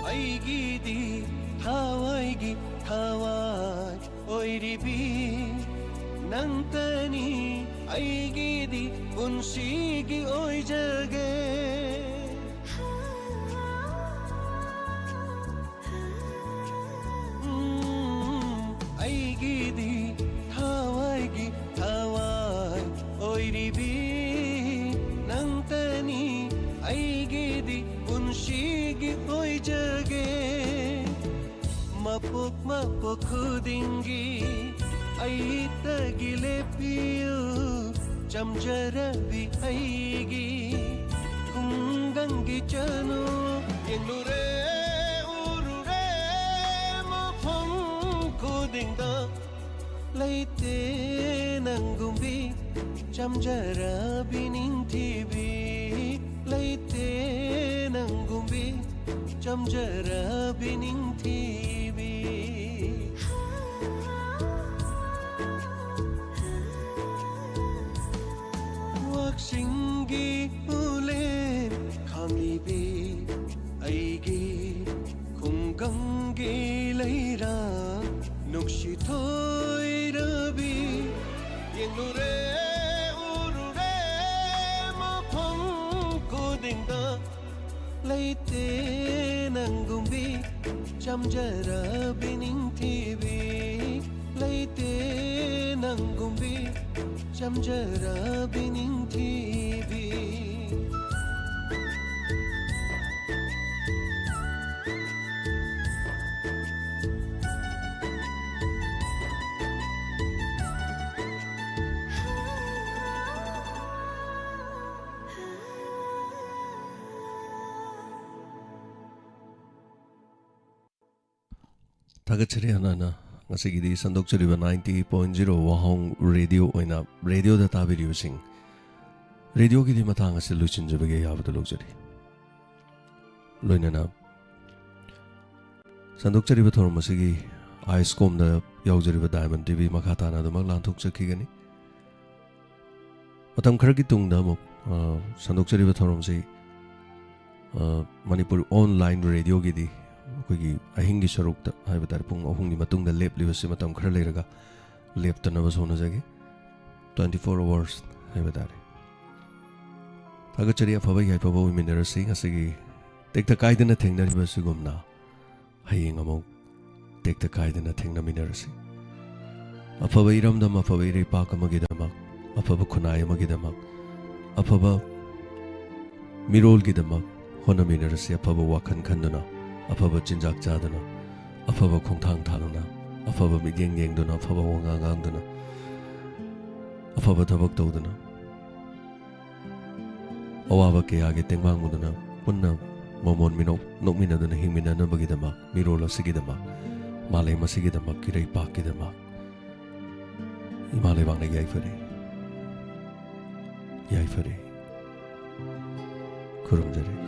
ꯑꯩꯒꯤꯗꯤ ꯊꯋꯥꯏꯒꯤ ꯊꯋꯥꯏ ꯑꯣꯏꯔꯤꯕꯤ ꯅꯪꯇꯅꯤ ꯑꯩꯒꯤꯗꯤ ꯄꯨꯟꯁꯤꯒꯤ ꯑꯣꯏꯖꯒꯦ꯫ ꯎꯝ, ꯑꯩꯒꯤꯗꯤ ꯊꯋꯥꯏꯒꯤ ꯊꯋꯥꯏ ꯑꯣꯏꯔꯤꯕꯤ ꯄꯣꯛꯃꯛꯄ ꯈꯨꯗꯤꯡꯒꯤ ꯑꯩꯇꯒꯤ ꯂꯦꯞꯄꯤꯌꯨ, ꯆꯝꯖꯔꯕꯤ ꯑꯩꯒꯤ ꯈꯨꯡꯒꯪꯒꯤ ꯆꯅꯨ꯫ ꯌꯦꯡꯂꯨꯔꯦ, ꯎꯔꯨꯔꯦ, ꯃꯐꯝ ꯈꯨꯗꯤꯡꯗ ꯂꯩꯇꯦ ꯅꯪꯒꯨꯝꯕꯤ ꯆꯝꯖꯔꯕꯤ ꯅꯤꯡꯊꯤꯕꯤ, ꯂꯩꯇꯦ ꯅꯪꯒꯨꯝꯕꯤ ꯆꯝꯖꯔꯕꯤ ꯅꯤꯡꯊꯤꯕꯤ꯫ ꯋꯥꯛꯆꯤꯡꯒꯤ ꯎꯂꯦꯟ ꯈꯥꯡꯂꯤꯕꯤ ꯑꯩꯒꯤ ꯈꯨꯡꯒꯪꯒꯤ ꯂꯩꯔꯥ ꯅꯨꯡꯁꯤ ꯊꯣꯏꯔꯕꯤ꯫ ꯌꯦꯡꯂꯨꯔꯦ, ꯎꯔꯨꯔꯦ, ꯃꯐꯝ ꯈꯨꯗꯤꯡꯗ ꯂꯩꯇꯦ ꯅꯪꯒꯨꯝꯕꯤ ꯆꯝꯖꯔꯕꯤ ꯅꯤꯡꯊꯤꯕꯤ, ꯂꯩꯇꯦ ꯅꯪꯒꯨꯝꯕꯤ ꯆꯝꯖꯔꯕꯤ ꯅꯤꯡꯊꯤꯕꯤ꯫ ꯊꯥꯒꯠꯆꯔꯤ ꯍꯥꯟꯅ ꯍꯥꯟꯅ꯫ ꯉꯁꯤꯒꯤꯗꯤ ꯁꯟꯗꯣꯛꯆꯔꯤꯕ ninety point zero ꯋꯥꯍꯣꯡ ꯔꯦꯗꯤꯑꯣ ꯑꯣꯏꯅ ꯔꯦꯗꯤꯑꯣꯗ ꯇꯥꯕꯤꯔꯤꯕꯁꯤꯡ, ꯔꯦꯗꯤꯑꯣꯒꯤꯗꯤ ꯃꯇꯥꯡ ꯑꯁꯤ ꯂꯣꯏꯁꯤꯟꯖꯕꯒꯤ ꯑꯌꯥꯕꯗꯨ ꯂꯧꯖꯔꯤ꯫ ꯂꯣꯏꯅꯅ ꯁꯟꯗꯣꯛꯆꯔꯤꯕ ꯊꯧꯔꯝ ꯑꯁꯤꯒꯤ ꯑꯥꯏꯁꯀꯣꯝꯗ ꯌꯥꯎꯖꯔꯤꯕ ꯗꯥꯏꯃꯟ ꯇꯤꯚꯤ ꯃꯈꯥ ꯇꯥꯅ ꯑꯗꯨꯃꯛ ꯂꯥꯟꯊꯣꯛꯆꯈꯤꯒꯅꯤ꯫ ꯃꯇꯝ ꯈꯔꯒꯤ ꯇꯨꯡꯗ ꯑꯃꯨꯛ, ꯑ, ꯁꯟꯗꯣꯛꯆꯔꯤꯕ ꯊꯧꯔꯝꯁꯤ, ꯑ, ꯃꯅꯤꯄꯨꯔ ꯑꯣꯟꯂꯥꯏꯟ ꯔꯦꯗꯤꯑꯣꯒꯤꯗꯤ ꯑꯩꯈꯣꯏꯒꯤ ꯑꯍꯤꯡꯒꯤ ꯁꯔꯨꯛꯇ ꯍꯥꯏꯕ ꯇꯥꯔꯦ, ꯄꯨꯡ ꯑꯍꯨꯝꯒꯤ ꯃꯇꯨꯡꯗ ꯂꯦꯞꯂꯤꯕꯁꯤ ꯃꯇꯝ ꯈꯔ ꯂꯩꯔꯒ ꯂꯦꯞꯇꯅꯕꯁꯨ ꯍꯣꯠꯅꯖꯒꯦ꯫ Twenty four hours ꯍꯥꯏꯕ ꯇꯥꯔꯦ꯫ ꯊꯥꯒꯠꯆꯔꯤ꯫ ꯑꯐꯕ ꯌꯥꯏꯐꯕ ꯑꯣꯏꯃꯤꯟꯅꯔꯁꯤ꯫ ꯉꯁꯤꯒꯤ ꯇꯦꯛꯇ ꯀꯥꯏꯗꯅ ꯊꯦꯡꯅꯔꯤꯕ ꯑꯁꯤꯒꯨꯝꯅ ꯍꯌꯦꯡ ꯑꯃꯨꯛ ꯇꯦꯛꯇ ꯀꯥꯏꯗꯅ ꯊꯦꯡꯅꯃꯤꯟꯅꯔꯁꯤ꯫ ꯑꯐꯕ ꯏꯔꯝꯗꯝ, ꯑꯐꯕ ꯏꯔꯩꯄꯥꯛ ꯑꯃꯒꯤꯗꯃꯛ, ꯑꯐꯕ ꯈꯨꯟꯅꯥꯏ ꯑꯃꯒꯤꯗꯃꯛ, ꯑꯐꯕ ꯃꯤꯔꯣꯜꯒꯤꯗꯃꯛ ꯍꯣꯠꯅꯃꯤꯟꯅꯔꯁꯤ꯫ ꯑꯐꯕ ꯋꯥꯈꯜ ꯈꯟꯗꯨꯅ, ꯑꯐꯕ ꯆꯤꯟꯖꯥꯛ ꯆꯥꯗꯨꯅ, ꯑꯐꯕ ꯈꯣꯡꯊꯥꯡ ꯊꯥꯗꯨꯅ, ꯑꯐꯕ ꯃꯤꯠꯌꯦꯡ ꯌꯦꯡꯗꯨꯅ, ꯑꯐꯕ ꯋꯥꯉꯥꯡ ꯉꯥꯡꯗꯨꯅ, ꯑꯐꯕ ꯊꯕꯛ ꯇꯧꯗꯨꯅ, ꯑꯋꯥꯕ ꯀꯌꯥꯒꯤ ꯇꯦꯡꯕꯥꯡꯕꯗꯨꯅ ꯄꯨꯟꯅ ꯃꯃꯣꯟ ꯃꯤꯅꯣꯛ ꯅꯣꯛꯃꯤꯟꯅꯗꯨꯅ ꯍꯤꯡꯃꯤꯟꯅꯅꯕꯒꯤꯗꯃꯛ, ꯃꯤꯔꯣꯜ ꯑꯁꯤꯒꯤꯗꯃꯛ, ꯃꯥꯂꯦꯝ ꯑꯁꯤꯒꯤꯗꯃꯛ, ꯏꯔꯩꯄꯥꯛꯀꯤꯗꯃꯛ ꯏꯃꯥ ꯂꯩꯕꯥꯛꯅ ꯌꯥꯏꯐꯔꯦ, ꯌꯥꯏꯐꯔꯦ꯫ ꯈꯨꯔꯨꯝꯖꯔꯤ꯫